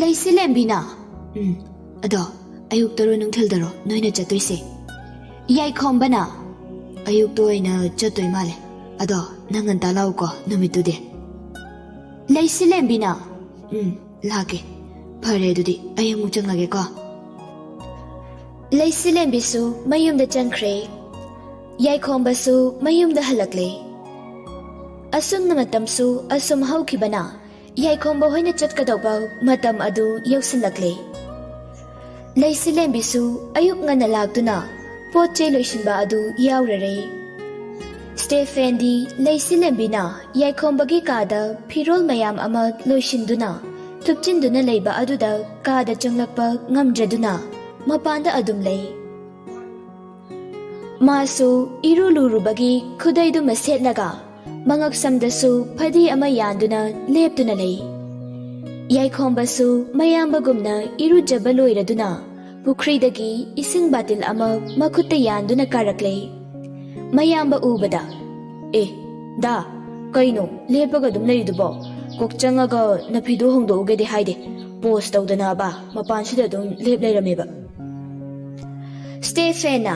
ꯂꯩꯁꯤꯂꯦꯝꯕꯤꯅ, "ꯎꯝ, ꯑꯗꯣ ꯑꯌꯨꯛꯇꯔꯣ ꯅꯨꯡꯊꯤꯜꯗꯔꯣ ꯅꯣꯏꯅ ꯆꯠꯇꯣꯏꯁꯦ?" ꯌꯥꯏꯈꯣꯝꯕꯅ, "ꯑꯌꯨꯛꯇ ꯑꯣꯏꯅ ꯆꯠꯇꯣꯏ ꯃꯥꯜꯂꯦ꯫ ꯑꯗꯣ ꯅꯪ ꯉꯟꯇꯥ ꯂꯥꯛꯎꯀꯣ ꯅꯨꯃꯤꯠꯇꯨꯗꯤ꯫" ꯂꯩꯁꯤꯂꯦꯝꯕꯤꯅ, "ꯎꯝ, ꯂꯥꯛꯀꯦ꯫ ꯐꯔꯦ, ꯑꯗꯨꯗꯤ ꯑꯩ ꯑꯃꯨꯛ ꯆꯪꯉꯒꯦꯀꯣ꯫" ꯂꯩꯁꯤꯂꯦꯝꯕꯤꯁꯨ ꯃꯌꯨꯝꯗ ꯆꯪꯈ꯭ꯔꯦ꯫ ꯌꯥꯏꯈꯣꯝꯕꯁꯨ ꯃꯌꯨꯝꯗ ꯍꯜꯂꯛꯂꯦ꯫ ꯑꯁꯨꯝꯅ ꯃꯇꯝꯁꯨ ꯑꯁꯨꯝ ꯍꯧꯈꯤꯕꯅ ꯌꯥꯏꯈꯣꯝꯕ ꯍꯣꯏꯅ ꯆꯠꯀꯗꯧꯕ ꯃꯇꯝ ꯑꯗꯨ ꯌꯧꯁꯤꯜꯂꯛꯂꯦ꯫ ꯂꯩꯁꯤꯂꯦꯝꯕꯤꯁꯨ ꯑꯌꯨꯛ ꯉꯟꯅ ꯂꯥꯛꯇꯨꯅ ꯄꯣꯠ ꯆꯩ ꯂꯣꯏꯁꯤꯟꯕ ꯑꯗꯨ ꯌꯥꯎꯔꯔꯦ꯫ ꯁ꯭ꯇꯦꯐꯦꯟꯗꯤ ꯂꯩꯁꯤꯂꯦꯝꯕꯤꯅ ꯌꯥꯏꯈꯣꯝꯕꯒꯤ ꯀꯥꯗ ꯐꯤꯔꯣꯜ ꯃꯌꯥꯝ ꯑꯃ ꯂꯣꯏꯁꯤꯟꯗꯨꯅ ꯊꯨꯞꯆꯤꯟꯗꯨꯅ ꯂꯩꯕ ꯑꯗꯨꯗ ꯀꯥꯗ ꯆꯪꯂꯛꯄ ꯉꯝꯗ꯭ꯔꯗꯨꯅ ꯃꯄꯥꯟꯗ ꯑꯗꯨꯝ ꯂꯩ꯫ ꯃꯥꯁꯨ ꯏꯔꯨ ꯂꯨꯔꯨꯕꯒꯤ ꯈꯨꯗꯩꯗꯨꯃ ꯁꯦꯠꯂꯒ ꯃꯉꯛꯁꯝꯗꯁꯨ ꯐꯗꯤ ꯑꯃ ꯌꯥꯟꯗꯨꯅ ꯂꯦꯞꯇꯨꯅ ꯂꯩ꯫ ꯌꯥꯏꯈꯣꯝꯕꯁꯨ ꯃꯌꯥꯝꯕꯒꯨꯝꯅ ꯏꯔꯨꯖꯕ ꯂꯣꯏꯔꯗꯨꯅ ꯄꯨꯈ꯭ꯔꯤꯗꯒꯤ ꯏꯁꯤꯡ ꯕꯥꯇꯤꯜ ꯑꯃ ꯃꯈꯨꯠꯇ ꯌꯥꯟꯗꯨꯅ ꯀꯥꯔꯛꯂꯦ꯫ ꯃꯌꯥꯝꯕ ꯎꯕꯗ, "ꯑꯦ, ꯗꯥ, ꯀꯩꯅꯣ ꯂꯦꯞꯄꯒ ꯑꯗꯨꯝ ꯂꯩꯔꯤꯗꯨꯕꯣ? ꯀꯣꯛ ꯆꯪꯉꯒ ꯅꯐꯤꯗꯣ ꯍꯣꯡꯗꯣꯛꯎꯒꯦꯗꯤ ꯍꯥꯏꯗꯦ, ꯄꯣꯁ ꯇꯧꯗꯅꯕ ꯃꯄꯥꯟꯁꯤꯗ ꯑꯗꯨꯝ ꯂꯦꯞ ꯂꯩꯔꯝꯃꯦꯕ꯫" ꯁ꯭ꯇꯦꯐꯦꯟꯅ,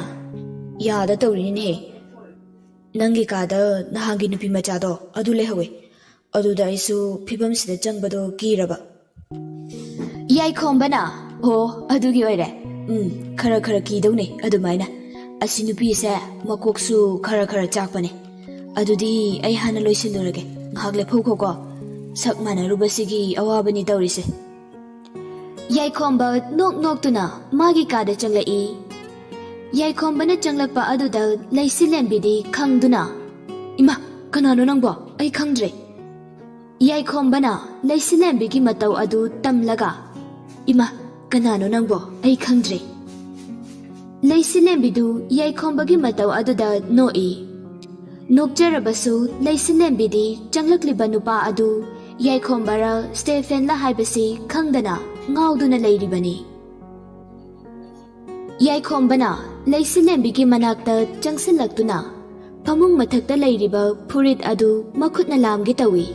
"ꯌꯥꯗ ꯇꯧꯔꯤꯅꯤꯅꯦꯍꯦ꯫ ꯅꯪꯒꯤ ꯀꯥꯗ ꯅꯍꯥꯟꯒꯤ ꯅꯨꯄꯤ ꯃꯆꯥꯗꯣ ꯑꯗꯨ ꯂꯩꯍꯧꯋꯦ꯫ ꯑꯗꯨꯗ ꯑꯩꯁꯨ ꯐꯤꯕꯝꯁꯤꯗ ꯆꯪꯕꯗꯣ ꯀꯤꯔꯕ꯫" ꯌꯥꯏꯈꯣꯝꯕꯅ, "ꯑꯣ, ꯑꯗꯨꯒꯤ ꯑꯣꯏꯔꯦ꯫ ꯎꯝ, ꯈꯔ ꯈꯔ ꯀꯤꯗꯧꯅꯦ ꯑꯗꯨꯃꯥꯏꯅ꯫ ꯑꯁꯤ ꯅꯨꯄꯤꯁꯦ ꯃꯀꯣꯛꯁꯨ ꯈꯔ ꯈꯔ ꯆꯥꯛꯄꯅꯦ꯫ ꯑꯗꯨꯗꯤ ꯑꯩ ꯍꯥꯟꯅ ꯂꯣꯏꯁꯤꯜꯂꯨꯔꯒꯦ꯫ ꯉꯥꯏꯍꯥꯛ ꯂꯦꯞꯍꯧꯈꯣꯀꯣ꯫ ꯁꯛ ꯃꯥꯟꯅꯔꯨꯕꯁꯤꯒꯤ ꯑꯋꯥꯕꯅꯤ ꯇꯧꯔꯤꯁꯦ꯫" ꯌꯥꯏꯈꯣꯝꯕ ꯅꯣꯛ ꯅꯣꯛꯇꯨꯅ ꯃꯥꯒꯤ ꯀꯥꯗ ꯆꯪꯂꯛꯏ꯫ ꯌꯥꯏꯈꯣꯝꯕꯅ ꯆꯪꯂꯛꯄ ꯑꯗꯨꯗ ꯂꯩꯁꯤꯂꯦꯝꯕꯤꯗꯤ ꯈꯪꯗꯨꯅ, "ꯏꯃꯥ, ꯀꯅꯥꯅꯣ ꯅꯪꯕꯣ? ꯑꯩ ꯈꯪꯗ꯭ꯔꯦ꯫" ꯌꯥꯏꯈꯣꯝꯕꯅ ꯂꯩꯁꯤꯂꯦꯝꯕꯤꯒꯤ ꯃꯇꯧ ꯑꯗꯨ ꯇꯝꯂꯒ, "ꯏꯃꯥ, ꯀꯅꯥꯅꯣ ꯅꯪꯕꯣ? ꯑꯩ ꯈꯪꯗ꯭ꯔꯦ꯫" ꯂꯩꯁꯤꯂꯦꯝꯕꯤꯗꯨ ꯌꯥꯏꯈꯣꯝꯕꯒꯤ ꯃꯇꯧ ꯑꯗꯨꯗ ꯅꯣꯛꯏ꯫ ꯅꯣꯛꯆꯔꯕꯁꯨ ꯂꯩꯁꯤꯂꯦꯝꯕꯤꯗꯤ ꯆꯪꯂꯛꯂꯤꯕ ꯅꯨꯄꯥ ꯑꯗꯨ ꯌꯥꯏꯈꯣꯝꯕꯔ ꯁ꯭ꯇꯦꯐꯦꯟꯂ ꯍꯥꯏꯕꯁꯤ ꯈꯪꯗꯅ ꯉꯥꯎꯗꯨꯅ ꯂꯩꯔꯤꯕꯅꯤ꯫ ꯌꯥꯏꯈꯣꯝꯕꯅ ꯂꯩꯁꯤꯂꯦꯝꯕꯤꯒꯤ ꯃꯅꯥꯛꯇ ꯆꯪꯁꯤꯜꯂꯛꯇꯨꯅ ꯐꯃꯨꯡ ꯃꯊꯛꯇ ꯂꯩꯔꯤꯕ ꯐꯨꯔꯤꯠ ꯑꯗꯨ ꯃꯈꯨꯠꯅ ꯂꯥꯝꯒꯦ ꯇꯧꯏ꯫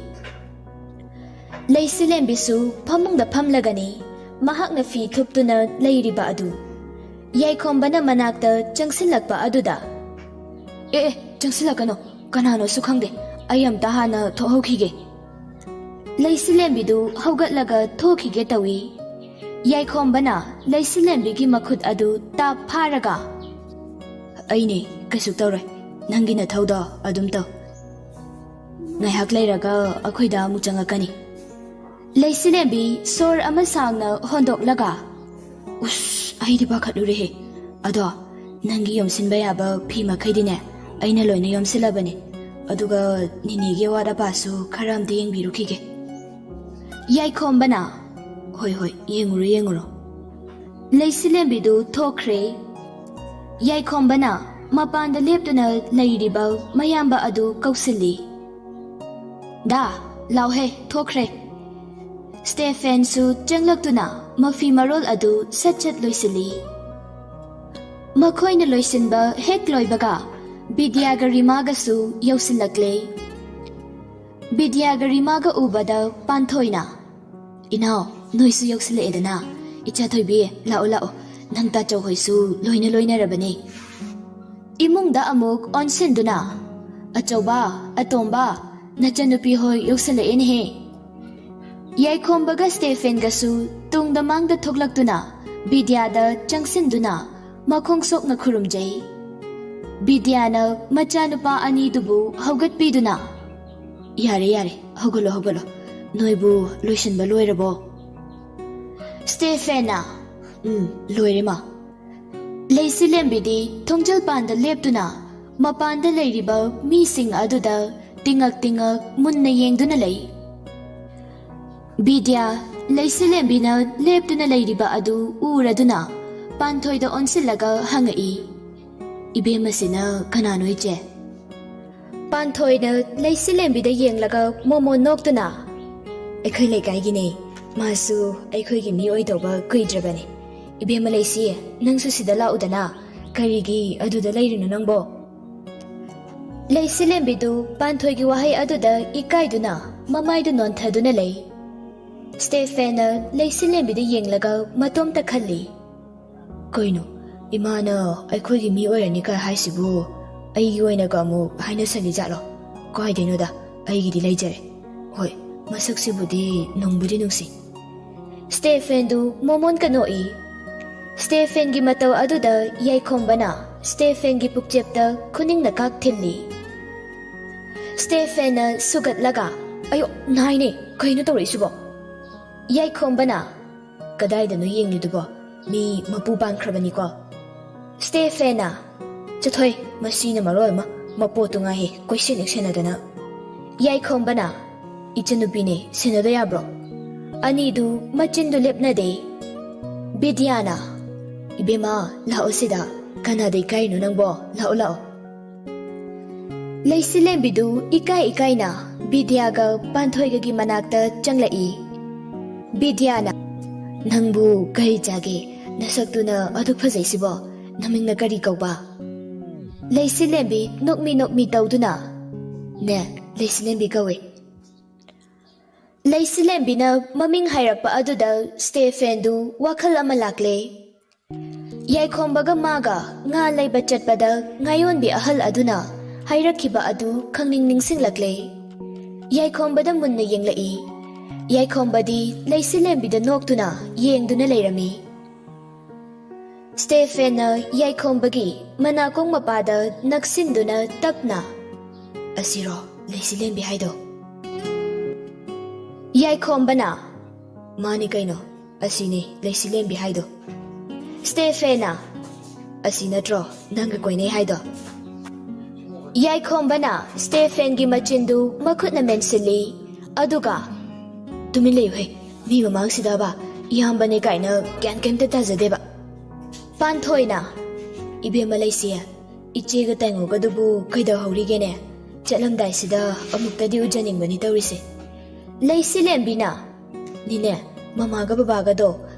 ꯂꯩꯁꯤꯂꯦꯝꯕꯤꯁꯨ ꯐꯃꯨꯡꯗ ꯐꯝꯂꯒꯅꯤ ꯃꯍꯥꯛꯅ ꯐꯤ ꯊꯨꯞꯇꯨꯅ ꯂꯩꯔꯤꯕ ꯑꯗꯨ꯫ ꯌꯥꯏꯈꯣꯝꯕꯅ ꯃꯅꯥꯛꯇ ꯆꯪꯁꯤꯜꯂꯛꯄ ꯑꯗꯨꯗ, "ꯑꯦ, ꯑꯦ, ꯆꯪꯁꯤꯜꯂꯛꯀꯅꯨ, ꯀꯅꯥꯅꯣꯁꯨ ꯈꯪꯗꯦ, ꯑꯩ ꯑꯝꯇ ꯍꯥꯟꯅ ꯊꯣꯛꯍꯧꯈꯤꯒꯦ꯫" ꯂꯩꯁꯤꯂꯦꯝꯕꯤꯗꯨ ꯍꯧꯒꯠꯂꯒ ꯊꯣꯛꯈꯤꯒꯦ ꯇꯧꯏ꯫ ꯌꯥꯏꯈꯣꯝꯕꯅ ꯂꯩꯁꯤꯂꯦꯝꯕꯤꯒꯤ ꯃꯈꯨꯠ ꯑꯗꯨ ꯇꯥꯞ ꯐꯥꯔꯒ, "ꯑꯩꯅꯦ, ꯀꯩꯁꯨ ꯇꯧꯔꯣꯏ, ꯅꯪꯒꯤ ꯅꯊꯧꯗꯣ ꯑꯗꯨꯝ ꯇꯧ꯫ ꯉꯥꯏꯍꯥꯛ ꯂꯩꯔꯒ ꯑꯩꯈꯣꯏꯗ ꯑꯃꯨꯛ ꯆꯪꯉꯛꯀꯅꯤ꯫" ꯂꯩꯁꯤꯂꯦꯝꯕꯤ ꯁꯣꯔ ꯑꯃ ꯁꯥꯡꯅ ꯍꯣꯟꯗꯣꯛꯂꯒ, "ꯎꯁ, ꯑꯩꯗꯤ ꯄꯥꯈꯠꯂꯨꯔꯦꯍꯦ꯫ ꯑꯗꯣ ꯅꯪꯒꯤ ꯌꯣꯝꯁꯤꯟꯕ ꯌꯥꯕ ꯐꯤ ꯃꯈꯩꯗꯤꯅꯦ, ꯑꯩꯅ ꯂꯣꯏꯅ ꯌꯣꯝꯁꯤꯜꯂꯕꯅꯦ꯫ ꯑꯗꯨꯒ ꯅꯤꯅꯦꯒꯤ ꯑꯋꯥꯠ ꯑꯄꯥꯁꯨ ꯈꯔ ꯑꯝꯇ ꯌꯦꯡꯕꯤꯔꯨꯈꯤꯒꯦ꯫" ꯌꯥꯏꯈꯣꯝꯕꯅ, "ꯍꯣꯏ, ꯍꯣꯏ, ꯌꯦꯡꯉꯨꯔꯣ, ꯌꯦꯡꯉꯨꯔꯣ꯫" ꯂꯩꯁꯤꯂꯦꯝꯕꯤꯗꯨ ꯊꯣꯛꯈ꯭ꯔꯦ꯫ ꯌꯥꯏꯈꯣꯝꯕꯅ ꯃꯄꯥꯟꯗ ꯂꯦꯞꯇꯨꯅ ꯂꯩꯔꯤꯕ ꯃꯌꯥꯝꯕ ꯑꯗꯨ ꯀꯧꯁꯤꯜꯂꯤ꯫ "ꯗꯥ, ꯂꯥꯎꯍꯦ, ꯊꯣꯛꯈ꯭ꯔꯦ꯫" ꯁ꯭ꯇꯦꯐꯦꯟꯁꯨ ꯆꯪꯂꯛꯇꯨꯅ ꯃꯐꯤ ꯃꯔꯣꯜ ꯑꯗꯨ ꯁꯠ ꯁꯠ ꯂꯣꯏꯁꯤꯜꯂꯤ꯫ ꯃꯈꯣꯏꯅ ꯂꯣꯏꯁꯤꯟꯕ ꯍꯦꯛ ꯂꯣꯏꯕꯒ ꯕꯤꯗ꯭ꯌꯥꯒ ꯔꯤꯃꯥꯒꯁꯨ ꯌꯧꯁꯤꯜꯂꯛꯂꯦ꯫ ꯕꯤꯗ꯭ꯌꯥꯒ ꯔꯤꯃꯥꯒ ꯎꯕꯗ ꯄꯥꯟꯊꯣꯏꯅ, "ꯏꯅꯥꯎ, ꯅꯣꯏꯁꯨ ꯌꯧꯁꯤꯜꯂꯛꯑꯦꯗꯅ꯫ ꯏꯆꯥ ꯊꯣꯏꯕꯤ, ꯂꯥꯛꯑꯣ, ꯂꯥꯛꯑꯣ, ꯅꯪ ꯇꯥꯆꯧ ꯍꯣꯏꯁꯨ ꯂꯣꯏꯅ ꯂꯣꯏꯅꯔꯕꯅꯦ꯫" ꯏꯃꯨꯡꯗ ꯑꯃꯨꯛ ꯑꯣꯟꯁꯤꯟꯗꯨꯅ, "ꯑꯆꯧꯕ, ꯑꯇꯣꯝꯕ, ꯅꯆꯟꯅꯨꯄꯤ ꯍꯣꯏ ꯌꯧꯁꯤꯜꯂꯛꯑꯦꯅꯦꯍꯦ꯫" ꯌꯥꯏꯈꯣꯝꯕꯒ ꯁ꯭ꯇꯦꯐꯦꯟꯒꯁꯨ ꯇꯨꯡꯗ ꯃꯥꯡꯗ ꯊꯣꯛꯂꯛꯇꯨꯅ ꯕꯤꯗ꯭ꯌꯥꯗ ꯆꯪꯁꯤꯟꯗꯨꯅ ꯃꯈꯣꯡ ꯁꯣꯛꯅ ꯈꯨꯔꯨꯝꯖꯩ꯫ ꯕꯤꯗ꯭ꯌꯥꯅ ꯃꯆꯥꯅꯨꯄꯥ ꯑꯅꯤꯗꯨꯕꯨ ꯍꯧꯒꯠꯄꯤꯗꯨꯅ, "ꯌꯥꯔꯦ, ꯌꯥꯔꯦ, ꯍꯧꯒꯠꯂꯣ, ꯍꯧꯒꯠꯂꯣ꯫ ꯅꯣꯏꯕꯨ ꯂꯣꯏꯁꯤꯟꯕ ꯂꯣꯏꯔꯕꯣ?" ꯁ꯭ꯇꯦꯐꯦꯟꯅ, "ꯎꯝ, ꯂꯣꯏꯔꯦ, ꯃꯥ꯫" ꯂꯩꯁꯤꯂꯦꯝꯕꯤꯗꯤ ꯊꯣꯡꯖꯤꯜ ꯄꯥꯟꯗ ꯂꯦꯞꯇꯨꯅ ꯃꯄꯥꯟꯗ ꯂꯩꯔꯤꯕ ꯃꯤꯁꯤꯡ ꯑꯗꯨꯗ ꯇꯤꯡꯉꯛ ꯇꯤꯡꯉꯛ ꯃꯨꯟꯅ ꯌꯦꯡꯗꯨꯅ ꯂꯩ꯫ ꯕꯤꯗ꯭ꯌꯥ, ꯂꯩꯁꯤꯂꯦꯝꯕꯤꯅ ꯂꯦꯞꯇꯨꯅ ꯂꯩꯔꯤꯕ ꯑꯗꯨ ꯎꯔꯗꯨꯅ ꯄꯥꯟꯊꯣꯏꯗ ꯑꯣꯟꯁꯤꯜꯂꯒ ꯍꯪꯉꯛꯏ, "ꯏꯕꯦꯝꯃꯁꯤꯅ ꯀꯅꯥꯅꯣ, ꯏꯆꯦ?" ꯄꯥꯟꯊꯣꯏꯅ ꯂꯩꯁꯤꯂꯦꯝꯕꯤꯗ ꯌꯦꯡꯂꯒ ꯃꯣꯃꯣꯟ ꯅꯣꯛꯇꯨꯅ, ꯑꯩꯈꯣꯏ ꯂꯩꯀꯥꯏꯒꯤꯅꯦ꯫ ꯃꯥꯁꯨ ꯑꯩꯈꯣꯏꯒꯤ ꯃꯤ ꯑꯣꯏꯗꯧꯕ ꯀꯨꯏꯗ꯭ꯔꯕꯅꯦ꯫ ꯏꯕꯦꯝꯃ ꯂꯩꯁꯤ, ꯅꯪꯁꯨ ꯁꯤꯗ ꯂꯥꯛꯎꯗꯅ꯫ ꯀꯔꯤꯒꯤ ꯑꯗꯨꯗ ꯂꯩꯔꯤꯅꯣ ꯅꯪꯕꯣ? ꯂꯩꯁꯤꯂꯦꯝꯕꯤꯗꯨ ꯄꯥꯟꯊꯣꯏꯒꯤ ꯋꯥꯍꯩ ꯑꯗꯨꯗ ꯏꯀꯥꯏꯗꯨꯅ ꯃꯃꯥꯏꯗꯨ ꯅꯣꯟꯊꯗꯨꯅ ꯂꯩ꯫ ꯁ꯭ꯇꯦꯐꯦꯟꯅ ꯂꯩꯁꯤꯂꯦꯝꯕꯤꯗ ꯌꯦꯡꯂꯒ ꯃꯇꯣꯝꯇ ꯈꯜꯂꯤ꯫ ꯀꯩꯅꯣ, ꯏꯃꯥꯅ ꯑꯩꯈꯣꯏꯒꯤ ꯃꯤ ꯑꯣꯏꯔꯅꯤ ꯀꯥꯏ ꯍꯥꯏꯁꯤꯕꯨ? ꯑꯩꯒꯤ ꯑꯣꯏꯅꯒ ꯑꯃꯨꯛ ꯍꯥꯏꯅꯁꯜꯂꯤ ꯖꯥꯠꯂꯣ? ꯀꯥꯏꯗꯩꯅꯣꯗ, ꯑꯩꯒꯤꯗꯤ ꯂꯩꯖꯔꯦ꯫ ꯍꯣꯏ, ꯃꯁꯛꯁꯤꯕꯨꯗꯤ ꯅꯨꯡꯕꯨꯗꯤ ꯅꯨꯡꯁꯤ꯫ ꯁ꯭ꯇꯦꯐꯦꯟꯗꯨ ꯃꯣꯃꯣꯟ ꯀꯅꯣꯛꯏ꯫ ꯁ꯭ꯇꯦꯐꯦꯟꯒꯤ ꯃꯇꯧ ꯑꯗꯨꯗ ꯌꯥꯏꯈꯣꯝꯕꯅ ꯁ꯭ꯇꯦꯐꯦꯟꯒꯤ ꯄꯨꯛꯆꯦꯞꯇ ꯈꯨꯅꯤꯡꯅ ꯀꯥꯛ ꯊꯤꯜꯂꯤ꯫ ꯁ꯭ꯇꯦꯐꯦꯟꯅ ꯁꯨꯒꯠꯂꯒ, "ꯑꯌꯣ, ꯅꯥꯏꯅꯦ, ꯀꯩꯅꯣ ꯇꯧꯔꯛꯏꯁꯤꯕꯣ?" ꯌꯥꯏꯈꯣꯝꯕꯅ, "ꯀꯗꯥꯏꯗꯅꯣ ꯌꯦꯡꯂꯤꯗꯨꯕꯣ? ꯃꯤ ꯃꯄꯨ ꯄꯥꯟꯈ꯭ꯔꯕꯅꯤꯀꯣ?" ꯁ꯭ꯇꯦꯐꯦꯟꯅ, "ꯆꯠꯊꯣꯏ, ꯃꯁꯤꯅ ꯃꯔꯣꯜ ꯑꯃ ꯃꯄꯣꯠꯇꯨ ꯉꯥꯏꯍꯦ, ꯀꯣꯏꯁꯦꯟ ꯍꯦꯛ ꯁꯦꯟꯅꯗꯅ꯫" ꯌꯥꯏꯈꯣꯝꯕꯅ, "ꯏꯆꯟꯅꯨꯄꯤꯅꯦ, ꯁꯦꯟꯅꯗ ꯌꯥꯕ꯭ꯔꯣ?" ꯑꯅꯤꯗꯨ ꯃꯆꯤꯟꯗꯨ ꯂꯦꯞꯅꯗꯦ꯫ ꯕꯤꯗ꯭ꯌꯥꯅ, "ꯏꯕꯦꯝꯃ, ꯂꯥꯛꯑꯣ ꯁꯤꯗ, ꯀꯅꯥꯗ ꯏꯀꯥꯏꯔꯤꯅꯣ ꯅꯪꯕꯣ? ꯂꯥꯛꯑꯣ, ꯂꯥꯛꯑꯣ꯫" ꯂꯩꯁꯤꯂꯦꯝꯕꯤꯗꯨ ꯏꯀꯥꯏ ꯏꯀꯥꯏꯅ ꯕꯤꯗ꯭ꯌꯥꯒ ꯄꯥꯟꯊꯣꯏꯒꯒꯤ ꯃꯅꯥꯛꯇ ꯆꯪꯂꯛꯏ꯫ ꯕꯤꯗ꯭ꯌꯥꯅ, "ꯅꯪꯕꯨ ꯀꯔꯤ ꯆꯥꯒꯦ? ꯅꯁꯛꯇꯨꯅ ꯑꯗꯨꯛ ꯐꯖꯩꯁꯤꯕꯣ? ꯅꯃꯤꯡꯅ ꯀꯔꯤ ꯀꯧꯕ?" ꯂꯩꯁꯤꯂꯦꯝꯕꯤ ꯅꯣꯛꯃꯤ ꯅꯣꯛꯃꯤ ꯇꯧꯗꯨꯅ, "ꯅꯦ, ꯂꯩꯁꯤꯂꯦꯝꯕꯤ ꯀꯧꯏ꯫" ꯂꯩꯁꯤꯂꯦꯝꯕꯤꯅ ꯃꯃꯤꯡ ꯍꯥꯏꯔꯛꯄ ꯑꯗꯨꯗ ꯁ꯭ꯇꯦꯐꯦꯟꯗꯨ ꯋꯥꯈꯜ ꯑꯃ ꯂꯥꯛꯂꯦ꯫ ꯌꯥꯏꯈꯣꯝꯕꯒ ꯃꯥꯒ ꯉꯥ ꯂꯩꯕ ꯆꯠꯄꯗ ꯉꯥꯌꯣꯟꯕꯤ ꯑꯍꯜ ꯑꯗꯨꯅ ꯍꯥꯏꯔꯛꯈꯤꯕ ꯑꯗꯨ ꯈꯪꯅꯤꯡ ꯅꯤꯡꯁꯤꯡꯂꯛꯂꯦ꯫ ꯌꯥꯏꯈꯣꯝꯕꯗ ꯃꯨꯟꯅ ꯌꯦꯡꯂꯛꯏ꯫ ꯌꯥꯏꯈꯣꯝꯕꯗꯤ ꯂꯩꯁꯤꯂꯦꯝꯕꯤꯗ ꯅꯣꯛꯇꯨꯅ ꯌꯦꯡꯗꯨꯅ ꯂꯩꯔꯝꯃꯤ꯫ ꯁ꯭ꯇꯦꯐꯦꯟꯅ ꯌꯥꯏꯈꯣꯝꯕꯒꯤ ꯃꯅꯥꯀꯣꯡ ꯃꯄꯥꯗ ꯅꯛꯁꯤꯟꯗꯨꯅ ꯇꯞꯅ, "ꯑꯁꯤꯔꯣ ꯂꯩꯁꯤꯂꯦꯝꯕꯤ ꯍꯥꯏꯗꯣ?" ꯌꯥꯏꯈꯣꯝꯕꯅ, "ꯃꯥꯅꯤ ꯀꯩꯅꯣ, ꯑꯁꯤꯅꯤ ꯂꯩꯁꯤꯂꯦꯝꯕꯤ ꯍꯥꯏꯗꯣ꯫" ꯁ꯭ꯇꯦꯐꯦꯟꯅ, "ꯑꯁꯤ ꯅꯠꯇ꯭ꯔꯣ ꯅꯪꯒ ꯀꯣꯏꯅꯩ ꯍꯥꯏꯗꯣ?" ꯌꯥꯏꯈꯣꯝꯕꯅ ꯁ꯭ꯇꯦꯐꯦꯟꯒꯤ ꯃꯆꯤꯟꯗꯨ ꯃꯈꯨꯠꯅ ꯃꯦꯟꯁꯤꯜꯂꯤ꯫ ꯑꯗꯨꯒ, "ꯇꯨꯃꯤꯟ ꯂꯩꯌꯨꯍꯦ, ꯃꯤ ꯃꯃꯥꯡꯁꯤꯗꯕ ꯏꯌꯥꯝꯕꯅꯦ ꯀꯥꯏꯅ ꯒ꯭ꯌꯥꯟ ꯀꯩꯝꯇ ꯇꯥꯖꯗꯦꯕ꯫" ꯄꯥꯟꯊꯣꯏꯅ, "ꯏꯕꯦꯝꯃ ꯂꯩꯁꯤ, ꯏꯆꯦꯒ ꯇꯥꯏꯉꯣꯒꯗꯨꯕꯨ ꯀꯩꯗꯧꯍꯧꯔꯤꯒꯦꯅꯦ? ꯆꯠꯂꯝꯗꯥꯏꯁꯤꯗ ꯑꯃꯨꯛꯇꯗꯤ ꯎꯖꯅꯤꯡꯕꯅꯤ ꯇꯧꯔꯤꯁꯦ꯫" ꯂꯩꯁꯤꯂꯦꯝꯕꯤꯅ, "ꯅꯤꯅꯦ, ꯃꯃꯥꯒ ꯕꯕꯥꯒꯗꯣ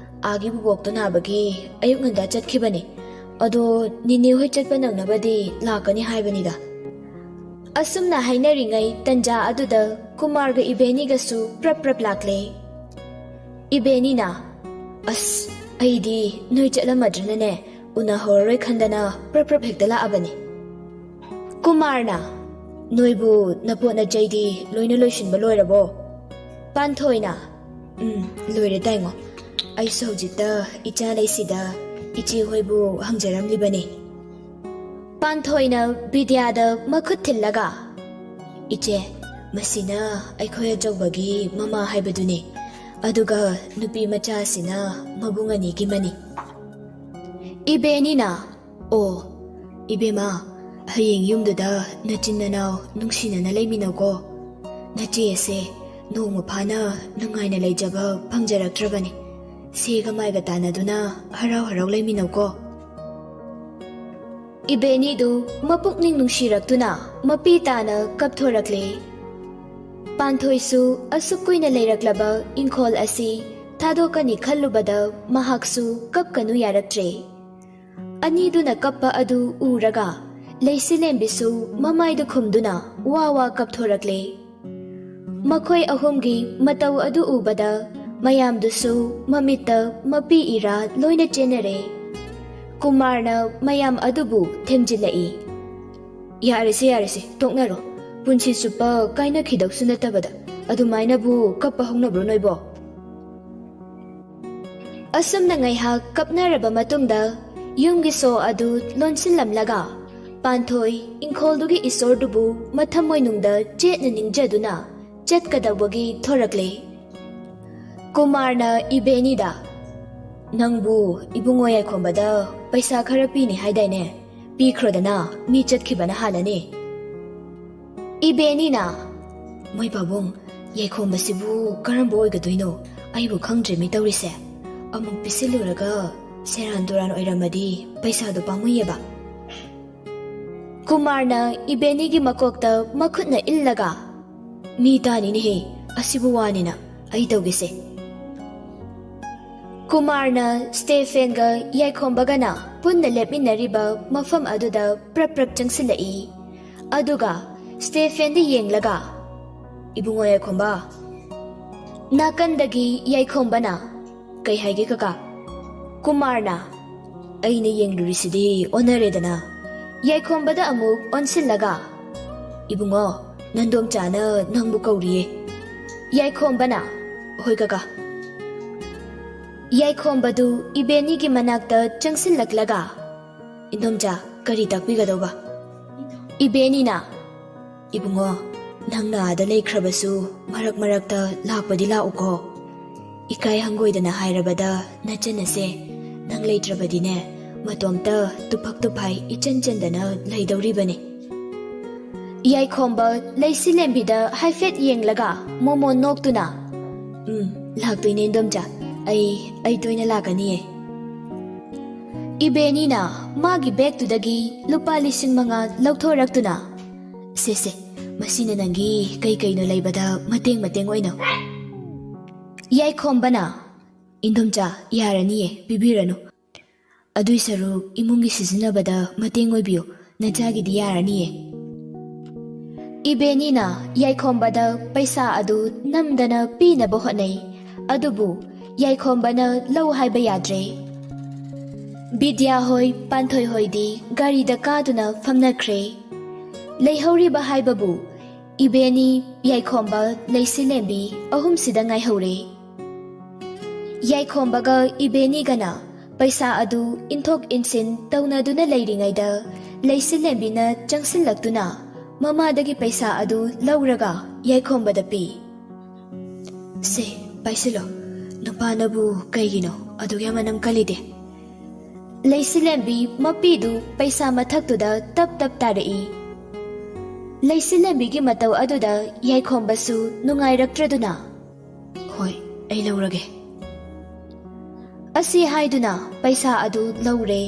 ꯑꯥꯒꯤ ꯕꯨꯕꯣꯛꯇꯣ ꯅꯥꯕꯒꯤ ꯑꯌꯨꯛ ꯉꯟꯇꯥ ꯆꯠꯈꯤꯕꯅꯤ꯫ ꯑꯗꯣ ꯅꯤꯅꯦ ꯍꯣꯏ ꯆꯠꯄ ꯅꯪꯅꯕꯗꯤ ꯂꯥꯛꯀꯅꯤ ꯍꯥꯏꯕꯅꯤꯗ꯫" ꯑꯁꯨꯝꯅ ꯍꯥꯏꯅꯔꯤꯉꯩ ꯇꯟꯖꯥ ꯑꯗꯨꯗ ꯀꯨꯃꯥꯔꯒ ꯏꯕꯦꯅꯤꯒꯁꯨ ꯄ꯭ꯔꯞ ꯄ꯭ꯔꯞ ꯂꯥꯛꯂꯦ꯫ ꯏꯕꯦꯅꯤꯅ, "ꯑꯁ, ꯑꯩꯗꯤ ꯅꯣꯏ ꯆꯠꯂꯝꯃꯗ꯭ꯔꯅꯅꯦ, ꯎꯅꯍꯧꯔꯔꯣꯏ ꯈꯟꯗꯅ ꯄ꯭ꯔꯞ ꯄ꯭ꯔꯞ ꯍꯦꯛꯇ ꯂꯥꯛꯑꯕꯅꯤ꯫" ꯀꯨꯃꯥꯔꯅ, "ꯅꯣꯏꯕꯨ ꯅꯄꯣꯠ ꯅꯆꯩꯗꯤ ꯂꯣꯏꯅ ꯂꯣꯏꯁꯤꯟꯕ ꯂꯣꯏꯔꯕꯣ?" ꯄꯥꯟꯊꯣꯏꯅ, "ꯎꯝ, ꯂꯣꯏꯔꯦ ꯇꯥꯏꯉꯣ꯫ ꯑꯩꯁꯨ ꯍꯧꯖꯤꯛꯇ ꯏꯆꯥ ꯂꯩꯁꯤꯗ ꯏꯆꯦ ꯍꯣꯏꯕꯨ ꯍꯪꯖꯔꯝꯂꯤꯕꯅꯤ꯫" ꯄꯥꯟꯊꯣꯏꯅ ꯕꯤꯗ꯭ꯌꯥꯗ ꯃꯈꯨꯠ ꯊꯤꯜꯂꯒ, "ꯏꯆꯦ, ꯃꯁꯤꯅ ꯑꯩꯈꯣꯏ ꯑꯆꯧꯕꯒꯤ ꯃꯃꯥ ꯍꯥꯏꯕꯗꯨꯅꯤ, ꯑꯗꯨꯒ ꯅꯨꯄꯤ ꯃꯆꯥꯁꯤꯅ ꯃꯕꯨꯡ ꯑꯅꯤꯒꯤ ꯃꯅꯤ꯫" ꯏꯕꯦꯅꯤꯅ, "ꯑꯣ, ꯏꯕꯦꯝꯃ, ꯍꯌꯦꯡ ꯌꯨꯝꯗꯨꯗ ꯅꯆꯤꯟ ꯅꯅꯥꯎ ꯅꯨꯡꯁꯤꯅꯅ ꯂꯩꯃꯤꯟꯅꯧꯀꯣ꯫ ꯅꯆꯦ ꯑꯁꯦ ꯅꯣꯡꯃ ꯐꯥꯅ ꯅꯨꯡꯉꯥꯏꯅ ꯂꯩꯖꯕ ꯐꯪꯖꯔꯛꯇ꯭ꯔꯕꯅꯤ꯫ ꯁꯦꯒ ꯃꯥꯏꯒ ꯇꯥꯟꯅꯗꯨꯅ ꯍꯔꯥꯎ ꯍꯔꯥꯎ ꯂꯩꯃꯤꯟꯅꯧꯀꯣ꯫" ꯏꯕꯦꯅꯤꯗꯨ ꯃꯄꯨꯛꯅꯤꯡ ꯅꯨꯡꯁꯤꯔꯛꯇꯨꯅ ꯃꯄꯤ ꯇꯥꯅ ꯀꯞꯊꯣꯔꯛꯂꯦ꯫ ꯄꯥꯟꯊꯣꯏꯁꯨ ꯑꯁꯨꯛ ꯀꯨꯏꯅ ꯂꯩꯔꯛꯂꯕ ꯏꯪꯈꯣꯜ ꯑꯁꯤ ꯊꯥꯗꯣꯛꯀꯅꯤ ꯈꯜꯂꯨꯕꯗ ꯃꯍꯥꯛꯁꯨ ꯀꯞꯀꯅꯨ ꯌꯥꯔꯛꯇ꯭ꯔꯦ꯫ ꯑꯅꯤꯗꯨꯅ ꯀꯞꯄ ꯑꯗꯨ ꯎꯔꯒ ꯂꯩꯁꯤꯂꯦꯝꯕꯤꯁꯨ ꯃꯃꯥꯏꯗꯨ ꯈꯨꯝꯗꯨꯅ ꯋꯥ ꯋꯥ ꯀꯞꯊꯣꯔꯛꯂꯦ꯫ ꯃꯈꯣꯏ ꯑꯍꯨꯝꯒꯤ ꯃꯇꯧ ꯑꯗꯨ ꯎꯕꯗ ꯃꯌꯥꯝꯗꯨꯁꯨ ꯃꯃꯤꯠꯇ ꯃꯄꯤ ꯏꯔꯥ ꯂꯣꯏꯅ ꯆꯦꯟꯅꯔꯦ꯫ ꯀꯨꯃꯥꯔꯅ ꯃꯌꯥꯝ ꯑꯗꯨꯕꯨ ꯊꯦꯝꯖꯤꯜꯂꯛꯏ꯫ "ꯌꯥꯔꯦꯁꯦ, ꯌꯥꯔꯦꯁꯦ, ꯇꯣꯛꯅꯔꯣ꯫ ꯄꯨꯟꯁꯤ ꯆꯨꯞꯄ ꯀꯥꯏꯅꯈꯤꯗꯧꯁꯨ ꯅꯠꯇꯕꯗ ꯑꯗꯨꯃꯥꯏꯅꯕꯨ ꯀꯞꯄ ꯍꯧꯅꯕ꯭ꯔꯣ ꯅꯣꯏꯕꯣ?" ꯑꯁꯨꯝꯅ ꯉꯥꯏꯍꯥꯛ ꯀꯞꯅꯔꯕ ꯃꯇꯨꯡꯗ ꯌꯨꯝꯒꯤ ꯁꯣ ꯑꯗꯨ ꯂꯣꯟꯁꯤꯜꯂꯝꯂꯒ ꯄꯥꯟꯊꯣꯏ ꯏꯪꯈꯣꯜꯗꯨꯒꯤ ꯏꯁꯣꯔꯗꯨꯕꯨ ꯃꯊꯃꯣꯏꯅꯨꯡꯗ ꯆꯦꯠꯅ ꯅꯤꯡꯖꯗꯨꯅ ꯆꯠꯀꯗꯧꯕꯒꯤ ꯊꯣꯔꯛꯂꯦ꯫ ꯀꯨꯃꯥꯔꯅ ꯏꯕꯦꯅꯤꯗ, "ꯅꯪꯕꯨ ꯏꯕꯨꯡꯉꯣ ꯌꯥꯏꯈꯣꯝꯕꯗ ꯄꯩꯁꯥ ꯈꯔ ꯄꯤꯅꯤ ꯍꯥꯏꯗꯥꯏꯅꯦ? ꯄꯤꯈ꯭ꯔꯣꯗꯅ, ꯃꯤ ꯆꯠꯈꯤꯕꯅ ꯍꯥꯜꯂꯅꯤ꯫" ꯏꯕꯦꯅꯤꯅ, "ꯃꯣꯏ ꯄꯥꯕꯨꯡ, ꯌꯥꯏꯈꯣꯝꯕꯁꯤꯕꯨ ꯀꯔꯝꯕ ꯑꯣꯏꯒꯗꯣꯏꯅꯣ? ꯑꯩꯕꯨ ꯈꯪꯗ꯭ꯔꯦꯃꯤ ꯇꯧꯔꯤꯁꯦ꯫ ꯑꯃꯨꯛ ꯄꯤꯁꯤꯜꯂꯨꯔꯒ ꯁꯦꯔꯥꯟ ꯇꯨꯔꯥꯟ ꯑꯣꯏꯔꯝꯃꯗꯤ ꯄꯩꯁꯥꯗꯣ ꯄꯥꯝꯃꯨꯏꯌꯦꯕ꯫" ꯀꯨꯃꯥꯔꯅ ꯏꯕꯦꯅꯤꯒꯤ ꯃꯀꯣꯛꯇ ꯃꯈꯨꯠꯅ ꯏꯜꯂꯒ, "ꯃꯤ ꯇꯥꯅꯤꯅꯦꯍꯦ, ꯑꯁꯤꯕꯨ ꯋꯥꯅꯤꯅ ꯑꯩ ꯇꯧꯒꯦꯁꯦ꯫ ꯀꯨꯃꯥꯔꯅ ꯁ꯭ꯇꯦꯐꯦꯟꯒ ꯌꯥꯏꯈꯣꯝꯕꯒꯅ ꯄꯨꯟꯅ ꯂꯦꯞꯃꯤꯟꯅꯔꯤꯕ ꯃꯐꯝ ꯑꯗꯨꯗ ꯄ꯭ꯔꯞ ꯄ꯭ꯔꯞ ꯆꯪꯁꯤꯜꯂꯛꯏ꯫ ꯑꯗꯨꯒ ꯁ꯭ꯇꯦꯐꯦꯟꯗ ꯌꯦꯡꯂꯒ, "ꯏꯕꯨꯡꯉꯣ ꯌꯥꯏꯈꯣꯝꯕ?" ꯅꯥꯀꯟꯗꯒꯤ ꯌꯥꯏꯈꯣꯝꯕꯅ, "ꯀꯩ ꯍꯥꯏꯒꯦ ꯀꯀꯥ?" ꯀꯨꯃꯥꯔꯅ, "ꯑꯩꯅ ꯌꯦꯡꯂꯨꯔꯤꯁꯤꯗꯤ ꯑꯣꯟꯅꯔꯦꯗꯅ꯫" ꯌꯥꯏꯈꯣꯝꯕꯗ ꯑꯃꯨꯛ ꯑꯣꯟꯁꯤꯜꯂꯒ, "ꯏꯕꯨꯡꯉꯣ, ꯅꯟꯗꯣꯝꯆꯥꯅ ꯅꯪꯕꯨ ꯀꯧꯔꯤꯌꯦ꯫" ꯌꯥꯏꯈꯣꯝꯕꯅ, "ꯍꯣꯏ ꯀꯀꯥ꯫" ꯌꯥꯏꯈꯣꯝꯕꯗꯨ ꯏꯕꯦꯅꯤꯒꯤ ꯃꯅꯥꯛꯇ ꯆꯪꯁꯤꯜꯂꯛꯂꯒ, "ꯏꯟꯗꯣꯝꯆꯥ, ꯀꯔꯤ ꯇꯥꯛꯄꯤꯒꯗꯧꯕ?" ꯏꯕꯦꯅꯤꯅ, "ꯏꯕꯨꯡꯉꯣ, ꯅꯪꯅ ꯑꯥꯗ ꯂꯩꯈ꯭ꯔꯕꯁꯨ ꯃꯔꯛ ꯃꯔꯛꯇ ꯂꯥꯛꯄꯗꯤ ꯂꯥꯛꯎꯀꯣ꯫ ꯏꯀꯥꯏ ꯍꯪꯒꯣꯏꯗꯅ ꯍꯥꯏꯔꯕꯗ ꯅꯆꯟ ꯑꯁꯦ ꯅꯪ ꯂꯩꯇ꯭ꯔꯕꯗꯤꯅꯦ, ꯃꯇꯣꯝꯇ ꯇꯨꯐꯛ ꯇꯨꯐꯥꯏ ꯏꯆꯟ ꯆꯟꯗꯅ ꯂꯩꯗꯧꯔꯤꯕꯅꯤ꯫" ꯌꯥꯏꯈꯣꯝꯕ ꯂꯩꯁꯤꯂꯦꯝꯕꯤꯗ ꯍꯥꯏꯐꯦꯠ ꯌꯦꯡꯂꯒ ꯃꯣꯃꯣꯟ ꯅꯣꯛꯇꯨꯅ, "ꯎꯝ, ꯂꯥꯛꯇꯣꯏꯅꯦ ꯏꯟꯗꯣꯝꯆꯥ꯫ ꯑꯩ, ꯑꯩ ꯇꯣꯏꯅ ꯂꯥꯛꯀꯅꯤꯌꯦ꯫" ꯏꯕꯦꯅꯤꯅ ꯃꯥꯒꯤ ꯕꯦꯒꯇꯨꯗꯒꯤ ꯂꯨꯄꯥ ꯂꯤꯁꯤꯡ ꯃꯉꯥ ꯂꯧꯊꯣꯔꯛꯇꯨꯅ, "ꯁꯦ, ꯁꯦ, ꯃꯁꯤꯅ ꯅꯪꯒꯤ ꯀꯩ ꯀꯩꯅꯣ ꯂꯩꯕꯗ ꯃꯇꯦꯡ ꯃꯇꯦꯡ ꯑꯣꯏꯅ꯫" ꯌꯥꯏꯈꯣꯝꯕꯅ, "ꯏꯟꯗꯣꯝꯆꯥ, ꯌꯥꯔꯅꯤꯌꯦ, ꯄꯤꯕꯤꯔꯅꯨ꯫ ꯑꯗꯨꯏ ꯁꯔꯨꯛ ꯏꯃꯨꯡꯒꯤ ꯁꯤꯖꯤꯟꯅꯕꯗ ꯃꯇꯦꯡ ꯑꯣꯏꯕꯤꯌꯨ, ꯅꯆꯥꯒꯤꯗꯤ ꯌꯥꯔꯅꯤꯌꯦ꯫" ꯏꯕꯦꯅꯤꯅ ꯌꯥꯏꯈꯣꯝꯕꯗ ꯄꯩꯁꯥ ꯑꯗꯨ ꯅꯝꯗꯅ ꯄꯤꯅꯕ ꯍꯣꯠꯅꯩ, ꯑꯗꯨꯕꯨ ꯌꯥꯏꯈꯣꯝꯕꯅ ꯂꯧ ꯍꯥꯏꯕ ꯌꯥꯗ꯭ꯔꯦ꯫ ꯕꯤꯗ꯭ꯌꯥ ꯍꯣꯏ, ꯄꯥꯟꯊꯣꯏ ꯍꯣꯏꯗꯤ ꯒꯥꯔꯤꯗ ꯀꯥꯗꯨꯅ ꯐꯝꯅꯈ꯭ꯔꯦ꯫ ꯂꯩꯍꯧꯔꯤꯕ ꯍꯥꯏꯕꯕꯨ ꯏꯕꯦꯅꯤ, ꯌꯥꯏꯈꯣꯝꯕ, ꯂꯩꯁꯤꯂꯦꯝꯕꯤ ꯑꯍꯨꯝꯁꯤꯗ ꯉꯥꯏꯍꯧꯔꯦ꯫ ꯌꯥꯏꯈꯣꯝꯕꯒ ꯏꯕꯦꯅꯤꯒꯅ ꯄꯩꯁꯥ ꯑꯗꯨ ꯏꯟꯊꯣꯛ ꯏꯟꯁꯤꯟ ꯇꯧꯅꯗꯨꯅ ꯂꯩꯔꯤꯉꯩꯗ, ꯂꯩꯁꯤꯂꯦꯝꯕꯤꯅ ꯆꯪꯁꯤꯜꯂꯛꯇꯨꯅ ꯃꯃꯥꯗꯒꯤ ꯄꯩꯁꯥ ꯑꯗꯨ ꯂꯧꯔꯒ ꯌꯥꯏꯈꯣꯝꯕꯗ ꯄꯤ꯫ "ꯁꯦ, ꯄꯥꯏꯁꯤꯜꯂꯣ꯫ ꯅꯨꯄꯥꯅꯕꯨ ꯀꯩꯒꯤꯅꯣ ꯑꯗꯨꯛ ꯌꯥꯝ ꯃꯅꯝ ꯀꯜꯂꯤꯗꯤ?" ꯂꯩꯁꯤꯂꯦꯝꯕꯤ ꯃꯄꯤꯗꯨ ꯄꯩꯁꯥ ꯃꯊꯛꯇꯨꯗ ꯇꯞ ꯇꯞ ꯇꯥꯔꯛꯏ꯫ ꯂꯩꯁꯤꯂꯦꯝꯕꯤꯒꯤ ꯃꯇꯧ ꯑꯗꯨꯗ ꯌꯥꯏꯈꯣꯝꯕꯁꯨ ꯅꯨꯡꯉꯥꯏꯔꯛꯇ꯭ꯔꯗꯨꯅ, "ꯍꯣꯏ, ꯑꯩ ꯂꯧꯔꯒꯦ꯫" ꯑꯁꯤ ꯍꯥꯏꯗꯨꯅ ꯄꯩꯁꯥ ꯑꯗꯨ ꯂꯧꯔꯦ꯫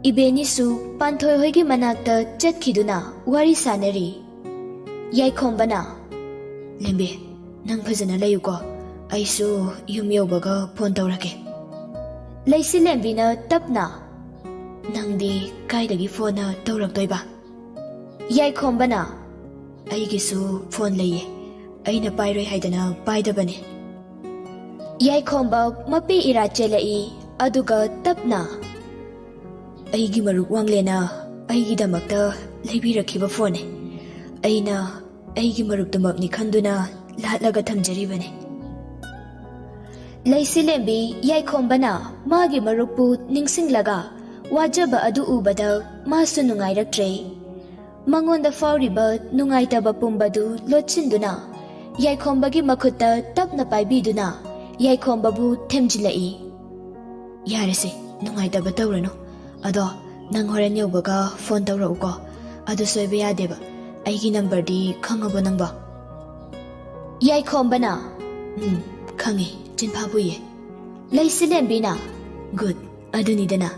ꯏꯕꯦꯅꯤꯁꯨ ꯄꯥꯟꯊꯣꯏ ꯍꯣꯏꯒꯤ ꯃꯅꯥꯛꯇ ꯆꯠꯈꯤꯗꯨꯅ ꯋꯥꯔꯤ ꯁꯥꯅꯔꯤ꯫ ꯌꯥꯏꯈꯣꯝꯕꯅ, "ꯂꯦꯝꯕꯤ, "ꯅꯪ ꯐꯖꯅ ꯂꯩꯌꯨꯀꯣ, ꯑꯩꯁꯨ ꯌꯨꯝ ꯌꯧꯕꯒ ꯐꯣꯟ ꯇꯧꯔꯛꯀꯦ꯫" ꯂꯩꯁꯤꯂꯦꯝꯕꯤꯅ ꯇꯞꯅ, "ꯅꯪꯗꯤ ꯀꯥꯏꯗꯒꯤ ꯐꯣꯟꯅ ꯇꯧꯔꯛꯇꯣꯏꯕ?" ꯌꯥꯏꯈꯣꯝꯕꯅ, "ꯑꯩꯒꯤꯁꯨ ꯐꯣꯟ ꯂꯩꯌꯦ, ꯑꯩꯅ ꯄꯥꯏꯔꯣꯏ ꯍꯥꯏꯗꯅ ꯄꯥꯏꯗꯕꯅꯦ꯫" ꯌꯥꯏꯈꯣꯝꯕ ꯃꯄꯤ ꯏꯔꯥ ꯆꯦꯜꯂꯛꯏ, ꯑꯗꯨꯒ ꯇꯞꯅ, "ꯑꯩꯒꯤ ꯃꯔꯨꯞ ꯋꯥꯡꯂꯦꯅ ꯑꯩꯒꯤꯗꯃꯛꯇ ꯂꯩꯕꯤꯔꯛꯈꯤꯕ ꯐꯣꯟꯅꯦ꯫ ꯑꯩꯅ ꯑꯩꯒꯤ ꯃꯔꯨꯞꯇꯨꯃꯛꯅꯤ ꯈꯟꯗꯨꯅ ꯂꯥꯠꯂꯒ ꯊꯝꯖꯔꯤꯕꯅꯦ꯫" ꯂꯩꯁꯤꯂꯦꯝꯕꯤ ꯌꯥꯏꯈꯣꯝꯕꯅ ꯃꯥꯒꯤ ꯃꯔꯨꯞꯄꯨ ꯅꯤꯡꯁꯤꯡꯂꯒ ꯋꯥꯖꯕ ꯑꯗꯨ ꯎꯕꯗ ꯃꯥꯁꯨ ꯅꯨꯡꯉꯥꯏꯔꯛꯇ꯭ꯔꯦ꯫ ꯃꯉꯣꯟꯗ ꯐꯥꯎꯔꯤꯕ ꯅꯨꯡꯉꯥꯏꯇꯕ ꯄꯨꯝꯕꯗꯨ ꯂꯣꯠꯁꯤꯟꯗꯨꯅ ꯌꯥꯏꯈꯣꯝꯕꯒꯤ ꯃꯈꯨꯠꯇ ꯇꯞꯅ ꯄꯥꯏꯕꯤꯗꯨꯅ ꯌꯥꯏꯈꯣꯝꯕꯕꯨ ꯊꯦꯝꯖꯤꯜꯂꯛꯏ꯫ "ꯌꯥꯔꯦꯁꯦ, ꯅꯨꯡꯉꯥꯏꯇꯕ ꯇꯧꯔꯅꯨ꯫ ꯑꯗꯣ ꯅꯪ ꯍꯣꯔꯦꯟ ꯌꯧꯕꯒ ꯐꯣꯟ ꯇꯧꯔꯛꯎꯀꯣ꯫ ꯑꯗꯨ ꯁꯣꯏꯕ ꯌꯥꯗꯦꯕ꯫ ꯑꯩꯒꯤ ꯅꯝꯕꯔꯗꯤ ꯈꯪꯉꯕꯣ ꯅꯪꯕꯣ?" ꯌꯥꯏꯈꯣꯝꯕꯅ, "ꯎꯝ, ꯈꯪꯉꯦ, ꯆꯤꯟꯐꯥ ꯄꯨꯏꯌꯦ꯫" ꯂꯩꯁꯤꯂꯦꯝꯕꯤꯅ, "ꯒꯨꯗ, ꯑꯗꯨꯅꯤꯗꯅ꯫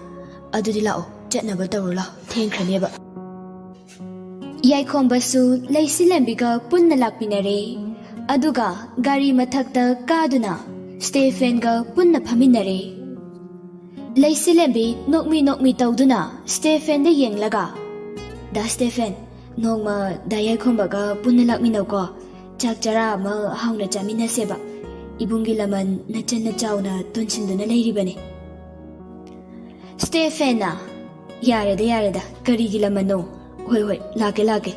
ꯑꯗꯨꯗꯤ ꯂꯥꯛꯑꯣ, ꯆꯠꯅꯕ ꯇꯧꯔꯣ ꯂꯥꯛꯑꯣ, ꯊꯦꯡꯈ꯭ꯔꯅꯦꯕ꯫" ꯌꯥꯏꯈꯣꯝꯕꯁꯨ ꯂꯩꯁꯤꯂꯦꯝꯕꯤꯒ ꯄꯨꯟꯅ ꯂꯥꯛꯃꯤꯟꯅꯔꯦ꯫ ꯑꯗꯨꯒ ꯒꯥꯔꯤ ꯃꯊꯛꯇ ꯀꯥꯗꯨꯅ ꯁ꯭ꯇꯦꯐꯦꯟꯒ ꯄꯨꯟꯅ ꯐꯝꯃꯤꯟꯅꯔꯦ꯫ ꯂꯩꯁꯤꯂꯦꯝꯕꯤ ꯅꯣꯛꯃꯤ ꯅꯣꯛꯃꯤ ꯇꯧꯗꯨꯅ ꯁ꯭ꯇꯦꯐꯦꯟꯗ ꯌꯦꯡꯂꯒ, "ꯗꯥ ꯁ꯭ꯇꯦꯐꯦꯟ, ꯅꯣꯡꯃ ꯗꯥ ꯌꯥꯏꯈꯣꯝꯕꯒ ꯄꯨꯟꯅ ꯂꯥꯛꯃꯤꯟꯅꯧꯀꯣ꯫ ꯆꯥꯛ ꯆꯔꯥ ꯑꯃ ꯍꯥꯎꯅ ꯆꯥꯃꯤꯟꯅꯁꯦꯕ꯫ ꯏꯕꯨꯡꯒꯤ ꯂꯃꯟ ꯅꯆꯟꯅ ꯆꯥꯎꯅ ꯇꯣꯟꯁꯤꯟꯗꯨꯅ ꯂꯩꯔꯤꯕꯅꯤ꯫" ꯁ꯭ꯇꯦꯐꯦꯟꯅ, "ꯌꯥꯔꯦꯗ, ꯌꯥꯔꯦꯗ, ꯀꯔꯤꯒꯤ ꯂꯃꯟꯅꯣ? ꯍꯣꯏ, ꯍꯣꯏ, ꯂꯥꯛꯀꯦ, ꯂꯥꯛꯀꯦ꯫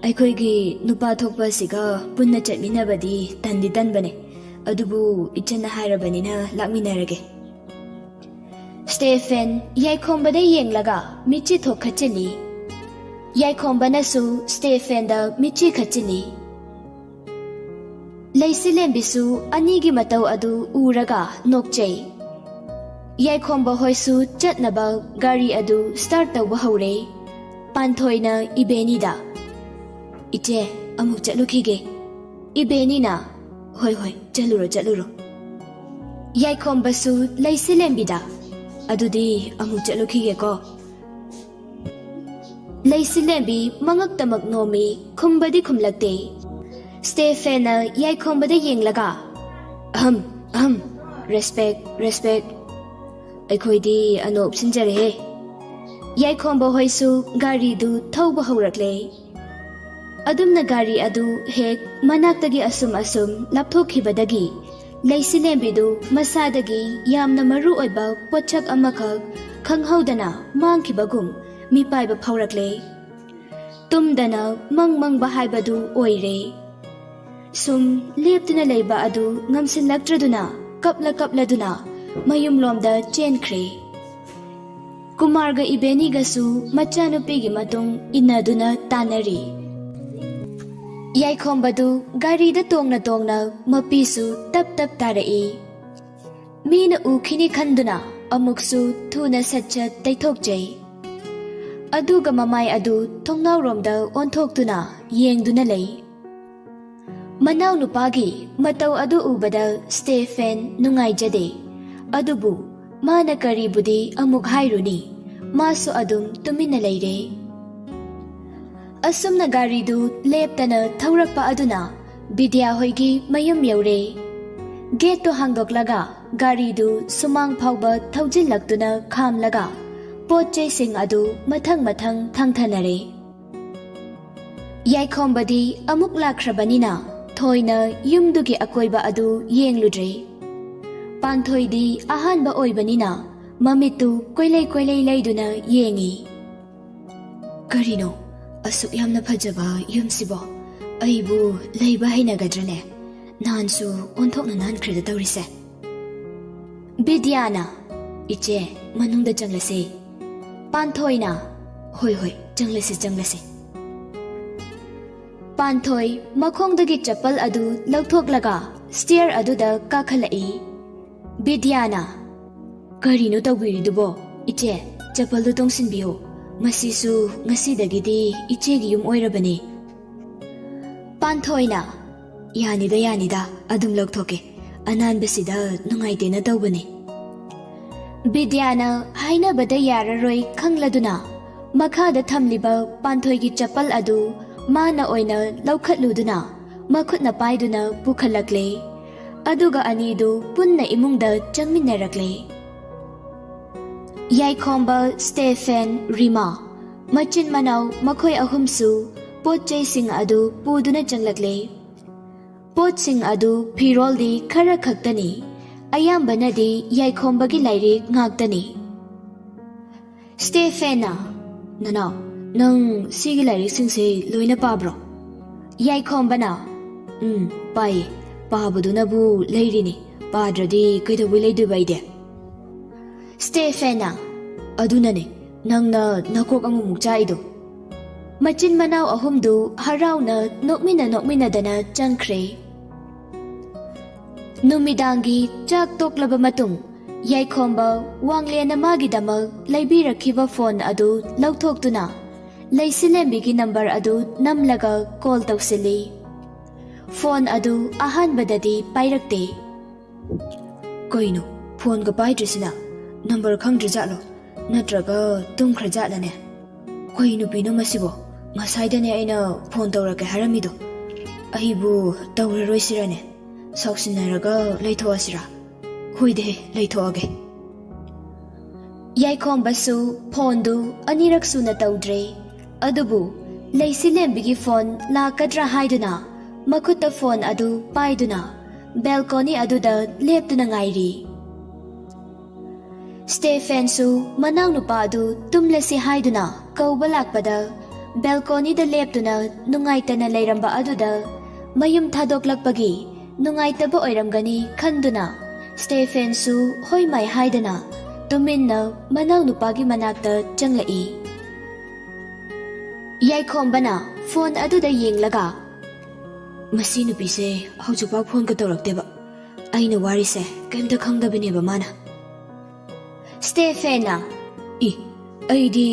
ꯑꯩꯈꯣꯏꯒꯤ ꯅꯨꯄꯥ ꯊꯣꯛꯄ ꯑꯁꯤꯒ ꯄꯨꯟꯅ ꯆꯠꯃꯤꯟꯅꯕꯗꯤ ꯇꯟꯗꯤ ꯇꯟꯕꯅꯦ꯫ ꯑꯗꯨꯕꯨ ꯏꯆꯟꯅ ꯍꯥꯏꯔꯕꯅꯤꯅ ꯂꯥꯛꯃꯤꯟꯅꯔꯒꯦ꯫" ꯁ꯭ꯇꯦꯐꯦꯟ ꯌꯥꯏꯈꯣꯝꯕꯗ ꯌꯦꯡꯂꯒ ꯃꯤꯠꯆꯤ ꯊꯣꯛꯈꯠꯆꯤꯜꯂꯤ꯫ ꯌꯥꯏꯈꯣꯝꯕꯅꯁꯨ ꯁ꯭ꯇꯦꯐꯦꯟꯗ ꯃꯤꯠꯆꯤ ꯈꯠꯆꯤꯜꯂꯤ꯫ ꯂꯩꯁꯤꯂꯦꯝꯕꯤꯁꯨ ꯑꯅꯤꯒꯤ ꯃꯇꯧ ꯑꯗꯨ ꯎꯔꯒ ꯅꯣꯛꯆꯩ꯫ ꯌꯥꯏꯈꯣꯝꯕ ꯍꯣꯏꯁꯨ ꯆꯠꯅꯕ ꯒꯥꯔꯤ ꯑꯗꯨ ꯁ꯭ꯇꯥꯔꯠ ꯇꯧꯕ ꯍꯧꯔꯦ꯫ ꯄꯥꯟꯊꯣꯏꯅ ꯏꯕꯦꯅꯤꯗ, "ꯏꯆꯦ, ꯑꯃꯨꯛ ꯆꯠꯂꯨꯈꯤꯒꯦ꯫" ꯏꯕꯦꯅꯤꯅ, "ꯍꯣꯏ, ꯍꯣꯏ, ꯆꯠꯂꯨꯔꯣ, ꯆꯠꯂꯨꯔꯣ꯫" ꯌꯥꯏꯈꯣꯝꯕꯁꯨ ꯂꯩꯁꯤꯂꯦꯝꯕꯤꯗ, "ꯑꯗꯨꯗꯤ ꯑꯃꯨꯛ ꯆꯠꯂꯨꯈꯤꯒꯦꯀꯣ꯫" ꯂꯩꯁꯤꯂꯦꯝꯕꯤ ꯃꯉꯛꯇꯃꯛ ꯅꯣꯝꯃꯤ, ꯈꯨꯝꯕꯗꯤ ꯈꯨꯝꯂꯛꯇꯦ꯫ ꯁ꯭ꯇꯦꯐꯦꯟꯅ ꯌꯥꯏꯈꯣꯝꯕꯗ ꯌꯦꯡꯂꯒ, "ꯑꯍꯝ, ꯑꯍꯝ, ꯔꯦꯁꯄꯦꯛ, ꯔꯦꯁꯄꯦꯛ꯫ ꯑꯩꯈꯣꯏꯗꯤ ꯑꯅꯣꯞ ꯁꯤꯟꯖꯔꯦꯍꯦ꯫" ꯌꯥꯏꯈꯣꯝꯕ ꯍꯣꯏꯁꯨ ꯒꯥꯔꯤꯗꯨ ꯊꯧꯕ ꯍꯧꯔꯛꯂꯦ꯫ ꯑꯗꯨꯝꯅ ꯒꯥꯔꯤ ꯑꯗꯨ ꯍꯦꯛ ꯃꯅꯥꯛꯇꯒꯤ ꯑꯁꯨꯝ ꯑꯁꯨꯝ ꯂꯥꯞꯊꯣꯛꯈꯤꯕꯗꯒꯤ, ꯂꯩꯁꯤꯂꯦꯝꯕꯤꯗꯨ ꯃꯁꯥꯗꯒꯤ ꯌꯥꯝꯅ ꯃꯔꯨ ꯑꯣꯏꯕ ꯄꯣꯠꯁꯛ ꯑꯃꯈꯛ ꯈꯪꯍꯧꯗꯅ ꯃꯥꯡꯈꯤꯕꯒꯨꯝ ꯃꯤꯄꯥꯏꯕ ꯐꯥꯎꯔꯛꯂꯦ꯫ ꯇꯨꯝꯗꯅ ꯃꯪ ꯃꯪꯕ ꯍꯥꯏꯕꯗꯨ ꯑꯣꯏꯔꯦ꯫ ꯁꯨꯝ ꯂꯦꯞꯇꯨꯅ ꯂꯩꯕ ꯑꯗꯨ ꯉꯝꯁꯤꯜꯂꯛꯇ꯭ꯔꯗꯨꯅ, ꯀꯞꯂ ꯀꯞꯂꯗꯨꯅ ꯃꯌꯨꯝꯂꯣꯝꯗ ꯆꯦꯟꯈ꯭ꯔꯦ꯫ ꯀꯨꯃꯥꯔꯒ ꯏꯕꯦꯅꯤꯒꯁꯨ ꯃꯆꯥꯅꯨꯄꯤꯒꯤ ꯃꯇꯨꯡ ꯏꯟꯅꯗꯨꯅ ꯇꯥꯟꯅꯔꯤ꯫ ꯌꯥꯏꯈꯣꯝꯕꯗꯨ ꯒꯥꯔꯤꯗ ꯇꯣꯡꯅ ꯇꯣꯡꯅ ꯃꯄꯤꯁꯨ ꯇꯞ ꯇꯞ ꯇꯥꯔꯛꯏ꯫ ꯃꯤꯅ ꯎꯈꯤꯅꯤ ꯈꯟꯗꯨꯅ ꯑꯃꯨꯛꯁꯨ ꯊꯨꯅ ꯁꯠ ꯁꯠ ꯇꯩꯊꯣꯛꯆꯩ꯫ ꯑꯗꯨꯒ ꯃꯃꯥꯏ ꯑꯗꯨ ꯊꯣꯡꯅꯥꯎꯔꯣꯝꯗ ꯑꯣꯟꯊꯣꯛꯇꯨꯅ ꯌꯦꯡꯗꯨꯅ ꯂꯩ꯫ ꯃꯅꯥꯎꯅꯨꯄꯥꯒꯤ ꯃꯇꯧ ꯑꯗꯨ ꯎꯕꯗ ꯁ꯭ꯇꯦꯐꯦꯟ ꯅꯨꯡꯉꯥꯏꯖꯗꯦ꯫ ꯑꯗꯨꯕꯨ ꯃꯥꯅ ꯀꯔꯤꯕꯨꯗꯤ ꯑꯃꯨꯛ ꯍꯥꯏꯔꯨꯅꯤ, ꯃꯥꯁꯨ ꯑꯗꯨꯝ ꯇꯨꯃꯤꯟꯅ ꯂꯩꯔꯦ꯫ ꯑꯁꯨꯝꯅ ꯒꯥꯔꯤꯗꯨ ꯂꯦꯞꯇꯅ ꯊꯧꯔꯛꯄ ꯑꯗꯨꯅ ꯕꯤꯗ꯭ꯌꯥ ꯍꯣꯏꯒꯤ ꯃꯌꯨꯝ ꯌꯧꯔꯦ꯫ ꯒꯦꯠꯇꯨ ꯍꯥꯡꯗꯣꯛꯂꯒ ꯒꯥꯔꯤꯗꯨ ꯁꯨꯃꯥꯡ ꯐꯥꯎꯕ ꯊꯧꯖꯤꯜꯂꯛꯇꯨꯅ ꯈꯥꯝꯂꯒ ꯄꯣꯠ ꯆꯩꯁꯤꯡ ꯑꯗꯨ ꯃꯊꯪ ꯃꯊꯪ ꯊꯥꯡꯊꯅꯔꯦ꯫ ꯌꯥꯏꯈꯣꯝꯕꯗꯤ ꯑꯃꯨꯛ ꯂꯥꯛꯈ꯭ꯔꯕꯅꯤꯅ ꯊꯣꯏꯅ ꯌꯨꯝꯗꯨꯒꯤ ꯑꯀꯣꯏꯕ ꯑꯗꯨ ꯌꯦꯡꯂꯨꯗ꯭ꯔꯦ꯫ ꯄꯥꯟꯊꯣꯏꯗꯤ ꯑꯍꯥꯟꯕ ꯑꯣꯏꯕꯅꯤꯅ ꯃꯃꯤꯠꯇꯨ ꯀꯣꯏꯂꯩ ꯀꯣꯏꯂꯩ ꯂꯩꯗꯨꯅ ꯌꯦꯡꯏ꯫ "ꯀꯔꯤꯅꯣ ꯑꯁꯨꯛ ꯌꯥꯝꯅ ꯐꯖꯕ ꯌꯨꯝꯁꯤꯕꯣ? ꯑꯩꯕꯨ ꯂꯩꯕ ꯍꯩꯅꯒꯗ꯭ꯔꯅꯦ? ꯅꯥꯟꯁꯨ ꯑꯣꯟꯊꯣꯛꯅ ꯅꯥꯟꯈ꯭ꯔꯦꯗ ꯇꯧꯔꯤꯁꯦ꯫" ꯕꯤꯗ꯭ꯌꯥꯅ, "ꯏꯆꯦ, ꯃꯅꯨꯡꯗ ꯆꯪꯂꯁꯦ꯫" ꯄꯥꯟꯊꯣꯏꯅ, "ꯍꯣꯏ, ꯍꯣꯏ, ꯆꯪꯂꯁꯤ, ꯆꯪꯂꯁꯤ꯫" ꯄꯥꯟꯊꯣꯏ ꯃꯈꯣꯡꯗꯒꯤ ꯆꯄꯜ ꯑꯗꯨ ꯂꯧꯊꯣꯛꯂꯒ ꯁ꯭ꯇꯤꯌꯔ ꯑꯗꯨꯗ ꯀꯥꯈꯠꯂꯛꯏ꯫ ꯕꯤꯗ꯭ꯌꯥꯅ, "ꯀꯔꯤꯅꯣ ꯇꯧꯕꯤꯔꯤꯗꯨꯕꯣ? ꯏꯆꯦ, ꯆꯄꯜꯗꯨ ꯇꯣꯡꯁꯤꯟꯕꯤꯌꯨ꯫ ꯃꯁꯤꯁꯨ ꯉꯁꯤꯗꯒꯤꯗꯤ ꯏꯆꯦꯒꯤ ꯌꯨꯝ ꯑꯣꯏꯔꯕꯅꯤ꯫" ꯄꯥꯟꯊꯣꯏꯅ, "ꯌꯥꯅꯤꯗ, ꯌꯥꯅꯤꯗ, ꯑꯗꯨꯝ ꯂꯧꯊꯣꯛꯀꯦ꯫ ꯑꯅꯥꯟꯕꯁꯤꯗ ꯅꯨꯡꯉꯥꯏꯇꯦꯅ ꯇꯧꯕꯅꯤ꯫" ꯕꯤꯗ꯭ꯌꯥꯅ ꯍꯥꯏꯅꯕꯗ ꯌꯥꯔꯔꯣꯏ ꯈꯪꯂꯗꯨꯅ ꯃꯈꯥꯗ ꯊꯝꯂꯤꯕ ꯄꯥꯟꯊꯣꯏꯒꯤ ꯆꯄꯜ ꯑꯗꯨ ꯃꯥꯅ ꯑꯣꯏꯅ ꯂꯧꯈꯠꯂꯨꯗꯨꯅ ꯃꯈꯨꯠꯅ ꯄꯥꯏꯗꯨꯅ ꯄꯨꯈꯠꯂꯛꯂꯦ꯫ ꯑꯗꯨꯒ ꯑꯅꯤꯗꯨ ꯄꯨꯟꯅ ꯏꯃꯨꯡꯗ ꯆꯪꯃꯤꯟꯅꯔꯛꯂꯦ꯫ ꯌꯥꯏꯈꯣꯝꯕ, ꯁ꯭ꯇꯦꯐꯦꯟ, ꯔꯤꯃꯥ, ꯃꯆꯤꯟ ꯃꯅꯥꯎ ꯃꯈꯣꯏ ꯑꯍꯨꯝꯁꯨ ꯄꯣꯠ ꯆꯩꯁꯤꯡ ꯑꯗꯨ ꯄꯨꯗꯨꯅ ꯆꯪꯂꯛꯂꯦ꯫ ꯄꯣꯠꯁꯤꯡ ꯑꯗꯨ ꯐꯤꯔꯣꯜꯗꯤ ꯈꯔ ꯈꯛꯇꯅꯤ, ꯑꯌꯥꯝꯕꯅꯗꯤ ꯌꯥꯏꯈꯣꯝꯕꯒꯤ ꯂꯥꯏꯔꯤꯛ ꯉꯥꯛꯇꯅꯤ꯫ ꯁ꯭ꯇꯦꯐꯦꯟꯅ, "ꯅꯅꯥꯎ, ꯅꯪ ꯁꯤꯒꯤ ꯂꯥꯏꯔꯤꯛꯁꯤꯡꯁꯦ ꯂꯣꯏꯅ ꯄꯥꯕ꯭ꯔꯣ?" ꯌꯥꯏꯈꯣꯝꯕꯅ, "ꯎꯝ, ꯄꯥꯏꯌꯦ꯫ ꯄꯥꯕꯗꯨꯅꯕꯨ ꯂꯩꯔꯤꯅꯤ꯫ ꯄꯥꯗ꯭ꯔꯗꯤ ꯀꯩꯗꯧꯕꯩ ꯂꯩꯗꯣꯏꯕ ꯑꯩꯗꯤ?" ꯁ꯭ꯇꯦꯐꯦꯟꯅ, "ꯑꯗꯨꯅꯅꯦ, ꯅꯪꯅ ꯅꯀꯣꯛ ꯑꯃꯨꯛꯃꯨꯛ ꯆꯥꯛꯏꯗꯣ꯫" ꯃꯆꯤꯟ ꯃꯅꯥꯎ ꯑꯍꯨꯝꯗꯨ ꯍꯔꯥꯎꯅ ꯅꯣꯛꯃꯤꯟꯅ ꯅꯣꯛꯃꯤꯟꯅꯗꯅ ꯆꯪꯈ꯭ꯔꯦ꯫ ꯅꯨꯃꯤꯗꯥꯡꯒꯤ ꯆꯥꯛ ꯇꯣꯛꯂꯕ ꯃꯇꯨꯡ, ꯌꯥꯏꯈꯣꯝꯕ ꯋꯥꯡꯂꯦꯟꯅ ꯃꯥꯒꯤꯗꯃꯛ ꯂꯩꯕꯤꯔꯛꯈꯤꯕ ꯐꯣꯟ ꯑꯗꯨ ꯂꯧꯊꯣꯛꯇꯨꯅ ꯂꯩꯁꯤꯂꯦꯝꯕꯤꯒꯤ ꯅꯝꯕꯔ ꯑꯗꯨ ꯅꯝꯂꯒ ꯀꯣꯜ ꯇꯧꯁꯤꯜꯂꯤ꯫ ꯐꯣꯟ ꯑꯗꯨ ꯑꯍꯥꯟꯕꯗꯗꯤ ꯄꯥꯏꯔꯛꯇꯦ꯫ "ꯀꯩꯅꯣ, ꯐꯣꯟꯒ ꯄꯥꯏꯗ꯭ꯔꯤꯁꯤꯅ? ꯅꯝꯕꯔ ꯈꯪꯗ꯭ꯔꯖꯥꯠꯂꯣ? ꯅꯠꯇ꯭ꯔꯒ ꯇꯨꯝꯈ꯭ꯔꯖꯥꯠꯂꯅꯦ? ꯀꯩ ꯅꯨꯄꯤꯅꯣ ꯃꯁꯤꯕꯣ? ꯉꯁꯥꯏꯗꯅꯦ ꯑꯩꯅ ꯐꯣꯟ ꯇꯧꯔꯛꯀꯦ ꯍꯥꯏꯔꯝꯃꯤꯗꯣ꯫ ꯑꯩꯕꯨ ꯇꯧꯔꯔꯣꯏꯁꯤꯔꯅꯦ? ꯁꯥꯎꯁꯤꯟꯅꯔꯒ ꯂꯩꯊꯣꯛꯑꯁꯤꯔꯥ? ꯍꯣꯏꯗꯦ, ꯂꯩꯊꯣꯛꯑꯒꯦ꯫" ꯌꯥꯏꯈꯣꯝꯕꯁꯨ ꯐꯣꯟꯗꯨ ꯑꯅꯤꯔꯛ ꯁꯨꯅ ꯇꯧꯗ꯭ꯔꯦ꯫ ꯑꯗꯨꯕꯨ ꯂꯩꯁꯤꯂꯦꯝꯕꯤꯒꯤ ꯐꯣꯟ ꯂꯥꯛꯀꯗ꯭ꯔꯥ ꯍꯥꯏꯗꯨꯅ ꯃꯈꯨꯠꯇ ꯐꯣꯟ ꯑꯗꯨ ꯄꯥꯏꯗꯨꯅ ꯕꯦꯜꯀꯣꯅꯤ ꯑꯗꯨꯗ ꯂꯦꯞꯇꯨꯅ ꯉꯥꯏꯔꯤ꯫ ꯁ꯭ꯇꯦꯐꯦꯟꯁꯨ ꯃꯅꯥꯎꯅꯨꯄꯥ ꯑꯗꯨ ꯇꯨꯝꯂꯁꯤ ꯍꯥꯏꯗꯨꯅ ꯀꯧꯕ ꯂꯥꯛꯄꯗ ꯕꯦꯜꯀꯣꯅꯤꯗ ꯂꯦꯞꯇꯨꯅ ꯅꯨꯡꯉꯥꯏꯇꯅ ꯂꯩꯔꯝꯕ ꯑꯗꯨꯗ ꯃꯌꯨꯝ ꯊꯥꯗꯣꯛꯂꯛꯄꯒꯤ ꯅꯨꯡꯉꯥꯏꯇꯕ ꯑꯣꯏꯔꯝꯒꯅꯤ ꯈꯟꯗꯨꯅ ꯁ꯭ꯇꯦꯐꯦꯟꯁꯨ ꯍꯣꯏ ꯃꯥꯏ ꯍꯥꯏꯗꯅ ꯇꯨꯃꯤꯟꯅ ꯃꯅꯥꯎꯅꯨꯄꯥꯒꯤ ꯃꯅꯥꯛꯇ ꯆꯪꯂꯛꯏ꯫ ꯌꯥꯏꯈꯣꯝꯕꯅ ꯐꯣꯟ ꯑꯗꯨꯗ ꯌꯦꯡꯂꯒ, "ꯃꯁꯤ ꯅꯨꯄꯤꯁꯦ ꯍꯧꯖꯤꯛꯐꯥꯎ ꯐꯣꯟꯒ ꯇꯧꯔꯛꯇꯦꯕ꯫ ꯑꯩꯅ ꯋꯥꯔꯤꯁꯦ ꯀꯩꯝꯇ ꯈꯪꯗꯕꯅꯦꯕ ꯃꯥꯅ꯫" ꯁ꯭ꯇꯦꯐꯦꯟꯅ, "ꯏ, ꯑꯩꯗꯤ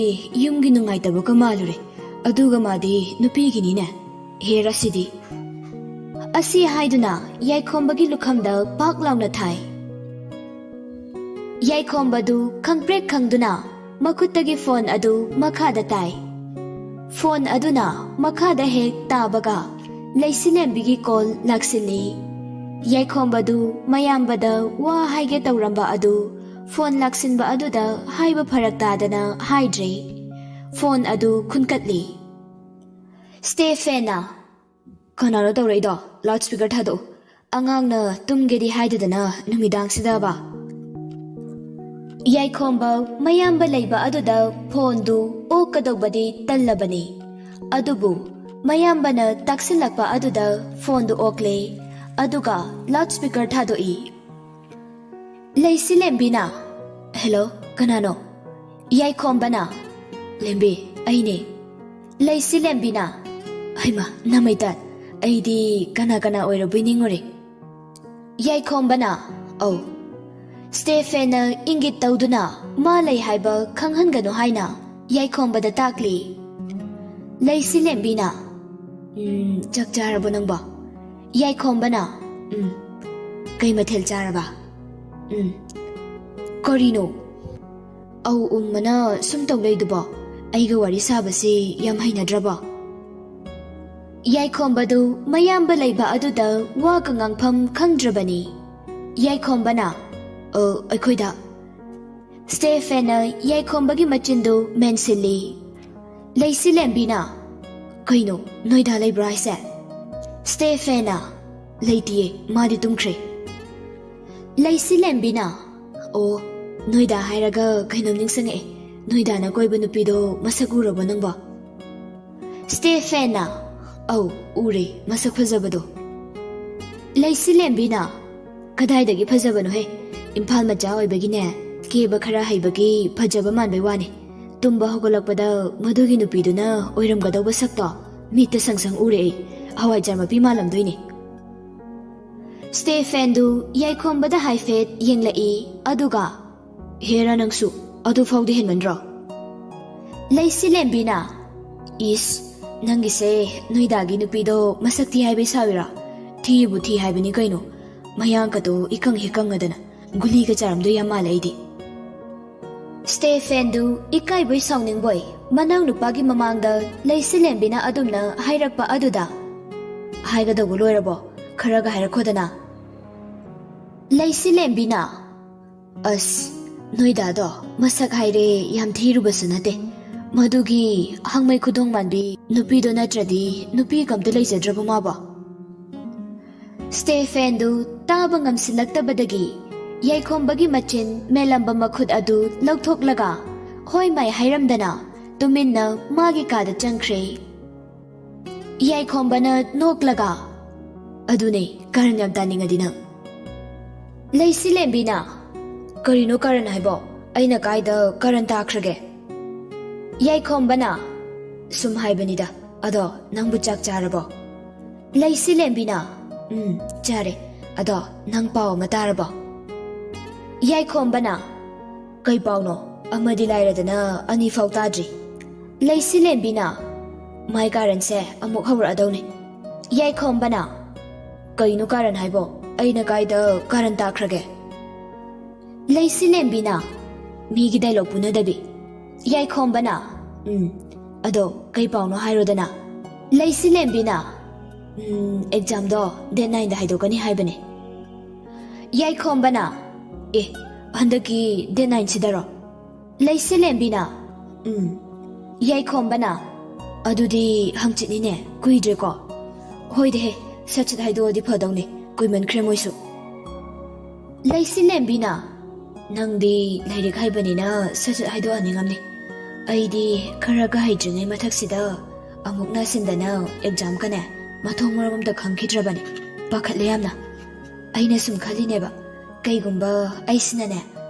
ꯌꯨꯝꯒꯤ ꯅꯨꯡꯉꯥꯏꯇꯕꯒ ꯃꯥꯜꯂꯨꯔꯦ꯫ ꯑꯗꯨꯒ ꯃꯥꯗꯤ ꯅꯨꯄꯤꯒꯤꯅꯤꯅꯦ꯫ ꯍꯦꯔ ꯑꯁꯤꯗꯤ꯫" ꯑꯁꯤ ꯍꯥꯏꯗꯨꯅ ꯌꯥꯏꯈꯣꯝꯕꯒꯤ ꯂꯨꯈꯝꯗ ꯄꯥꯛ ꯂꯥꯎꯅ ꯊꯥꯏ꯫ ꯌꯥꯏꯈꯣꯝꯕꯗꯨ ꯈꯪꯄ꯭ꯔꯦꯛ ꯈꯪꯗꯨꯅ ꯃꯈꯨꯠꯇꯒꯤ ꯐꯣꯟ ꯑꯗꯨ ꯃꯈꯥꯗ ꯇꯥꯏ꯫ ꯐꯣꯟ ꯑꯗꯨꯅ ꯃꯈꯥꯗ ꯍꯦꯛ ꯇꯥꯕꯒ ꯂꯩꯁꯤꯂꯦꯝꯕꯤꯒꯤ ꯀꯣꯜ ꯂꯥꯛꯁꯤꯜꯂꯤ꯫ ꯌꯥꯏꯈꯣꯝꯕꯗꯨ ꯃꯌꯥꯝꯕꯗ ꯋꯥ ꯍꯥꯏꯒꯦ ꯇꯧꯔꯝꯕ ꯑꯗꯨ ꯐꯣꯟ ꯂꯥꯛꯁꯤꯟꯕ ꯑꯗꯨꯗ ꯍꯥꯏꯕ ꯐꯔꯛ ꯇꯥꯗꯅ ꯍꯥꯏꯗ꯭ꯔꯦ꯫ ꯐꯣꯟ ꯑꯗꯨ ꯈꯨꯟꯀꯠꯂꯤ꯫ ꯁ꯭ꯇꯦꯐꯦꯟꯅ, "ꯀꯅꯥꯅꯣ ꯇꯧꯔꯛꯏꯗꯣ? ꯂꯥꯎꯗ ꯁ꯭ꯄꯤꯀꯔ ꯊꯥꯗꯣꯛꯎ꯫ ꯑꯉꯥꯡꯅ ꯇꯨꯝꯒꯦꯗꯤ ꯍꯥꯏꯗꯗꯅ ꯅꯨꯃꯤꯗꯥꯡꯁꯤꯗꯕ?" ꯌꯥꯏꯈꯣꯝꯕ ꯃꯌꯥꯝꯕ ꯂꯩꯕ ꯑꯗꯨꯗ ꯐꯣꯟꯗꯨ ꯑꯣꯛꯀꯗꯧꯕꯗꯤ ꯇꯜꯂꯕꯅꯤ꯫ ꯑꯗꯨꯕꯨ ꯃꯌꯥꯝꯕꯅ ꯇꯥꯛꯁꯤꯜꯂꯛꯄ ꯑꯗꯨꯗ ꯐꯣꯟꯗꯨ ꯑꯣꯛꯂꯦ, ꯑꯗꯨꯒ ꯂꯥꯎꯗ ꯁ꯭ꯄꯤꯀꯔ ꯊꯥꯗꯣꯛꯏ꯫ ꯂꯩꯁꯤꯂꯦꯝꯕꯤꯅ, "ꯍꯦꯜꯂꯣ, ꯀꯅꯥꯅꯣ?" ꯌꯥꯏꯈꯣꯝꯕꯅ, "ꯂꯦꯝꯕꯤ, ꯑꯩꯅꯦ꯫" ꯂꯩꯁꯤꯂꯦꯝꯕꯤꯅ, "ꯍꯩꯃꯥ, ꯅꯃꯩꯇꯟ, ꯑꯩꯗꯤ ꯀꯅꯥ ꯀꯅꯥ ꯑꯣꯏꯔꯕꯣꯏ ꯅꯤꯡꯉꯨꯔꯦ꯫" ꯌꯥꯏꯈꯣꯝꯕꯅ, "ꯑꯧ꯫" ꯁ꯭ꯇꯦꯐꯦꯟꯅ ꯏꯪꯒꯤꯠ ꯇꯧꯗꯨꯅ ꯃꯥ ꯂꯩ ꯍꯥꯏꯕ ꯈꯪꯍꯟꯒꯅꯨ ꯍꯥꯏꯅ ꯌꯥꯏꯈꯣꯝꯕꯗ ꯇꯥꯛꯂꯤ꯫ ꯂꯩꯁꯤꯂꯦꯝꯕꯤꯅ, "ꯎꯝ, ꯆꯥꯛ ꯆꯥꯔꯕꯣ ꯅꯪꯕꯣ?" ꯌꯥꯏꯈꯣꯝꯕꯅ, "ꯎꯝ꯫" "ꯀꯩ ꯃꯊꯦꯜ ꯆꯥꯔꯕ?" "ꯎꯝ꯫" "ꯀꯔꯤꯅꯣ?" "ꯑꯧ ꯎꯝ ꯑꯅ ꯁꯨꯝ ꯇꯧ ꯂꯩꯗꯨꯕꯣ? ꯑꯩꯒ ꯋꯥꯔꯤ ꯁꯥꯕꯁꯤ ꯌꯥꯝ ꯍꯩꯅꯗ꯭ꯔꯕꯣ?" ꯌꯥꯏꯈꯣꯝꯕꯗꯨ ꯃꯌꯥꯝꯕ ꯂꯩꯕ ꯑꯗꯨꯗ ꯋꯥꯒ ꯉꯥꯡꯐꯝ ꯈꯪꯗ꯭ꯔꯕꯅꯤ꯫ ꯌꯥꯏꯈꯣꯝꯕꯅ, "ꯑ, ꯑꯩꯈꯣꯏꯗ꯫" ꯁ꯭ꯇꯦꯐꯦꯟꯅ ꯌꯥꯏꯈꯣꯝꯕꯒꯤ ꯃꯆꯤꯟꯗꯨ ꯃꯦꯟꯁꯤꯜꯂꯤ꯫ ꯂꯩꯁꯤꯂꯦꯝꯕꯤꯅ, "ꯀꯩꯅꯣ, ꯅꯣꯏꯗꯥ ꯂꯩꯕ꯭ꯔꯣ ꯍꯥꯏꯁꯦ?" ꯁ꯭ꯇꯦꯐꯦꯟꯅ, "ꯂꯩꯇꯤꯌꯦ, ꯃꯥꯗꯤ ꯇꯨꯝꯈ꯭ꯔꯦ꯫" ꯂꯩꯁꯤꯂꯦꯝꯕꯤꯅ, "ꯑꯣ, ꯅꯣꯏꯗꯥ ꯍꯥꯏꯔꯒ ꯀꯩꯅꯣꯝ ꯅꯤꯡꯁꯤꯡꯉꯛꯑꯦ꯫ ꯅꯣꯏꯗꯥꯅ ꯀꯣꯏꯕ ꯅꯨꯄꯤꯗꯣ ꯃꯁꯛ ꯎꯔꯕꯣ ꯅꯪꯕꯣ?" ꯁ꯭ꯇꯦꯐꯦꯟꯅ, "ꯑꯧ, ꯎꯔꯦ, ꯃꯁꯛ ꯐꯖꯕꯗꯣ꯫" ꯂꯩꯁꯤꯂꯦꯝꯕꯤꯅ, "ꯀꯗꯥꯏꯗꯒꯤ ꯐꯖꯕꯅꯣꯍꯦ? ꯏꯝꯐꯥꯜ ꯃꯆꯥ ꯑꯣꯏꯕꯒꯤꯅꯦ, ꯀꯦꯕ ꯈꯔ ꯍꯩꯕꯒꯤ ꯐꯖꯕ ꯃꯥꯟꯕꯩ ꯋꯥꯅꯤ꯫ ꯇꯨꯝꯕ ꯍꯧꯒꯠꯂꯛꯄꯗ ꯃꯗꯨꯒꯤ ꯅꯨꯄꯤꯗꯨꯅ ꯑꯣꯏꯔꯝꯒꯗꯧꯕ ꯁꯛꯇꯣ ꯃꯤꯠꯇ ꯁꯪ ꯁꯪ ꯎꯔꯦ ꯑꯩ, ꯍꯋꯥꯏꯖꯥꯔ ꯃꯄꯤ ꯃꯥꯜꯂꯝꯗꯣꯏꯅꯦ꯫" ꯁ꯭ꯇꯦꯐꯦꯟꯗꯨ ꯌꯥꯏꯈꯣꯝꯕꯗ ꯍꯥꯏꯐꯦꯠ ꯌꯦꯡꯂꯛꯏ, ꯑꯗꯨꯒ, "ꯍꯦꯔꯥ ꯅꯪꯁꯨ, ꯑꯗꯨ ꯐꯥꯎꯗꯤ ꯍꯦꯟꯃꯟꯗ꯭ꯔꯣ?" ꯂꯩꯁꯤꯂꯦꯝꯕꯤꯅ, "ꯏꯁ, ꯅꯪꯒꯤꯁꯦ ꯅꯣꯏꯗꯥꯒꯤ ꯅꯨꯄꯤꯗꯣ ꯃꯁꯛ ꯊꯤ ꯍꯥꯏꯕꯩ ꯁꯥꯎꯏꯔꯣ? ꯊꯤꯕꯨ ꯊꯤ ꯍꯥꯏꯕꯅꯤ ꯀꯩꯅꯣ, ꯃꯌꯥꯡꯀꯗꯣ ꯏꯀꯪ ꯍꯦꯛ ꯀꯪꯉꯗꯅ, ꯒꯨꯂꯤꯒ ꯆꯥꯔꯝꯗꯣꯏ ꯌꯥꯝ ꯃꯥꯜꯂꯦ ꯑꯩꯗꯤ꯫" ꯁ꯭ꯇꯦꯐꯦꯟꯗꯨ ꯏꯀꯥꯏꯕꯣꯏ ꯁꯥꯎꯅꯤꯡꯕꯣꯏ ꯃꯅꯥꯎꯅꯨꯄꯥꯒꯤ ꯃꯃꯥꯡꯗ ꯂꯩꯁꯤꯂꯦꯝꯕꯤꯅ ꯑꯗꯨꯝꯅ ꯍꯥꯏꯔꯛꯄ ꯑꯗꯨꯗ, ꯍꯥꯏꯒꯗꯧꯕ ꯂꯣꯏꯔꯕꯣ? ꯈꯔꯒ ꯍꯥꯏꯔꯛꯈꯣꯗꯅ꯫ ꯂꯩꯁꯤ ꯂꯦꯝꯕꯤꯅ, "ꯑꯁ, ꯅꯣꯏ ꯗꯥꯗꯣ ꯃꯁꯛ ꯍꯥꯏꯔꯦ ꯌꯥꯝ ꯊꯤꯔꯨꯕꯁꯨ ꯅꯠꯇꯦ꯫ ꯃꯗꯨꯒꯤ ꯍꯪꯃꯩ ꯈꯨꯗꯣꯡ ꯃꯥꯟꯕꯤ ꯅꯨꯄꯤꯗꯣ ꯅꯠꯇ꯭ꯔꯗꯤ ꯅꯨꯄꯤ ꯀꯝꯇ ꯂꯩꯖꯗ꯭ꯔꯕ ꯃꯥꯕꯣ?" ꯁ꯭ꯇꯦꯐꯦꯟꯗꯨ ꯇꯥꯕ ꯉꯝꯁꯤꯜꯂꯛꯇꯕꯗꯒꯤ ꯌꯥꯏꯈꯣꯝꯕꯒꯤ ꯃꯆꯤꯟ ꯃꯦꯜꯂꯝꯕ ꯃꯈꯨꯠ ꯑꯗꯨ ꯂꯧꯊꯣꯛꯂꯒ ꯍꯣꯏ ꯃꯥꯏ ꯍꯥꯏꯔꯝꯗꯅ ꯇꯨꯃꯤꯟꯅ ꯃꯥꯒꯤ ꯀꯥꯗ ꯆꯪꯈ꯭ꯔꯦ꯫ ꯌꯥꯏꯈꯣꯝꯕꯅ ꯅꯣꯛꯂꯒ, "ꯑꯗꯨꯅꯦ, ꯀꯔꯟ ꯌꯥꯝ ꯇꯥꯅꯤꯡꯉꯗꯤ ꯅꯪ꯫" ꯂꯩꯁꯤ ꯂꯦꯝꯕꯤꯅ, "ꯀꯔꯤꯅꯣ ꯀꯔꯟ ꯍꯥꯏꯕꯣ? ꯑꯩꯅ ꯀꯥꯏꯗ ꯀꯔꯟ ꯇꯥꯈ꯭ꯔꯒꯦ?" ꯌꯥꯏꯈꯣꯝꯕꯅ, "ꯁꯨꯝ ꯍꯥꯏꯕꯅꯤꯗ꯫ ꯑꯗꯣ ꯅꯪꯕꯨ ꯆꯥꯛ ꯆꯥꯔꯕꯣ?" ꯂꯩꯁꯤ ꯂꯦꯝꯕꯤꯅ, "ꯎꯝ, ꯆꯥꯔꯦ꯫ ꯑꯗꯣ ꯅꯪ ꯄꯥꯎ ꯑꯃ ꯇꯥꯔꯕꯣ?" ꯌꯥꯏꯈꯣꯝꯕꯅ, "ꯀꯩ ꯄꯥꯎꯅꯣ? ꯑꯃꯗꯤ ꯂꯥꯏꯔꯗꯅ ꯑꯅꯤ ꯐꯥꯎ ꯇꯥꯗ꯭ꯔꯤ꯫" ꯂꯩꯁꯤ ꯂꯦꯝꯕꯤꯅ, "ꯃꯥꯏ ꯀꯥꯔꯟꯁꯦ ꯑꯃꯨꯛ ꯍꯧꯔꯛꯑꯗꯧꯅꯦ꯫" ꯌꯥꯏꯈꯣꯝꯕꯅ, "ꯀꯩꯅꯣ ꯀꯥꯔꯟ ꯍꯥꯏꯕꯣ? ꯑꯩꯅ ꯀꯥꯏꯗ ꯀꯥꯔꯟ ꯇꯥꯈ꯭ꯔꯒꯦ?" ꯂꯩꯁꯤ ꯂꯦꯝꯕꯤꯅ, "ꯃꯤꯒꯤ ꯗꯥꯏꯂꯣꯛ ꯄꯨꯅꯗꯕꯤ꯫" ꯌꯥꯏꯈꯣꯝꯕꯅ, "ꯎꯝ, ꯑꯗꯣ ꯀꯩ ꯄꯥꯎꯅꯣ ꯍꯥꯏꯔꯣꯗꯅ꯫" ꯂꯩꯁꯤ ꯂꯦꯝꯕꯤꯅ, "ꯎꯝ, ꯑꯦꯛꯖꯥꯝꯗꯣ ꯗꯦꯠ ꯅꯥꯏꯟꯗ ꯍꯥꯏꯗꯣꯛꯀꯅꯤ ꯍꯥꯏꯕꯅꯦ꯫" ꯌꯥꯏꯈꯣꯝꯕꯅ, "ꯑꯦ, ꯍꯟꯗꯛꯀꯤ ꯗꯦꯠ ꯅꯥꯏꯟꯁꯤꯗꯔꯣ?" ꯂꯩꯁꯤ ꯂꯦꯝꯕꯤꯅ, "ꯎꯝ꯫" ꯌꯥꯏꯈꯣꯝꯕꯅ, "ꯑꯗꯨꯗꯤ ꯍꯪꯆꯤꯠꯅꯤꯅꯦ, ꯀꯨꯏꯗ꯭ꯔꯦꯀꯣ?" "ꯍꯣꯏꯗꯍꯦ, ꯁꯠ ꯁꯠ ꯍꯥꯏꯗꯣꯛꯑꯗꯤ ꯐꯗꯧꯅꯦ, ꯀꯨꯏꯃꯟꯈ꯭ꯔꯦ ꯃꯣꯏꯁꯨ꯫" ꯂꯩꯁꯤ ꯂꯦꯝꯕꯤꯅ, "ꯅꯪꯗꯤ ꯂꯥꯏꯔꯤꯛ ꯍꯩꯕꯅꯤꯅ ꯁꯠ ꯁꯠ ꯍꯥꯏꯗꯣꯛꯍꯟꯅꯤꯡꯉꯝꯅꯤ꯫ ꯑꯩꯗꯤ ꯈꯔꯒ ꯍꯩꯇ꯭ꯔꯤꯉꯩ ꯃꯊꯛꯁꯤꯗ ꯑꯃꯨꯛ ꯅꯥꯁꯤꯟꯗꯅ ꯑꯦꯛꯖꯥꯝꯒꯅꯦ ꯃꯊꯣꯡ ꯃꯔꯝ ꯑꯝꯇ ꯈꯪꯈꯤꯗ꯭ꯔꯕꯅꯦ꯫ ꯄꯥꯈꯠꯂꯦ ꯌꯥꯝꯅ꯫ ꯑꯩꯅ ꯁꯨꯝ ꯈꯜꯂꯤꯅꯦꯕ, ꯀꯩꯒꯨꯝꯕ ꯑꯩꯁꯤꯅꯅꯦ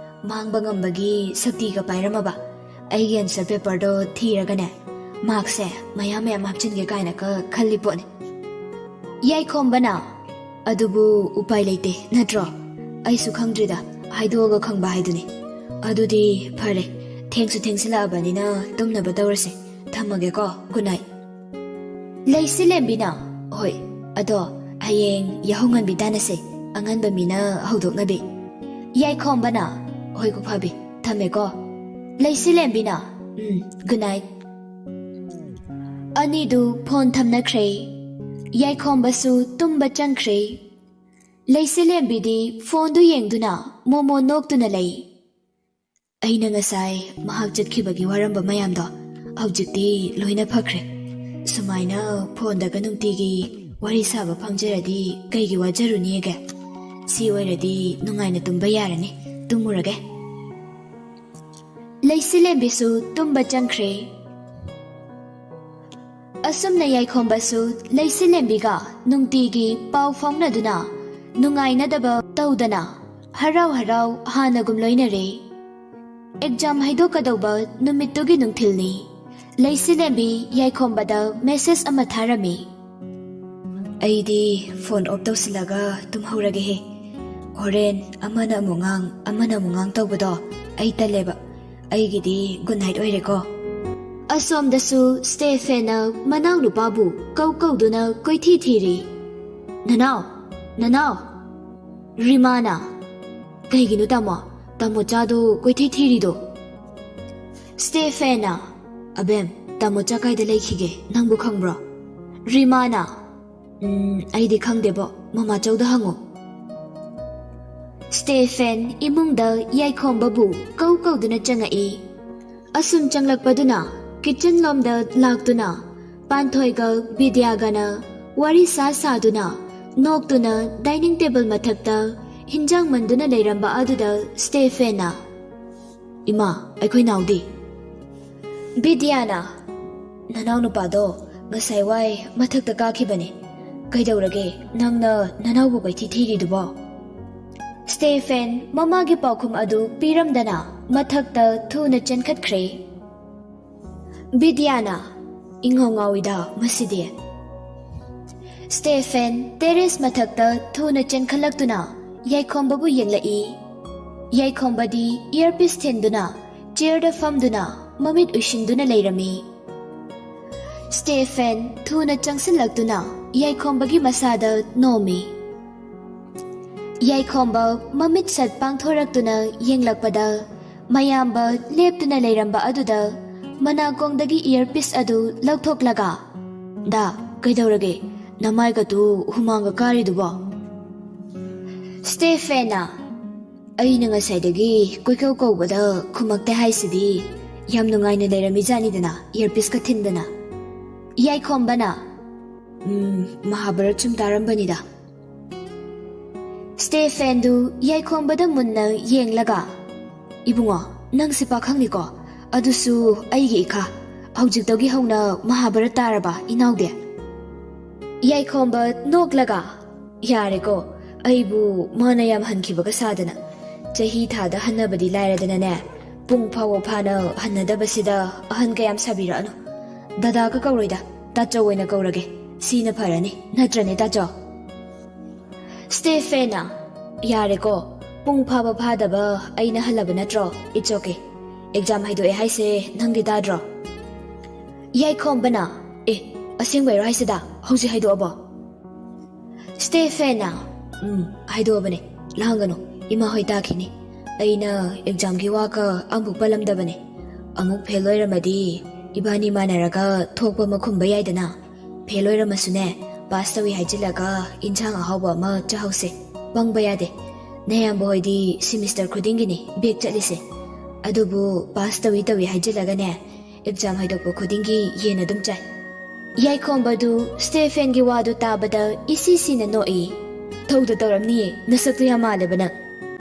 ꯃꯥꯡꯕ ꯉꯝꯕꯒꯤ ꯁꯛꯇꯤꯒ ꯄꯥꯏꯔꯝꯃꯕ, ꯑꯩꯒꯤ ꯑꯟꯁꯔ ꯄꯦꯄꯔꯗꯣ ꯊꯤꯔꯒꯅꯦ ꯃꯥꯔꯛꯁꯦ ꯃꯌꯥꯝ ꯃꯌꯥꯝ ꯍꯥꯞꯆꯤꯟꯒꯦ ꯀꯥꯏꯅꯒ ꯈꯜꯂꯤ ꯄꯣꯠꯅꯤ꯫" ꯌꯥꯏꯈꯣꯝꯕꯅ, "ꯑꯗꯨꯕꯨ ꯎꯄꯥꯏ ꯂꯩꯇꯦ ꯅꯠꯇ꯭ꯔꯣ? ꯑꯩꯁꯨ ꯈꯪꯗ꯭ꯔꯤꯗ, ꯍꯥꯏꯗꯣꯛꯑꯒ ꯈꯪꯕ ꯍꯥꯏꯗꯨꯅꯤ꯫ ꯑꯗꯨꯗꯤ ꯐꯔꯦ, ꯊꯦꯡꯁꯨ ꯊꯦꯡꯁꯤꯜꯂꯛꯑꯕꯅꯤꯅ ꯇꯨꯝꯅꯕ ꯇꯧꯔꯁꯦ꯫ ꯊꯝꯃꯒꯦꯀꯣ, ꯒꯨꯗ ꯅꯥꯏꯠ꯫" ꯂꯩꯁꯤ ꯂꯦꯝꯕꯤꯅ, "ꯍꯣꯏ, ꯑꯗꯣ ꯍꯌꯦꯡ ꯌꯥꯍꯧ ꯉꯟꯕꯤ ꯇꯥꯟꯅꯁꯦ, ꯑꯉꯟꯕ ꯃꯤꯅ ꯍꯧꯗꯣꯛꯅꯕꯤ꯫" ꯌꯥꯏꯈꯣꯝꯕꯅ, "ꯍꯣꯏ ꯀꯣꯛꯐꯥꯕꯤ, ꯊꯝꯃꯦꯀꯣ꯫" ꯂꯩꯁꯤ ꯂꯦꯝꯕꯤꯅ, "ꯎꯝ, ꯒꯨꯗ ꯅꯥꯏꯠ꯫" ꯑꯅꯤꯗꯨ ꯐꯣꯟ ꯊꯝꯅꯈ꯭ꯔꯦ꯫ ꯌꯥꯏꯈꯣꯝꯕꯁꯨ ꯇꯨꯝꯕ ꯆꯪꯈ꯭ꯔꯦ꯫ ꯂꯩꯁꯤꯂꯦꯝꯕꯤꯗꯤ ꯐꯣꯟꯗꯨ ꯌꯦꯡꯗꯨꯅ ꯃꯣꯃꯣ ꯅꯣꯛꯇꯨꯅ ꯂꯩ꯫ ꯑꯩꯅ ꯉꯁꯥꯏ ꯃꯍꯥꯛ ꯆꯠꯈꯤꯕꯒꯤ ꯋꯥꯔꯝꯕ ꯃꯌꯥꯝꯗꯣ ꯍꯧꯖꯤꯛꯇꯤ ꯂꯣꯏꯅ ꯐꯈ꯭ꯔꯦ꯫ ꯁꯨꯃꯥꯏꯅ ꯐꯣꯟꯗꯒ ꯅꯨꯡꯇꯤꯒꯤ ꯋꯥꯔꯤ ꯁꯥꯕ ꯐꯪꯖꯔꯗꯤ ꯀꯩꯒꯤ ꯋꯥꯖꯔꯨꯅꯤꯒꯦ? ꯁꯤ ꯑꯣꯏꯔꯗꯤ ꯅꯨꯡꯉꯥꯏꯅ ꯇꯨꯝꯕ ꯌꯥꯔꯅꯤ꯫ ꯇꯨꯝꯃꯨꯔꯒꯦ꯫ ꯂꯩꯁꯤꯂꯦꯝꯕꯤꯁꯨ ꯇꯨꯝꯕ ꯆꯪꯈ꯭ꯔꯦ꯫ ꯑꯁꯨꯝꯅ ꯌꯥꯏꯈꯣꯝꯕꯁꯨ ꯂꯩꯁꯤꯂꯦꯝꯕꯤꯒ ꯅꯨꯡꯇꯤꯒꯤ ꯄꯥꯎ ꯐꯥꯎꯅꯗꯨꯅ ꯅꯨꯡꯉꯥꯏꯅꯗꯕ ꯇꯧꯗꯅ ꯍꯔꯥꯎ ꯍꯔꯥꯎ ꯍꯥꯟꯅꯒꯨꯝ ꯂꯣꯏꯅꯔꯦ꯫ ꯑꯦꯛꯖꯥꯝ ꯍꯥꯏꯗꯣꯛꯀꯗꯧꯕ ꯅꯨꯃꯤꯠꯇꯨꯒꯤ ꯅꯨꯡꯊꯤꯜꯅꯤ꯫ ꯂꯩꯁꯤꯂꯦꯝꯕꯤ ꯌꯥꯏꯈꯣꯝꯕꯗ ꯃꯦꯁꯦꯖ ꯑꯃ ꯊꯥꯔꯝꯃꯤ꯫ ꯑꯩꯗꯤ ꯐꯣꯟ ꯑꯣꯐ ꯇꯧꯁꯤꯜꯂꯒ ꯇꯨꯝꯍꯧꯔꯒꯦꯍꯦ꯫ ꯍꯣꯔꯦꯟ ꯑꯃꯅ ꯑꯃꯨꯛ ꯉꯥꯡ, ꯑꯃꯅ ꯑꯃꯨꯛ ꯉꯥꯡ ꯇꯧꯕꯗꯣ ꯑꯩ ꯇꯜꯂꯦꯕ꯫ ꯑꯩꯒꯤꯗꯤ ꯒꯨꯗ ꯅꯥꯏꯠ ꯑꯣꯏꯔꯦꯀꯣ꯫ ꯑꯁꯣꯝꯗꯁꯨ ꯁ꯭ꯇꯦꯐꯦꯟꯅ ꯃꯅꯥꯎꯅꯨꯄꯥꯕꯨ ꯀꯧ ꯀꯧꯗꯨꯅ ꯀꯣꯏꯊꯤ ꯊꯤꯔꯤ꯫ "ꯅꯅꯥꯎ, ꯅꯅꯥꯎ!" ꯔꯤꯃꯥꯅ, "ꯀꯩꯒꯤꯅꯣ ꯇꯥꯃꯣ? ꯇꯥꯃꯣ ꯆꯥꯗꯣ ꯀꯣꯏꯊꯤ ꯊꯤꯔꯤꯗꯣ?" ꯁ꯭ꯇꯦꯐꯦꯟꯅ, "ꯑꯕꯦꯝ, ꯇꯥꯃꯣ ꯆꯥ ꯀꯥꯏꯗ ꯂꯩꯈꯤꯒꯦ? ꯅꯪꯕꯨ ꯈꯪꯕ꯭ꯔꯣ?" ꯔꯤꯃꯥꯅ, "ꯎꯝ, ꯑꯩꯗꯤ ꯈꯪꯗꯦꯕꯣ, ꯃꯃꯥꯆꯧꯗ ꯍꯪꯉꯨ꯫" ꯁ꯭ꯇꯦꯐꯦꯟ ꯏꯃꯨꯡꯗ ꯌꯥꯏꯈꯣꯝꯕꯕꯨ ꯀꯧ ꯀꯧꯗꯨꯅ ꯆꯪꯉꯛꯏ꯫ ꯑꯁꯨꯝ ꯆꯪꯂꯛꯄꯗꯨꯅ ꯀꯤꯆꯟ ꯂꯣꯝꯗ ꯂꯥꯛꯇꯨꯅ ꯄꯥꯟꯊꯣꯏꯒ ꯕꯤꯗ꯭ꯌꯥꯒꯅ ꯋꯥꯔꯤ ꯁꯥ ꯁꯥꯗꯨꯅ ꯅꯣꯛꯇꯨꯅ ꯗꯥꯏꯅꯤꯡ ꯇꯦꯕꯜ ꯃꯊꯛꯇ ꯍꯤꯟꯖꯥꯡ ꯃꯟꯗꯨꯅ ꯂꯩꯔꯝꯕ ꯑꯗꯨꯗ ꯁ꯭ꯇꯦꯐꯦꯟꯅ, "ꯏꯃꯥ, ꯑꯩꯈꯣꯏ ꯅꯥꯎꯗꯤ?" ꯕꯤꯗ꯭ꯌꯥꯅ, "ꯅꯅꯥꯎ ꯅꯨꯄꯥꯗꯣ ꯉꯁꯥꯏ ꯋꯥꯏ ꯃꯊꯛꯇ ꯀꯥꯈꯤꯕꯅꯦ꯫ ꯀꯩꯗꯧꯔꯒꯦ ꯅꯪꯅ ꯅꯅꯥꯎꯕꯨ ꯀꯣꯏꯊꯤ ꯊꯤꯔꯤꯗꯨꯕꯣ?" ꯁ꯭ꯇꯦꯐꯦꯟ ꯃꯃꯥꯒꯤ ꯄꯥꯎꯈꯨꯝ ꯑꯗꯨ ꯄꯤꯔꯝꯗꯅ ꯃꯊꯛꯇ ꯊꯨꯅ ꯆꯦꯟꯈꯠꯈ꯭ꯔꯦ꯫ ꯕꯤꯗ꯭ꯌꯥꯅ, "ꯏꯉꯥꯎ ꯉꯥꯎꯏꯗ ꯃꯁꯤꯗꯤ꯫" ꯁ꯭ꯇꯦꯐꯦꯟ ꯇꯦꯔꯦꯁ ꯃꯊꯛꯇ ꯊꯨꯅ ꯆꯦꯟꯈꯠꯂꯛꯇꯨꯅ ꯌꯥꯏꯈꯣꯝꯕꯕꯨ ꯌꯦꯡꯂꯛꯏ꯫ ꯌꯥꯏꯈꯣꯝꯕꯗꯤ ꯏꯌꯔꯄꯤꯁ ꯊꯤꯟꯗꯨꯅ ꯆꯤꯌꯔꯗ ꯐꯝꯗꯨꯅ ꯃꯃꯤꯠ ꯎꯏꯁꯤꯟꯗꯨꯅ ꯂꯩꯔꯝꯃꯤ꯫ ꯁ꯭ꯇꯦꯐꯦꯟ ꯊꯨꯅ ꯆꯪꯁꯤꯜꯂꯛꯇꯨꯅ ꯌꯥꯏꯈꯣꯝꯕꯒꯤ ꯃꯁꯥꯗ ꯅꯣꯝꯃꯤ꯫ ꯌꯥꯏꯈꯣꯝꯕ ꯃꯃꯤꯠ ꯁꯠ ꯄꯥꯡꯊꯣꯔꯛꯇꯨꯅ ꯌꯦꯡꯂꯛꯄꯗ, ꯃꯌꯥꯝꯕ ꯂꯦꯞꯇꯨꯅ ꯂꯩꯔꯝꯕ ꯑꯗꯨꯗ ꯃꯅꯥꯀꯣꯡꯗꯒꯤ ꯏꯌꯔꯄꯤꯁ ꯑꯗꯨ ꯂꯧꯊꯣꯛꯂꯒ, "ꯗꯥ, ꯀꯩꯗꯧꯔꯒꯦ? ꯅꯃꯥꯏꯒꯗꯨ ꯍꯨꯃꯥꯡꯒ ꯀꯥꯔꯤꯗꯨꯕꯣ?" ꯁ꯭ꯇꯦꯐꯦꯟꯅ, "ꯑꯩꯅ ꯉꯁꯥꯏꯗꯒꯤ ꯀꯣꯏꯀꯧ ꯀꯧꯕꯗ ꯈꯨꯝꯃꯛꯇꯦ ꯍꯥꯏꯁꯤꯗꯤ, ꯌꯥꯝ ꯅꯨꯡꯉꯥꯏꯅ ꯂꯩꯔꯝꯃꯤꯖꯥꯠꯅꯤꯗꯅ, ꯏꯌꯔꯄꯤꯁꯀ ꯊꯤꯟꯗꯅ꯫" ꯌꯥꯏꯈꯣꯝꯕꯅ, "ꯎꯝ, ꯃꯍꯥꯚꯥꯔꯠ ꯁꯨꯝ ꯇꯥꯔꯝꯕꯅꯤꯗ꯫" ꯁ꯭ꯇꯦꯐꯦꯟꯗꯨ ꯌꯥꯏꯈꯣꯝꯕꯗ ꯃꯨꯟꯅ ꯌꯦꯡꯂꯒ, "ꯏꯕꯨꯡꯉꯣ, ꯅꯪꯁꯦ ꯄꯥꯈꯪꯅꯤꯀꯣ, ꯑꯗꯨꯁꯨ ꯑꯩꯒꯤ ꯏꯈꯥ꯫ ꯍꯧꯖꯤꯛꯇꯒꯤ ꯍꯧꯅ ꯃꯍꯥꯚꯥꯔꯠ ꯇꯥꯔꯕ, ꯏꯅꯥꯎꯗꯤ?" ꯌꯥꯏꯈꯣꯝꯕ ꯅꯣꯛꯂꯒ, "ꯌꯥꯔꯦꯀꯣ, ꯑꯩꯕꯨ ꯃꯥꯅ ꯌꯥꯝ ꯍꯟꯈꯤꯕꯒ ꯁꯥꯗꯅ꯫ ꯆꯍꯤ ꯊꯥꯗ ꯍꯟꯅꯕꯗꯤ ꯂꯥꯏꯔꯗꯅꯅꯦ, ꯄꯨꯡ ꯐꯥꯎꯕ ꯐꯥꯅ ꯍꯟꯅꯗꯕꯁꯤꯗ ꯑꯍꯟ ꯀꯌꯥꯝ ꯁꯥꯕꯤꯔꯛꯑꯅꯨ꯫ ꯗꯗꯥꯒ ꯀꯧꯔꯣꯏꯗ, ꯇꯥꯆꯧ ꯑꯣꯏꯅ ꯀꯧꯔꯒꯦ꯫ ꯁꯤꯅ ꯐꯔꯅꯤ, ꯅꯠꯇ꯭ꯔꯅꯦ ꯇꯥꯆꯧ?" ꯁ꯭ꯇꯦꯐꯦꯟꯅ, "ꯌꯥꯔꯦꯀꯣ, ꯄꯨꯡ ꯐꯥꯕ ꯐꯥꯗꯕ ꯑꯩꯅ ꯍꯜꯂꯕ ꯅꯠꯇ꯭ꯔꯣ? It's okay. ꯑꯦꯛꯖꯥꯝ ꯍꯥꯏꯗꯣꯛꯑꯦ ꯍꯥꯏꯁꯦ ꯅꯪꯗꯤ ꯇꯥꯗ꯭ꯔꯣ?" ꯌꯥꯏꯈꯣꯝꯕꯅ, "ꯑꯦ, ꯑꯁꯦꯡꯕꯩꯔꯣ ꯍꯥꯏꯁꯤꯗ? ꯍꯧꯖꯤꯛ ꯍꯥꯏꯗꯣꯛꯑꯕꯣ?" ꯁ꯭ꯇꯦꯐꯦꯟꯅ, "ꯎꯝ, ꯍꯥꯏꯗꯣꯛꯑꯕꯅꯦ꯫ ꯂꯥꯡꯒꯅꯨ, ꯏꯃꯥ ꯍꯣꯏ ꯇꯥꯈꯤꯅꯤ꯫ ꯑꯩꯅ ꯑꯦꯛꯖꯥꯝꯒꯤ ꯋꯥꯒ ꯑꯃꯨꯛ ꯄꯜꯂꯝꯗꯕꯅꯦ꯫ ꯑꯃꯨꯛ ꯐꯦꯜ ꯑꯣꯏꯔꯝꯃꯗꯤ ꯏꯕꯥꯅꯤ ꯃꯥꯟꯅꯔꯒ ꯊꯣꯛꯄ ꯑꯃ ꯈꯨꯝꯕ ꯌꯥꯏꯗꯅ꯫ ꯐꯦꯜ ꯑꯣꯏꯔꯝꯃꯁꯨꯅꯦ, ꯄꯥꯁ ꯇꯧꯏ ꯍꯥꯏꯖꯤꯜꯂꯒ ꯏꯟꯁꯥꯡ ꯑꯍꯥꯎꯕ ꯑꯃ ꯆꯥꯍꯧꯁꯦ꯫ ꯄꯪꯕ ꯌꯥꯗꯦ꯫ ꯅꯌꯥꯝꯕ ꯍꯣꯏꯗꯤ ꯁꯤꯃꯤꯁꯇꯔ ꯈꯨꯗꯤꯡꯒꯤꯅꯤ ꯕꯦꯛ ꯆꯠꯂꯤꯁꯦ꯫ ꯑꯗꯨꯕꯨ ꯄꯥꯁ ꯇꯧꯏ ꯇꯧꯏ ꯍꯥꯏꯖꯤꯜꯂꯒꯅꯦ, ꯑꯦꯛꯖꯥꯝ ꯍꯥꯏꯗꯣꯛꯄ ꯈꯨꯗꯤꯡꯒꯤ ꯌꯦꯟ ꯑꯗꯨꯝ ꯆꯥꯏ꯫" ꯌꯥꯏꯈꯣꯝꯕꯗꯨ ꯁ꯭ꯇꯦꯐꯦꯟꯒꯤ ꯋꯥꯗꯨ ꯇꯥꯕꯗ ꯏꯁꯤ ꯁꯤꯅ ꯅꯣꯛꯏ꯫ "ꯊꯧꯗ ꯇꯧꯔꯝꯅꯤꯌꯦ, ꯅꯁꯛꯇꯨ ꯌꯥꯝ ꯃꯥꯜꯂꯦꯕ ꯅꯪ꯫